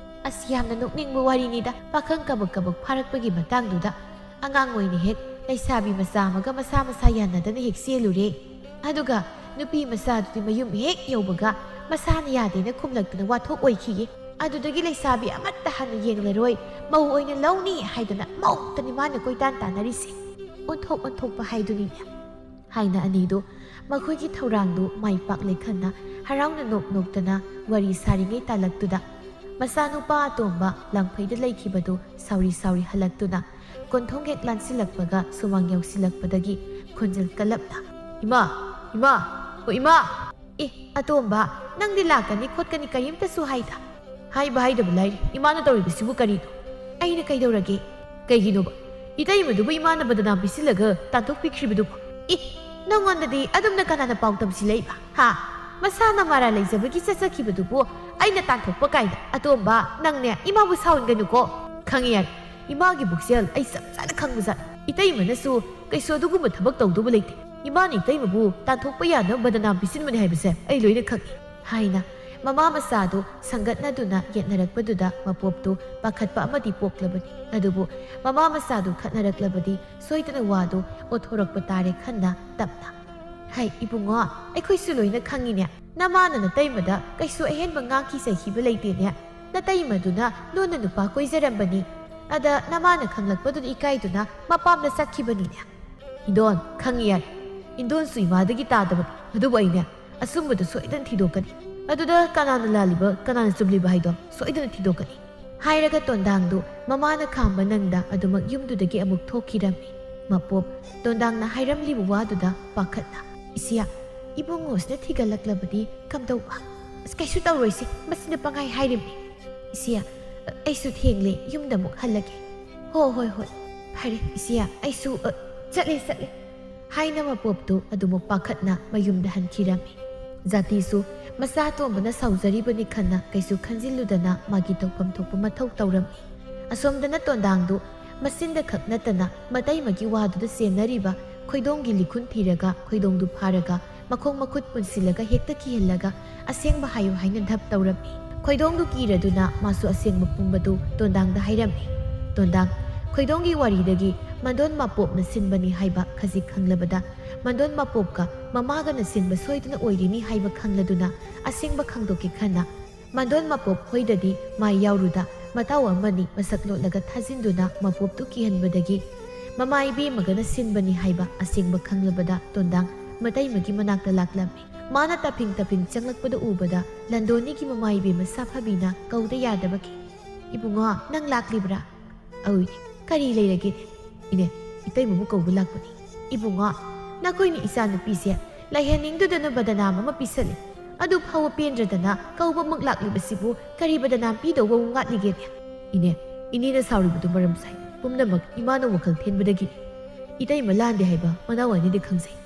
ꯑꯁ, ꯌꯥꯝꯅ ꯅꯣꯛꯅꯤꯡꯕ ꯋꯥꯔꯤꯅꯤꯗ꯫ ꯄꯥꯈꯪ ꯀꯕꯛ ꯀꯕꯛ ꯐꯥꯔꯛꯄꯒꯤ ꯃꯇꯥꯡꯗꯨꯗ ꯑꯉꯥꯡ ꯑꯣꯏꯅ ꯍꯦꯛ ꯂꯩꯁꯥꯕꯤ ꯃꯆꯥ ꯑꯃꯒ ꯃꯁꯥ ꯃꯁꯥ ꯌꯥꯅꯗꯅ ꯍꯦꯛ ꯆꯦꯜꯂꯨꯔꯦ꯫ ꯑꯗꯨꯒ ꯅꯨꯄꯤ ꯃꯆꯥꯗꯨꯗꯤ ꯃꯌꯨꯝ ꯍꯦꯛ ꯌꯧꯕꯒ ꯃꯁꯥꯅ ꯌꯥꯗꯦꯅ ꯈꯨꯝꯂꯛꯇꯅ ꯋꯥꯊꯣꯛ ꯑꯣꯏꯈꯤꯌꯦ꯫ ꯑꯗꯨꯗꯒꯤ ꯂꯩꯁꯥꯕꯤ ꯑꯃꯠꯇ ꯍꯟꯅ ꯌꯦꯡꯂꯔꯣꯏ, ꯃꯧ ꯑꯣꯏꯅ ꯂꯧꯅꯤ ꯍꯥꯏꯗꯅ ꯃꯧꯇꯅꯤ ꯃꯥꯅ ꯀꯣꯏꯇꯥꯟ ꯇꯥꯟꯅꯔꯤꯁꯦ꯫ ꯑꯣꯟꯊꯣꯛ ꯑꯣꯟꯊꯣꯛꯄ ꯍꯥꯏꯗꯨꯅꯤꯅꯦ꯫ ꯍꯥꯏꯅ ꯑꯅꯤꯗꯨ ꯃꯈꯣꯏꯒꯤ ꯊꯧꯔꯥꯡꯗꯨ ꯃꯥꯏ ꯄꯥꯛꯂꯦ ꯈꯟꯅ ꯍꯔꯥꯎꯅ ꯅꯣꯛ ꯅꯣꯛꯇꯅ ꯋꯥꯔꯤ ꯁꯥꯔꯤꯉꯩ ꯇꯥꯂꯛꯇꯨꯗ ꯃꯆꯥꯅꯨꯄꯥ ꯑꯇꯣꯝꯕ ꯂꯪꯐꯩꯗ ꯂꯩꯈꯤꯕꯗꯨ ꯁꯥꯎꯔꯤ ꯁꯥꯎꯔꯤ ꯍꯜꯂꯛꯇꯨꯅ ꯀꯣꯟꯊꯣꯡ ꯍꯦꯛ ꯂꯥꯟꯁꯤꯜꯂꯛꯄꯒ ꯁꯨꯃꯥꯡ ꯌꯧꯁꯤꯜꯂꯛꯄꯗꯒꯤ ꯈꯣꯟꯖꯦꯜ ꯀꯜꯂꯞꯅ, "ꯏꯃꯥ! ꯏꯃꯥ! ꯑꯣ ꯏꯃꯥ!" "ꯑꯦ ꯑꯇꯣꯝꯕ, ꯅꯪꯗꯤ ꯂꯥꯛꯀꯅꯤ ꯈꯣꯠꯀꯅꯤ ꯀꯔꯤꯝꯇꯁꯨ ꯍꯥꯏꯗ?" "ꯍꯥꯏꯕ ꯍꯥꯏꯗꯕ ꯂꯥꯏꯔꯤ, ꯏꯃꯥꯅ ꯇꯧꯔꯤꯕꯁꯤꯕꯨ ꯀꯔꯤꯅꯣ?" "ꯑꯩꯅ ꯀꯩꯗꯧꯔꯒꯦ?" "ꯀꯩꯒꯤꯅꯣꯕ? ꯏꯇꯩꯃꯗꯨꯕꯨ ꯏꯃꯥꯅ ꯕꯗꯅꯥꯝ ꯄꯤꯁꯤꯜꯂꯒ ꯇꯥꯟꯊꯣꯛꯄꯤꯈ꯭ꯔꯤꯕꯗꯨꯕꯨ?" "ꯑꯦ, ꯅꯪꯉꯣꯟꯗꯗꯤ ꯑꯗꯨꯝꯅ ꯀꯅꯥꯅ ꯄꯥꯎ ꯇꯝꯁꯤꯜꯂꯛꯏꯕ? ꯍꯥ? ꯃꯁꯥꯅ ꯃꯔꯥ ꯂꯩꯖꯕꯒꯤ ꯆꯠꯆꯈꯤꯕꯗꯨꯕꯨ ꯑꯩꯅ ꯇꯥꯟꯊꯣꯛꯄ ꯀꯥꯏꯅ?" "ꯑꯇꯣꯝꯕ, ꯅꯪꯅꯦ ꯏꯃꯥꯕꯨ ꯁꯥꯎꯍꯟꯒꯅꯨꯀꯣ꯫ ꯈꯪꯉꯤ ꯌꯥꯔꯦ, ꯏꯃꯥꯒꯤ ꯄꯨꯛꯆꯦꯜ ꯑꯩ ꯆꯞ ꯆꯥꯅ ꯈꯪꯕꯖꯥꯠꯅꯤ꯫ ꯏꯇꯩꯃꯅꯁꯨ ꯀꯩꯁꯨ ꯑꯗꯨꯒꯨꯝꯕ ꯊꯕꯛ ꯇꯧꯗꯧꯕ ꯂꯩꯇꯦ꯫ ꯏꯃꯥꯅ ꯏꯇꯩꯃꯕꯨ ꯇꯥꯟꯊꯣꯛꯄ ꯌꯥꯅꯕ ꯕꯗꯅꯥꯝ ꯄꯤꯁꯤꯟꯕꯅꯤ ꯍꯥꯏꯕꯁꯦ ꯑꯩ ꯂꯣꯏꯅ ꯈꯪꯉꯤ," ꯍꯥꯏꯅ ꯃꯃꯥ ꯃꯆꯥꯗꯨ ꯁꯪꯒꯠꯅꯗꯨꯅ ꯌꯦꯠꯅꯔꯛꯄꯗꯨꯗ ꯃꯄꯣꯞꯇꯨ ꯄꯥꯈꯠꯄ ꯑꯃꯗꯤ ꯄꯣꯛꯂꯕꯅꯤ꯫ ꯑꯗꯨꯕꯨ ꯃꯃꯥ ꯃꯆꯥꯗꯨ ꯈꯠꯅꯔꯛꯂꯕꯗꯤ ꯁꯣꯏꯗꯅ ꯋꯥꯗꯨ ꯑꯣꯠꯊꯣꯔꯛꯄ ꯇꯥꯔꯦ ꯈꯟꯅ ꯇꯞꯅ, "ꯍꯩ ꯏꯕꯨꯡꯉꯣ, ꯑꯩꯈꯣꯏꯁꯨ ꯂꯣꯏꯅ ꯈꯪꯉꯤꯅꯦ꯫ ꯅꯃꯥꯅ ꯅꯇꯩꯃꯗ ꯀꯩꯁꯨ ꯑꯍꯦꯟꯕ ꯉꯥꯡꯈꯤ ꯆꯩꯈꯤꯕ ꯂꯩꯇꯦꯅꯦ꯫ ꯅꯇꯩꯃꯗꯨꯅ ꯂꯣꯟꯅ ꯅꯨꯄꯥ ꯀꯣꯏꯖꯔꯝꯕꯅꯤ꯫ ꯑꯗ ꯅꯃꯥꯅ ꯈꯪꯂꯛꯄꯗꯨꯗ ꯏꯀꯥꯏꯗꯨꯅ ꯃꯄꯥꯝꯗ ꯆꯠꯈꯤꯕꯅꯤꯅꯦ꯫" "ꯏꯟꯗꯣꯟ, ꯈꯪꯉꯤ ꯌꯥꯔꯦ꯫ ꯏꯟꯗꯣꯟꯁꯨ ꯏꯃꯥꯗꯒꯤ ꯇꯥꯗꯕꯅꯤ꯫ ꯑꯗꯨꯕꯨ ꯑꯩꯅꯦ ꯑꯆꯨꯝꯕꯗꯣ ꯁꯣꯏꯗꯅ ꯊꯤꯗꯣꯛꯀꯅꯤ꯫ ꯑꯗꯨꯗ ꯀꯅꯥꯅ ꯂꯥꯜꯂꯤꯕ, ꯀꯅꯥꯅ ꯆꯨꯝꯂꯤꯕ ꯍꯥꯏꯗꯣ ꯁꯣꯏꯗꯅ ꯊꯤꯗꯣꯛꯀꯅꯤ," ꯍꯥꯏꯔꯒ ꯇꯣꯟꯗꯥꯡꯗꯨ ꯃꯃꯥꯅ ꯈꯥꯝꯕ ꯅꯪꯗ ꯑꯗꯨꯃꯛ ꯌꯨꯝꯗꯨꯗꯒꯤ ꯑꯃꯨꯛ ꯊꯣꯛꯈꯤꯔꯝꯃꯤ꯫ ꯃꯄꯣꯞ ꯇꯣꯟꯗꯥꯡꯅ ꯍꯥꯏꯔꯝꯂꯤꯕ ꯋꯥꯗꯨꯗ ꯄꯥꯈꯠꯅ, "ꯏꯆꯦ, ꯏꯕꯨꯡꯉꯣꯁꯤꯅ ꯊꯤꯒꯠꯂꯛꯂꯕꯗꯤ ꯀꯝꯗꯧꯕ? ꯑꯁ, ꯀꯩꯁꯨ ꯇꯧꯔꯣꯏꯁꯦ, ꯃꯁꯤꯅ ꯄꯪꯍꯥꯏ ꯍꯥꯏꯔꯤꯕꯅꯤ꯫ ꯏꯆꯦ, ꯑꯩꯁꯨ ꯊꯦꯡꯂꯦ, ꯌꯨꯝꯗ ꯑꯃꯨꯛ ꯍꯜꯂꯒꯦ꯫" "ꯍꯣ, ꯍꯣꯏ, ꯍꯣꯏ, ꯐꯔꯦ ꯏꯆꯦ, ꯑꯩꯁꯨ, ꯑ, ꯆꯠꯂꯦ, ꯆꯠꯂꯦ," ꯍꯥꯏꯅ ꯃꯄꯣꯞꯇꯨ ꯑꯗꯨꯃꯛ ꯄꯥꯈꯠꯅ ꯃꯌꯨꯝꯗ ꯍꯟꯈꯤꯔꯝꯃꯤ꯫ ꯖꯥꯇꯤꯁꯨ ꯃꯆꯥ ꯑꯇꯣꯝꯕꯅ ꯁꯥꯎꯖꯔꯤꯕꯅꯤ ꯈꯟꯅ ꯀꯩꯁꯨ ꯈꯟꯖꯤꯜꯂꯨꯗꯅ ꯃꯥꯒꯤ ꯇꯧꯐꯝ ꯊꯣꯛꯄ ꯃꯊꯧ ꯇꯧꯔꯝꯃꯤ꯫ ꯑꯁꯣꯝꯗꯅ ꯇꯣꯟꯗꯥꯡꯗꯨ ꯃꯆꯤꯟꯗ ꯈꯛ ꯅꯠꯇꯅ ꯃꯇꯩꯃꯒꯤ ꯋꯥꯗꯨꯗ ꯆꯦꯟꯅꯔꯤꯕ ꯈꯣꯏꯗꯣꯡꯒꯤ ꯂꯤꯈꯨꯟ ꯊꯤꯔꯒ ꯈꯣꯏꯗꯣꯡꯗꯨ ꯐꯥꯔꯒ ꯃꯈꯣꯡ ꯃꯈꯨꯠ ꯄꯨꯟꯁꯤꯜꯂꯒ ꯍꯦꯛꯇ ꯀꯤꯍꯜꯂꯒ ꯑꯁꯦꯡꯕ ꯍꯥꯏꯌꯨ ꯍꯥꯏꯅ ꯙꯞ ꯇꯧꯔꯝꯃꯤ꯫ ꯈꯣꯏꯗꯣꯡꯗꯨ ꯀꯤꯔꯗꯨꯅ ꯃꯥꯁꯨ ꯑꯁꯦꯡꯕ ꯄꯨꯝꯕꯗꯨ ꯇꯣꯟꯗꯥꯡꯗ ꯍꯥꯏꯔꯝꯃꯤ꯫ ꯇꯣꯟꯗꯥꯡ, ꯈꯣꯏꯗꯣꯡꯒꯤ ꯋꯥꯔꯤꯗꯒꯤ ꯃꯗꯣꯟ ꯃꯄꯣꯞꯅ ꯁꯤꯟꯕꯅꯤ ꯍꯥꯏꯕ ꯈꯖꯤꯛ ꯈꯪꯂꯕꯗ, ꯃꯗꯣꯟ ꯃꯄꯣꯞꯀ ꯃꯃꯥꯒꯅ ꯁꯤꯟꯕ ꯁꯣꯏꯗꯅ ꯑꯣꯏꯔꯤꯅꯤ ꯍꯥꯏꯕ ꯈꯪꯂꯗꯨꯅ ꯑꯁꯦꯡꯕ ꯈꯪꯗꯣꯛꯀꯦ ꯈꯟꯅ, ꯃꯗꯣꯟ ꯃꯄꯣꯞ ꯍꯣꯏꯗꯗꯤ ꯃꯥꯏ ꯌꯥꯎꯔꯨꯗ ꯃꯇꯥꯎ ꯑꯃꯅꯤ ꯃꯁꯛ ꯂꯣꯠꯂꯒ ꯊꯥꯖꯤꯟꯗꯨꯅ ꯃꯄꯣꯞꯇꯨ ꯀꯤꯍꯟꯕꯗꯒꯤ, ꯃꯃꯥ ꯏꯕꯦꯝꯃꯒꯅ ꯁꯤꯟꯕꯅꯤ ꯍꯥꯏꯕ ꯑꯁꯦꯡꯕ ꯈꯪꯂꯕꯗ ꯇꯣꯟꯗꯥꯡ ꯃꯇꯩꯃꯒꯤ ꯃꯅꯥꯛꯇ ꯂꯥꯛꯂꯝꯃꯤ꯫ ꯃꯥꯅ ꯇꯞꯐꯤꯡ ꯇꯞꯐꯤꯡ ꯆꯪꯂꯛꯄꯗ ꯎꯕꯗ ꯂꯟꯗꯣꯅꯤꯒꯤ ꯃꯃꯥ ꯏꯕꯦꯝꯃ ꯁꯥꯐꯕꯤꯅ ꯀꯧꯗ ꯌꯥꯗꯕꯒꯤ, "ꯏꯕꯨꯡꯉꯣ, ꯅꯪ ꯂꯥꯛꯂꯤꯕ꯭ꯔꯥ?" "ꯑꯧ ꯏꯅꯦ, ꯀꯔꯤ ꯂꯩꯔꯒꯦ?" "ꯏꯅꯦ, ꯏꯇꯩꯃꯕꯨ ꯀꯧꯕ ꯂꯥꯛꯄꯅꯤ꯫" "ꯏꯕꯨꯡꯉꯣ, ꯅꯈꯣꯏꯅ ꯏꯆꯥꯅꯨꯄꯤꯁꯦ ꯂꯩꯍꯟꯅꯤꯡꯗꯗꯅ ꯕꯗꯅꯥꯝ ꯑꯃ ꯄꯤꯁꯜꯂꯤ꯫ ꯑꯗꯨ ꯐꯥꯎꯕ ꯄꯦꯟꯗ꯭ꯔꯗꯅ ꯀꯧꯕꯃꯛ ꯂꯥꯛꯂꯤꯕꯁꯤꯕꯨ ꯀꯔꯤ ꯕꯗꯅꯥꯝ ꯄꯤꯗꯧꯕ ꯑꯃꯨꯛ ꯋꯥꯠꯂꯤꯒꯦꯅꯦ?" "ꯏꯅꯦ, ꯏꯅꯦꯅ ꯁꯥꯎꯔꯤꯕꯗꯨ ꯃꯔꯝ ꯁꯥꯏ꯫ ꯄꯨꯝꯅꯃꯛ ꯏꯃꯥꯅ ꯋꯥꯈꯜ ꯊꯦꯟꯕꯗꯒꯤꯅꯤ꯫ ꯏꯇꯩꯃ ꯂꯥꯟꯗꯦ ꯍꯥꯏꯕ ꯃꯅꯥꯎ ꯑꯅꯤꯗꯤ ꯈꯪꯖꯩ꯫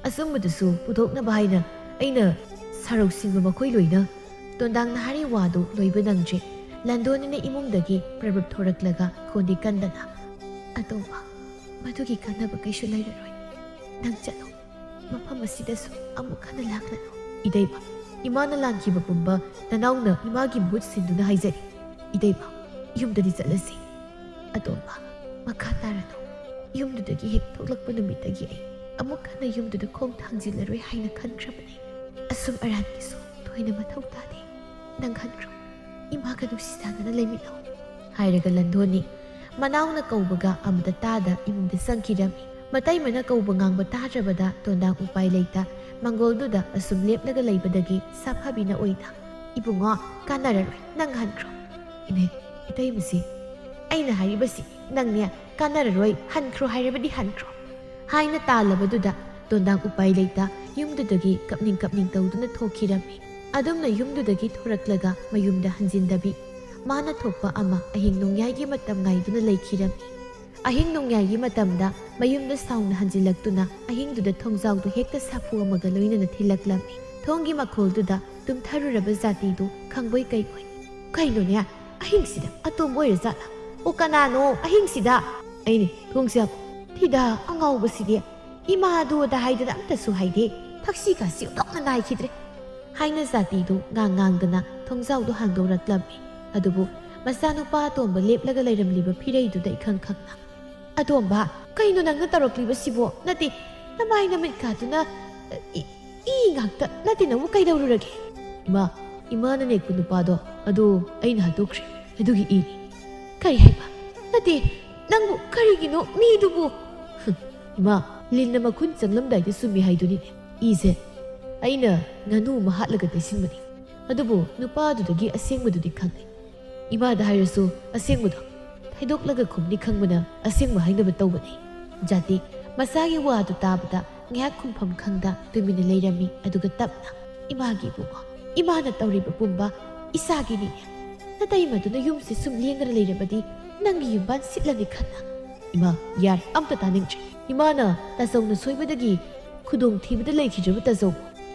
ꯑꯆꯨꯝꯕꯗꯨꯁꯨ ꯄꯨꯊꯣꯛꯅꯕ ꯍꯥꯏꯅ ꯑꯩꯅ ꯁꯥꯔꯧꯁꯤꯡꯕ ꯃꯈꯣꯏ ꯂꯣꯏꯅ꯫" ꯇꯣꯟꯗꯥꯡꯅ ꯍꯥꯏꯔꯤ ꯋꯥꯗꯨ ꯂꯣꯏꯕ ꯅꯪꯗ꯭ꯔꯤ꯫ ꯂꯟꯗꯣꯅꯤꯅ ꯏꯃꯨꯡꯗꯒꯤ ꯄ꯭ꯔꯕꯞ ꯊꯣꯔꯛꯂꯒ ꯈꯣꯟꯗꯤ ꯀꯟꯗꯅ, "ꯑꯇꯣꯝꯕ, ꯃꯗꯨꯒꯤ ꯀꯥꯟꯅꯕ ꯀꯩꯁꯨ ꯂꯩꯔꯔꯣꯏ꯫ ꯅꯪ ꯆꯠꯂꯣ꯫ ꯃꯐꯝ ꯑꯁꯤꯗꯁꯨ ꯑꯃꯨꯛ ꯍꯟꯅ ꯂꯥꯛꯂꯅꯨ꯫" "ꯏꯇꯩꯃ, ꯏꯃꯥꯅ ꯂꯥꯟꯈꯤꯕ ꯄꯨꯝꯕ ꯅꯅꯥꯎꯅ ꯏꯃꯥꯒꯤ ꯃꯍꯨꯠ ꯁꯤꯟꯗꯨꯅ ꯍꯥꯏꯖꯔꯤ꯫ ꯏꯇꯩꯃ, ꯌꯨꯝꯗꯗꯤ ꯆꯠꯂꯁꯤ꯫" "ꯑꯇꯣꯝꯕ, ꯃꯈꯥ ꯇꯥꯔꯅꯨ꯫ ꯌꯨꯝꯗꯨꯗꯒꯤ ꯍꯦꯛ ꯊꯣꯛꯂꯛꯄ ꯅꯨꯃꯤꯠꯇꯒꯤ ꯑꯩ ꯑꯃꯨꯛ ꯍꯟꯅ ꯌꯨꯝꯗꯨꯗ ꯈꯣꯡ ꯊꯥꯡꯖꯤꯜꯂꯔꯣꯏ ꯍꯥꯏꯅ ꯈꯟꯈ꯭ꯔꯕꯅꯤ꯫ ꯑꯁꯨꯝ ꯑꯔꯥꯟꯒꯤꯁꯨ ꯊꯣꯏꯅ ꯃꯊꯧ ꯇꯥꯗꯦ꯫ ꯅꯪ ꯍꯟꯈ꯭ꯔꯣ꯫ ꯏꯃꯥꯒ ꯅꯨꯡꯁꯤ ꯆꯥꯟꯅꯅ ꯂꯩꯃꯤꯟꯅꯧ꯫" ꯍꯥꯏꯔꯒ ꯂꯟꯗꯣꯅꯤ ꯃꯅꯥꯎꯅ ꯀꯧꯕꯒ ꯑꯃꯗ ꯇꯥꯗ ꯏꯃꯨꯡꯗ ꯆꯪꯈꯤꯔꯝꯃꯤ꯫ ꯃꯇꯩꯃꯅ ꯀꯧꯕ ꯉꯥꯡꯕ ꯇꯥꯗ꯭ꯔꯕꯗ ꯇꯣꯟꯗꯥꯡ ꯎꯄꯥꯏ ꯂꯩꯇ ꯃꯪꯒꯣꯜꯗꯨꯗ ꯑꯁꯨꯝ ꯂꯦꯞꯂꯒ ꯂꯩꯕꯗꯒꯤ ꯁꯥꯐꯕꯤꯅ ꯑꯣꯏꯅ, "ꯏꯕꯨꯡꯉꯣ, ꯀꯥꯟꯅꯔꯔꯣꯏ, ꯅꯪ ꯍꯟꯈ꯭ꯔꯣ꯫" "ꯏꯅꯦ, ꯏꯇꯩꯃꯁꯤ, ꯑꯩꯅ ꯍꯥꯏꯔꯤꯕꯁꯤ ꯅꯪꯅꯦ, ꯀꯥꯟꯅꯔꯔꯣꯏ, ꯍꯟꯈ꯭ꯔꯣ ꯍꯥꯏꯔꯕꯗꯤ ꯍꯟꯈ꯭ꯔꯣ" ꯍꯥꯏꯅ ꯇꯥꯜꯂꯕꯗꯨꯗ ꯇꯣꯟꯗꯥꯡ ꯎꯄꯥꯏ ꯂꯩꯇ ꯌꯨꯝꯗꯨꯗꯒꯤ ꯀꯞꯅꯤꯡ ꯀꯞꯅꯤꯡ ꯇꯧꯗꯨꯅ ꯊꯣꯛꯈꯤꯔꯝꯃꯤ꯫ ꯑꯗꯨꯝꯅ ꯌꯨꯝꯗꯨꯗꯒꯤ ꯊꯣꯔꯛꯂꯒ ꯃꯌꯨꯝꯗ ꯍꯟꯖꯤꯟꯗꯕꯤ, ꯃꯥꯅ ꯊꯣꯛꯄ ꯑꯃ ꯑꯍꯤꯡ ꯅꯣꯡꯌꯥꯏꯒꯤ ꯃꯇꯝ ꯉꯥꯏꯗꯨꯅ ꯂꯩꯈꯤꯔꯝꯃꯤ꯫ ꯑꯍꯤꯡ ꯅꯣꯡꯌꯥꯏꯒꯤ ꯃꯇꯝꯗ ꯃꯌꯨꯝꯗ ꯁꯥꯎꯅ ꯍꯟꯖꯤꯜꯂꯛꯇꯨꯅ ꯑꯍꯤꯡꯗꯨꯗ ꯊꯣꯡꯖꯥꯎꯗꯨ ꯍꯦꯛꯇ ꯁꯥꯐꯨ ꯑꯃꯒ ꯂꯣꯏꯅꯅ ꯊꯤꯜꯂꯛꯂꯝꯃꯤ꯫ ꯊꯣꯡꯒꯤ ꯃꯈꯣꯜꯗꯨꯗ ꯇꯨꯝꯊꯔꯨꯔꯕ ꯖꯥꯇꯤꯗꯨ ꯈꯪꯕꯣꯏ ꯀꯩꯕꯣꯏ, "ꯀꯩꯅꯣꯅꯦ, ꯑꯍꯤꯡꯁꯤꯗ ꯑꯇꯣꯝꯕ ꯑꯣꯏꯔꯖꯥꯠꯂꯥ? ꯑꯣ, ꯀꯅꯥꯅꯣ ꯑꯍꯤꯡꯁꯤꯗ?" "ꯑꯩꯅꯦ, ꯊꯣꯡꯁꯦ ꯌꯥꯕ꯫ ꯊꯤꯗ, ꯑꯉꯥꯎꯕꯁꯤꯗꯤ ꯏꯃꯥꯗꯨꯗ ꯍꯥꯏꯗꯅ ꯑꯝꯇꯁꯨ ꯍꯥꯏꯗꯦ꯫ ꯊꯛꯁꯤ ꯈꯥꯁꯤ ꯑꯣꯟꯊꯣꯛꯅ ꯅꯥꯏꯈꯤꯗ꯭ꯔꯦ" ꯍꯥꯏꯅ ꯖꯥꯇꯤꯗꯨ ꯉꯥꯡ ꯉꯥꯡꯗꯅ ꯊꯣꯡꯖꯥꯎꯗꯨ ꯍꯥꯡꯗꯣꯔꯛꯂꯝꯃꯤ꯫ ꯑꯗꯨꯕꯨ ꯃꯆꯥꯅꯨꯄꯥ ꯑꯇꯣꯝꯕ ꯂꯦꯞꯂꯒ ꯂꯩꯔꯝꯂꯤꯕ ꯐꯤꯔꯩꯗꯨꯗ ꯏꯈꯪ ꯈꯪꯅ, "ꯑꯇꯣꯝꯕ, ꯀꯩꯅꯣ ꯅꯪꯅ ꯇꯧꯔꯛꯂꯤꯕꯁꯤꯕꯣ? ꯅꯠꯇꯦ, ꯅꯃꯥꯏ ꯅꯃꯤꯠ ꯀꯥꯗꯨꯅ, ꯏ, ꯏ ꯉꯥꯛꯇ꯫ ꯅꯠꯇꯦ, ꯅꯪꯕꯨ ꯀꯩꯗꯧꯔꯨꯔꯒꯦ?" "ꯏꯃꯥ, ꯏꯃꯥꯅ ꯅꯦꯛꯄ ꯅꯨꯄꯥꯗꯣ, ꯑꯗꯨ ꯑꯩꯅ ꯍꯥꯠꯇꯣꯛꯈ꯭ꯔꯦ꯫ ꯑꯗꯨꯒꯤ ꯏꯅꯤ꯫" "ꯀꯔꯤ ꯍꯥꯏꯕ? ꯅꯠꯇꯦ, ꯅꯪꯕꯨ ꯀꯔꯤꯒꯤꯅꯣ ꯃꯤꯗꯨꯕꯨ?" "ꯍꯨꯝ, ꯏꯃꯥ, ꯂꯤꯟꯅ ꯃꯈꯨꯟ ꯆꯪꯂꯝꯗꯥꯏꯗ ꯁꯨꯝꯃꯤ ꯍꯥꯏꯗꯨꯅꯤꯅꯦ꯫ ꯏꯁꯦ ꯑꯩꯅ ꯉꯥꯅꯨ ꯑꯃ ꯍꯥꯠꯂꯒ ꯇꯩꯁꯤꯟꯕꯅꯤ꯫ ꯑꯗꯨꯕꯨ ꯅꯨꯄꯥꯗꯨꯗꯒꯤ ꯑꯁꯦꯡꯕꯗꯨꯗꯤ ꯈꯪꯗꯦ꯫ ꯏꯃꯥꯗ ꯍꯥꯏꯔꯁꯨ ꯑꯁꯦꯡꯕꯗꯣ ꯊꯩꯗꯣꯛꯂꯒ ꯈꯨꯝꯅꯤ ꯈꯪꯕꯅ ꯑꯁꯦꯡꯕ ꯍꯥꯏꯅꯕ ꯇꯧꯕꯅꯤ꯫" ꯖꯥꯇꯤ ꯃꯆꯥꯒꯤ ꯋꯥꯗꯨ ꯇꯥꯕꯗ ꯉꯥꯏꯍꯥꯛ ꯈꯨꯝꯐꯝ ꯈꯪꯗ ꯇꯨꯃꯤꯟꯅ ꯂꯩꯔꯝꯃꯤ꯫ ꯑꯗꯨꯒ ꯇꯞꯅ, "ꯏꯃꯥꯒꯤ ꯏꯕꯨꯡꯉꯣ, ꯏꯃꯥꯅ ꯇꯧꯔꯤꯕ ꯄꯨꯝꯕ ꯏꯆꯥꯒꯤꯅꯤꯅꯦ꯫ ꯅꯇꯩꯃꯗꯨꯅ ꯌꯨꯝꯁꯦ ꯁꯨꯝ ꯂꯦꯡꯗꯅ ꯂꯩꯔꯕꯗꯤ ꯅꯪꯒꯤ ꯌꯨꯝꯕꯥꯟ ꯁꯤꯠꯂꯅꯤ ꯈꯟꯅ꯫" "ꯏꯃꯥ, ꯌꯥꯔꯦ, ꯑꯝꯇ ꯇꯥꯅꯤꯡꯗ꯭ꯔꯦ꯫ ꯏꯃꯥꯅ ꯇꯥꯆꯧꯅ ꯁꯣꯏꯕꯗꯒꯤ ꯈꯨꯗꯣꯡꯊꯤꯕꯗ ꯂꯩꯈꯤꯗ꯭ꯔꯕ ꯇꯥꯆꯧ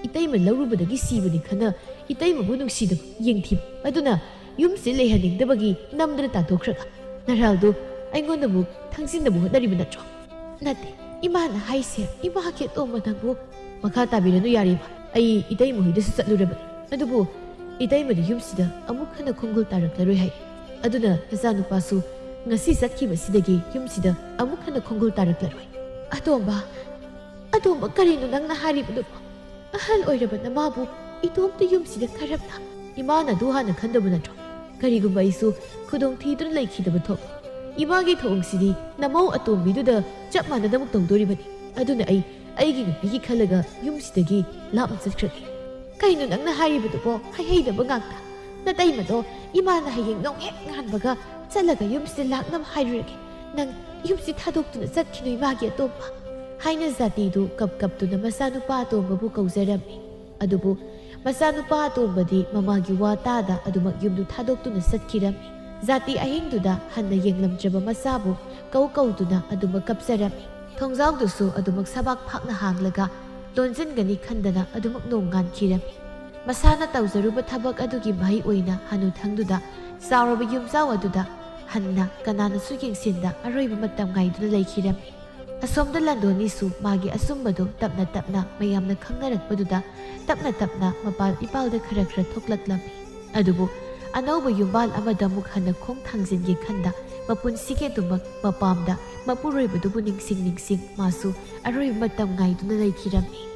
ꯏꯇꯩꯃ ꯂꯧꯔꯨꯕꯗꯒꯤ ꯁꯤꯕꯅꯤ ꯈꯟꯅ ꯏꯇꯩꯃꯕꯨ ꯅꯨꯡꯁꯤꯗꯕ, ꯌꯦꯡꯊꯤꯕ꯫ ꯑꯗꯨꯅ ꯌꯨꯝꯁꯤ ꯂꯩꯍꯟꯅꯤꯡꯗꯕꯒꯤ ꯅꯝꯗꯅ ꯇꯥꯟꯊꯣꯛꯈ꯭ꯔꯒ ꯅꯔꯥꯜꯗꯨ ꯑꯩꯉꯣꯟꯗꯕꯨ ꯊꯥꯡꯖꯤꯟꯅꯕ ꯍꯣꯠꯅꯔꯤꯕ ꯅꯠꯇ꯭ꯔꯣ?" "ꯅꯠꯇꯦ, ꯏꯃꯥꯅ ꯍꯥꯏꯁꯦ, ꯏꯃꯥꯒꯤ ꯑꯇꯣꯝꯕ ꯅꯪꯕꯨ꯫" "ꯃꯈꯥ ꯇꯥꯕꯤꯔꯅꯨ, ꯌꯥꯔꯦ ꯏꯃꯥ꯫ ꯑꯩ ꯏꯇꯩꯃ ꯍꯣꯏꯗꯁꯨ ꯆꯠꯂꯨꯔꯕꯅꯤ꯫ ꯑꯗꯨꯕꯨ ꯏꯇꯩꯃꯗꯤ ꯌꯨꯝꯁꯤꯗ ꯑꯃꯨꯛ ꯍꯟꯅ ꯈꯣꯡꯒꯨꯜ ꯇꯥꯔꯛꯂꯔꯣꯏ ꯍꯥꯏ꯫ ꯑꯗꯨꯅ ꯅꯆꯥꯅꯨꯄꯥꯁꯨ ꯉꯁꯤ ꯆꯠꯈꯤꯕꯁꯤꯗꯒꯤ ꯌꯨꯝꯁꯤꯗ ꯑꯃꯨꯛ ꯍꯟꯅ ꯈꯣꯡꯒꯨꯜ ꯇꯥꯔꯛꯂꯔꯣꯏ꯫" "ꯑꯇꯣꯝꯕ, ꯑꯇꯣꯝꯕ, ꯀꯔꯤꯅꯣ ꯅꯪꯅ ꯍꯥꯏꯔꯤꯕꯗꯨꯕꯣ? ꯑꯍꯜ ꯑꯣꯏꯔꯕ ꯅꯃꯥꯕꯨ ꯏꯇꯣꯝꯇ ꯌꯨꯝꯁꯤꯗ ꯀꯔꯝꯅ?" "ꯏꯃꯥꯅ ꯑꯗꯨ ꯍꯥꯟꯅ ꯈꯟꯗꯕ ꯅꯠꯇ꯭ꯔꯣ? ꯀꯔꯤꯒꯨꯝꯕ ꯑꯩꯁꯨ ꯈꯨꯗꯣꯡ ꯊꯤꯗꯨꯅ ꯂꯩꯈꯤꯗꯕ ꯊꯣꯛ, ꯏꯃꯥꯒꯤ ꯊꯧꯑꯣꯡꯁꯤꯗꯤ ꯅꯃꯧ ꯑꯇꯣꯝꯕꯤꯗꯨꯗ ꯆꯞ ꯃꯥꯟꯅꯅ ꯑꯃꯨꯛ ꯇꯧꯗꯣꯔꯤꯕꯅꯤ꯫ ꯑꯗꯨꯅ ꯑꯩ ꯑꯩꯒꯤ ꯅꯨꯄꯤꯒꯤ ꯈꯜꯂꯒ ꯌꯨꯝꯁꯤꯗꯒꯤ ꯂꯥꯞꯅ ꯆꯠꯈ꯭ꯔꯒꯦ꯫" "ꯀꯩꯅꯣ ꯅꯪꯅ ꯍꯥꯏꯔꯤꯕꯗꯨꯕꯣ? ꯍꯩꯍꯩꯗꯕ ꯉꯥꯛꯇ꯫ ꯅꯇꯩꯃꯗꯣ ꯏꯃꯥꯅ ꯍꯌꯦꯡ ꯅꯣꯡ ꯍꯦꯛ ꯉꯥꯟꯕꯒ ꯆꯠꯂꯒ ꯌꯨꯝꯁꯤꯗ ꯂꯥꯛꯅꯕ ꯍꯥꯏꯔꯨꯔꯒꯦ꯫ ꯅꯪ ꯌꯨꯝꯁꯤ ꯊꯥꯗꯣꯛꯇꯨꯅ ꯆꯠꯈꯤꯅꯨ, ꯏꯃꯥꯒꯤ ꯑꯇꯣꯝꯕ," ꯍꯥꯏꯅ ꯖꯥꯇꯤꯗꯨ ꯀꯞ ꯀꯞꯇꯨꯅ ꯃꯆꯥꯅꯨꯄꯥ ꯑꯇꯣꯝꯕꯕꯨ ꯀꯧꯖꯔꯝꯃꯤ꯫ ꯑꯗꯨꯕꯨ ꯃꯆꯥꯅꯨꯄꯥ ꯑꯇꯣꯝꯕꯗꯤ ꯃꯃꯥꯒꯤ ꯋꯥ ꯇꯥꯗ ꯑꯗꯨꯃꯛ ꯌꯨꯝꯗꯨ ꯊꯥꯗꯣꯛꯇꯨꯅ ꯆꯠꯈꯤꯔꯝꯃꯤ꯫ ꯖꯥꯇꯤ ꯑꯍꯤꯡꯗꯨꯗ ꯍꯟꯅ ꯌꯦꯡꯂꯝꯗ꯭ꯔꯕ ꯃꯆꯥꯕꯨ ꯀꯧ ꯀꯧꯗꯨꯅ ꯑꯗꯨꯃꯛ ꯀꯞꯆꯔꯝꯃꯤ꯫ ꯊꯣꯡꯖꯥꯎꯗꯨꯁꯨ ꯑꯗꯨꯃꯛ ꯁꯕꯥꯛ ꯐꯥꯛꯅ ꯍꯥꯡꯂꯒ ꯂꯣꯟꯁꯤꯟꯒꯅꯤ ꯈꯟꯗꯅ ꯑꯗꯨꯃꯛ ꯅꯣꯡ ꯉꯥꯟꯈꯤꯔꯝꯃꯤ꯫ ꯃꯁꯥꯅ ꯇꯧꯖꯔꯨꯕ ꯊꯕꯛ ꯑꯗꯨꯒꯤ ꯃꯍꯩ ꯑꯣꯏꯅ ꯍꯅꯨꯊꯪꯗꯨꯗ ꯆꯥꯎꯔꯕ ꯌꯨꯝꯖꯥꯎ ꯑꯗꯨꯗ ꯍꯟꯅ ꯀꯅꯥꯅꯁꯨ ꯌꯦꯡꯁꯤꯟꯗ ꯑꯔꯣꯏꯕ ꯃꯇꯝ ꯉꯥꯏꯗꯨꯅ ꯂꯩꯈꯤꯔꯝꯃꯤ꯫ ꯑꯁꯣꯝꯗ ꯂꯟꯗꯣꯅꯤꯁꯨ ꯃꯥꯒꯤ ꯑꯆꯨꯝꯕꯗꯨ ꯇꯞꯅ ꯇꯞꯅ ꯃꯌꯥꯝꯅ ꯈꯪꯅꯔꯛꯄꯗꯨꯗ ꯇꯞꯅ ꯇꯞꯅ ꯃꯄꯥꯜ ꯏꯄꯥꯜꯗ ꯈꯔ ꯈꯔ ꯊꯣꯛꯂꯛꯂꯝꯃꯤ꯫ ꯑꯗꯨꯕꯨ ꯑꯅꯧꯕ ꯌꯨꯝꯕꯥꯜ ꯑꯃꯗ ꯑꯃꯨꯛ ꯍꯟꯅ ꯈꯣꯡ ꯊꯥꯡꯖꯤꯟꯒꯦ ꯈꯟꯗ, ꯃꯄꯨꯟꯁꯤꯒꯤ ꯑꯗꯨꯃꯛ ꯃꯄꯥꯝꯗ ꯃꯄꯨꯔꯣꯏꯕꯗꯨꯕꯨ ꯅꯤꯡꯁꯤꯡ ꯅꯤꯡꯁꯤꯡ ꯃꯥꯁꯨ ꯑꯔꯣꯏꯕ ꯃꯇꯝ ꯉꯥꯏꯗꯨꯅ ꯂꯩꯈꯤꯔꯝꯃꯤ꯫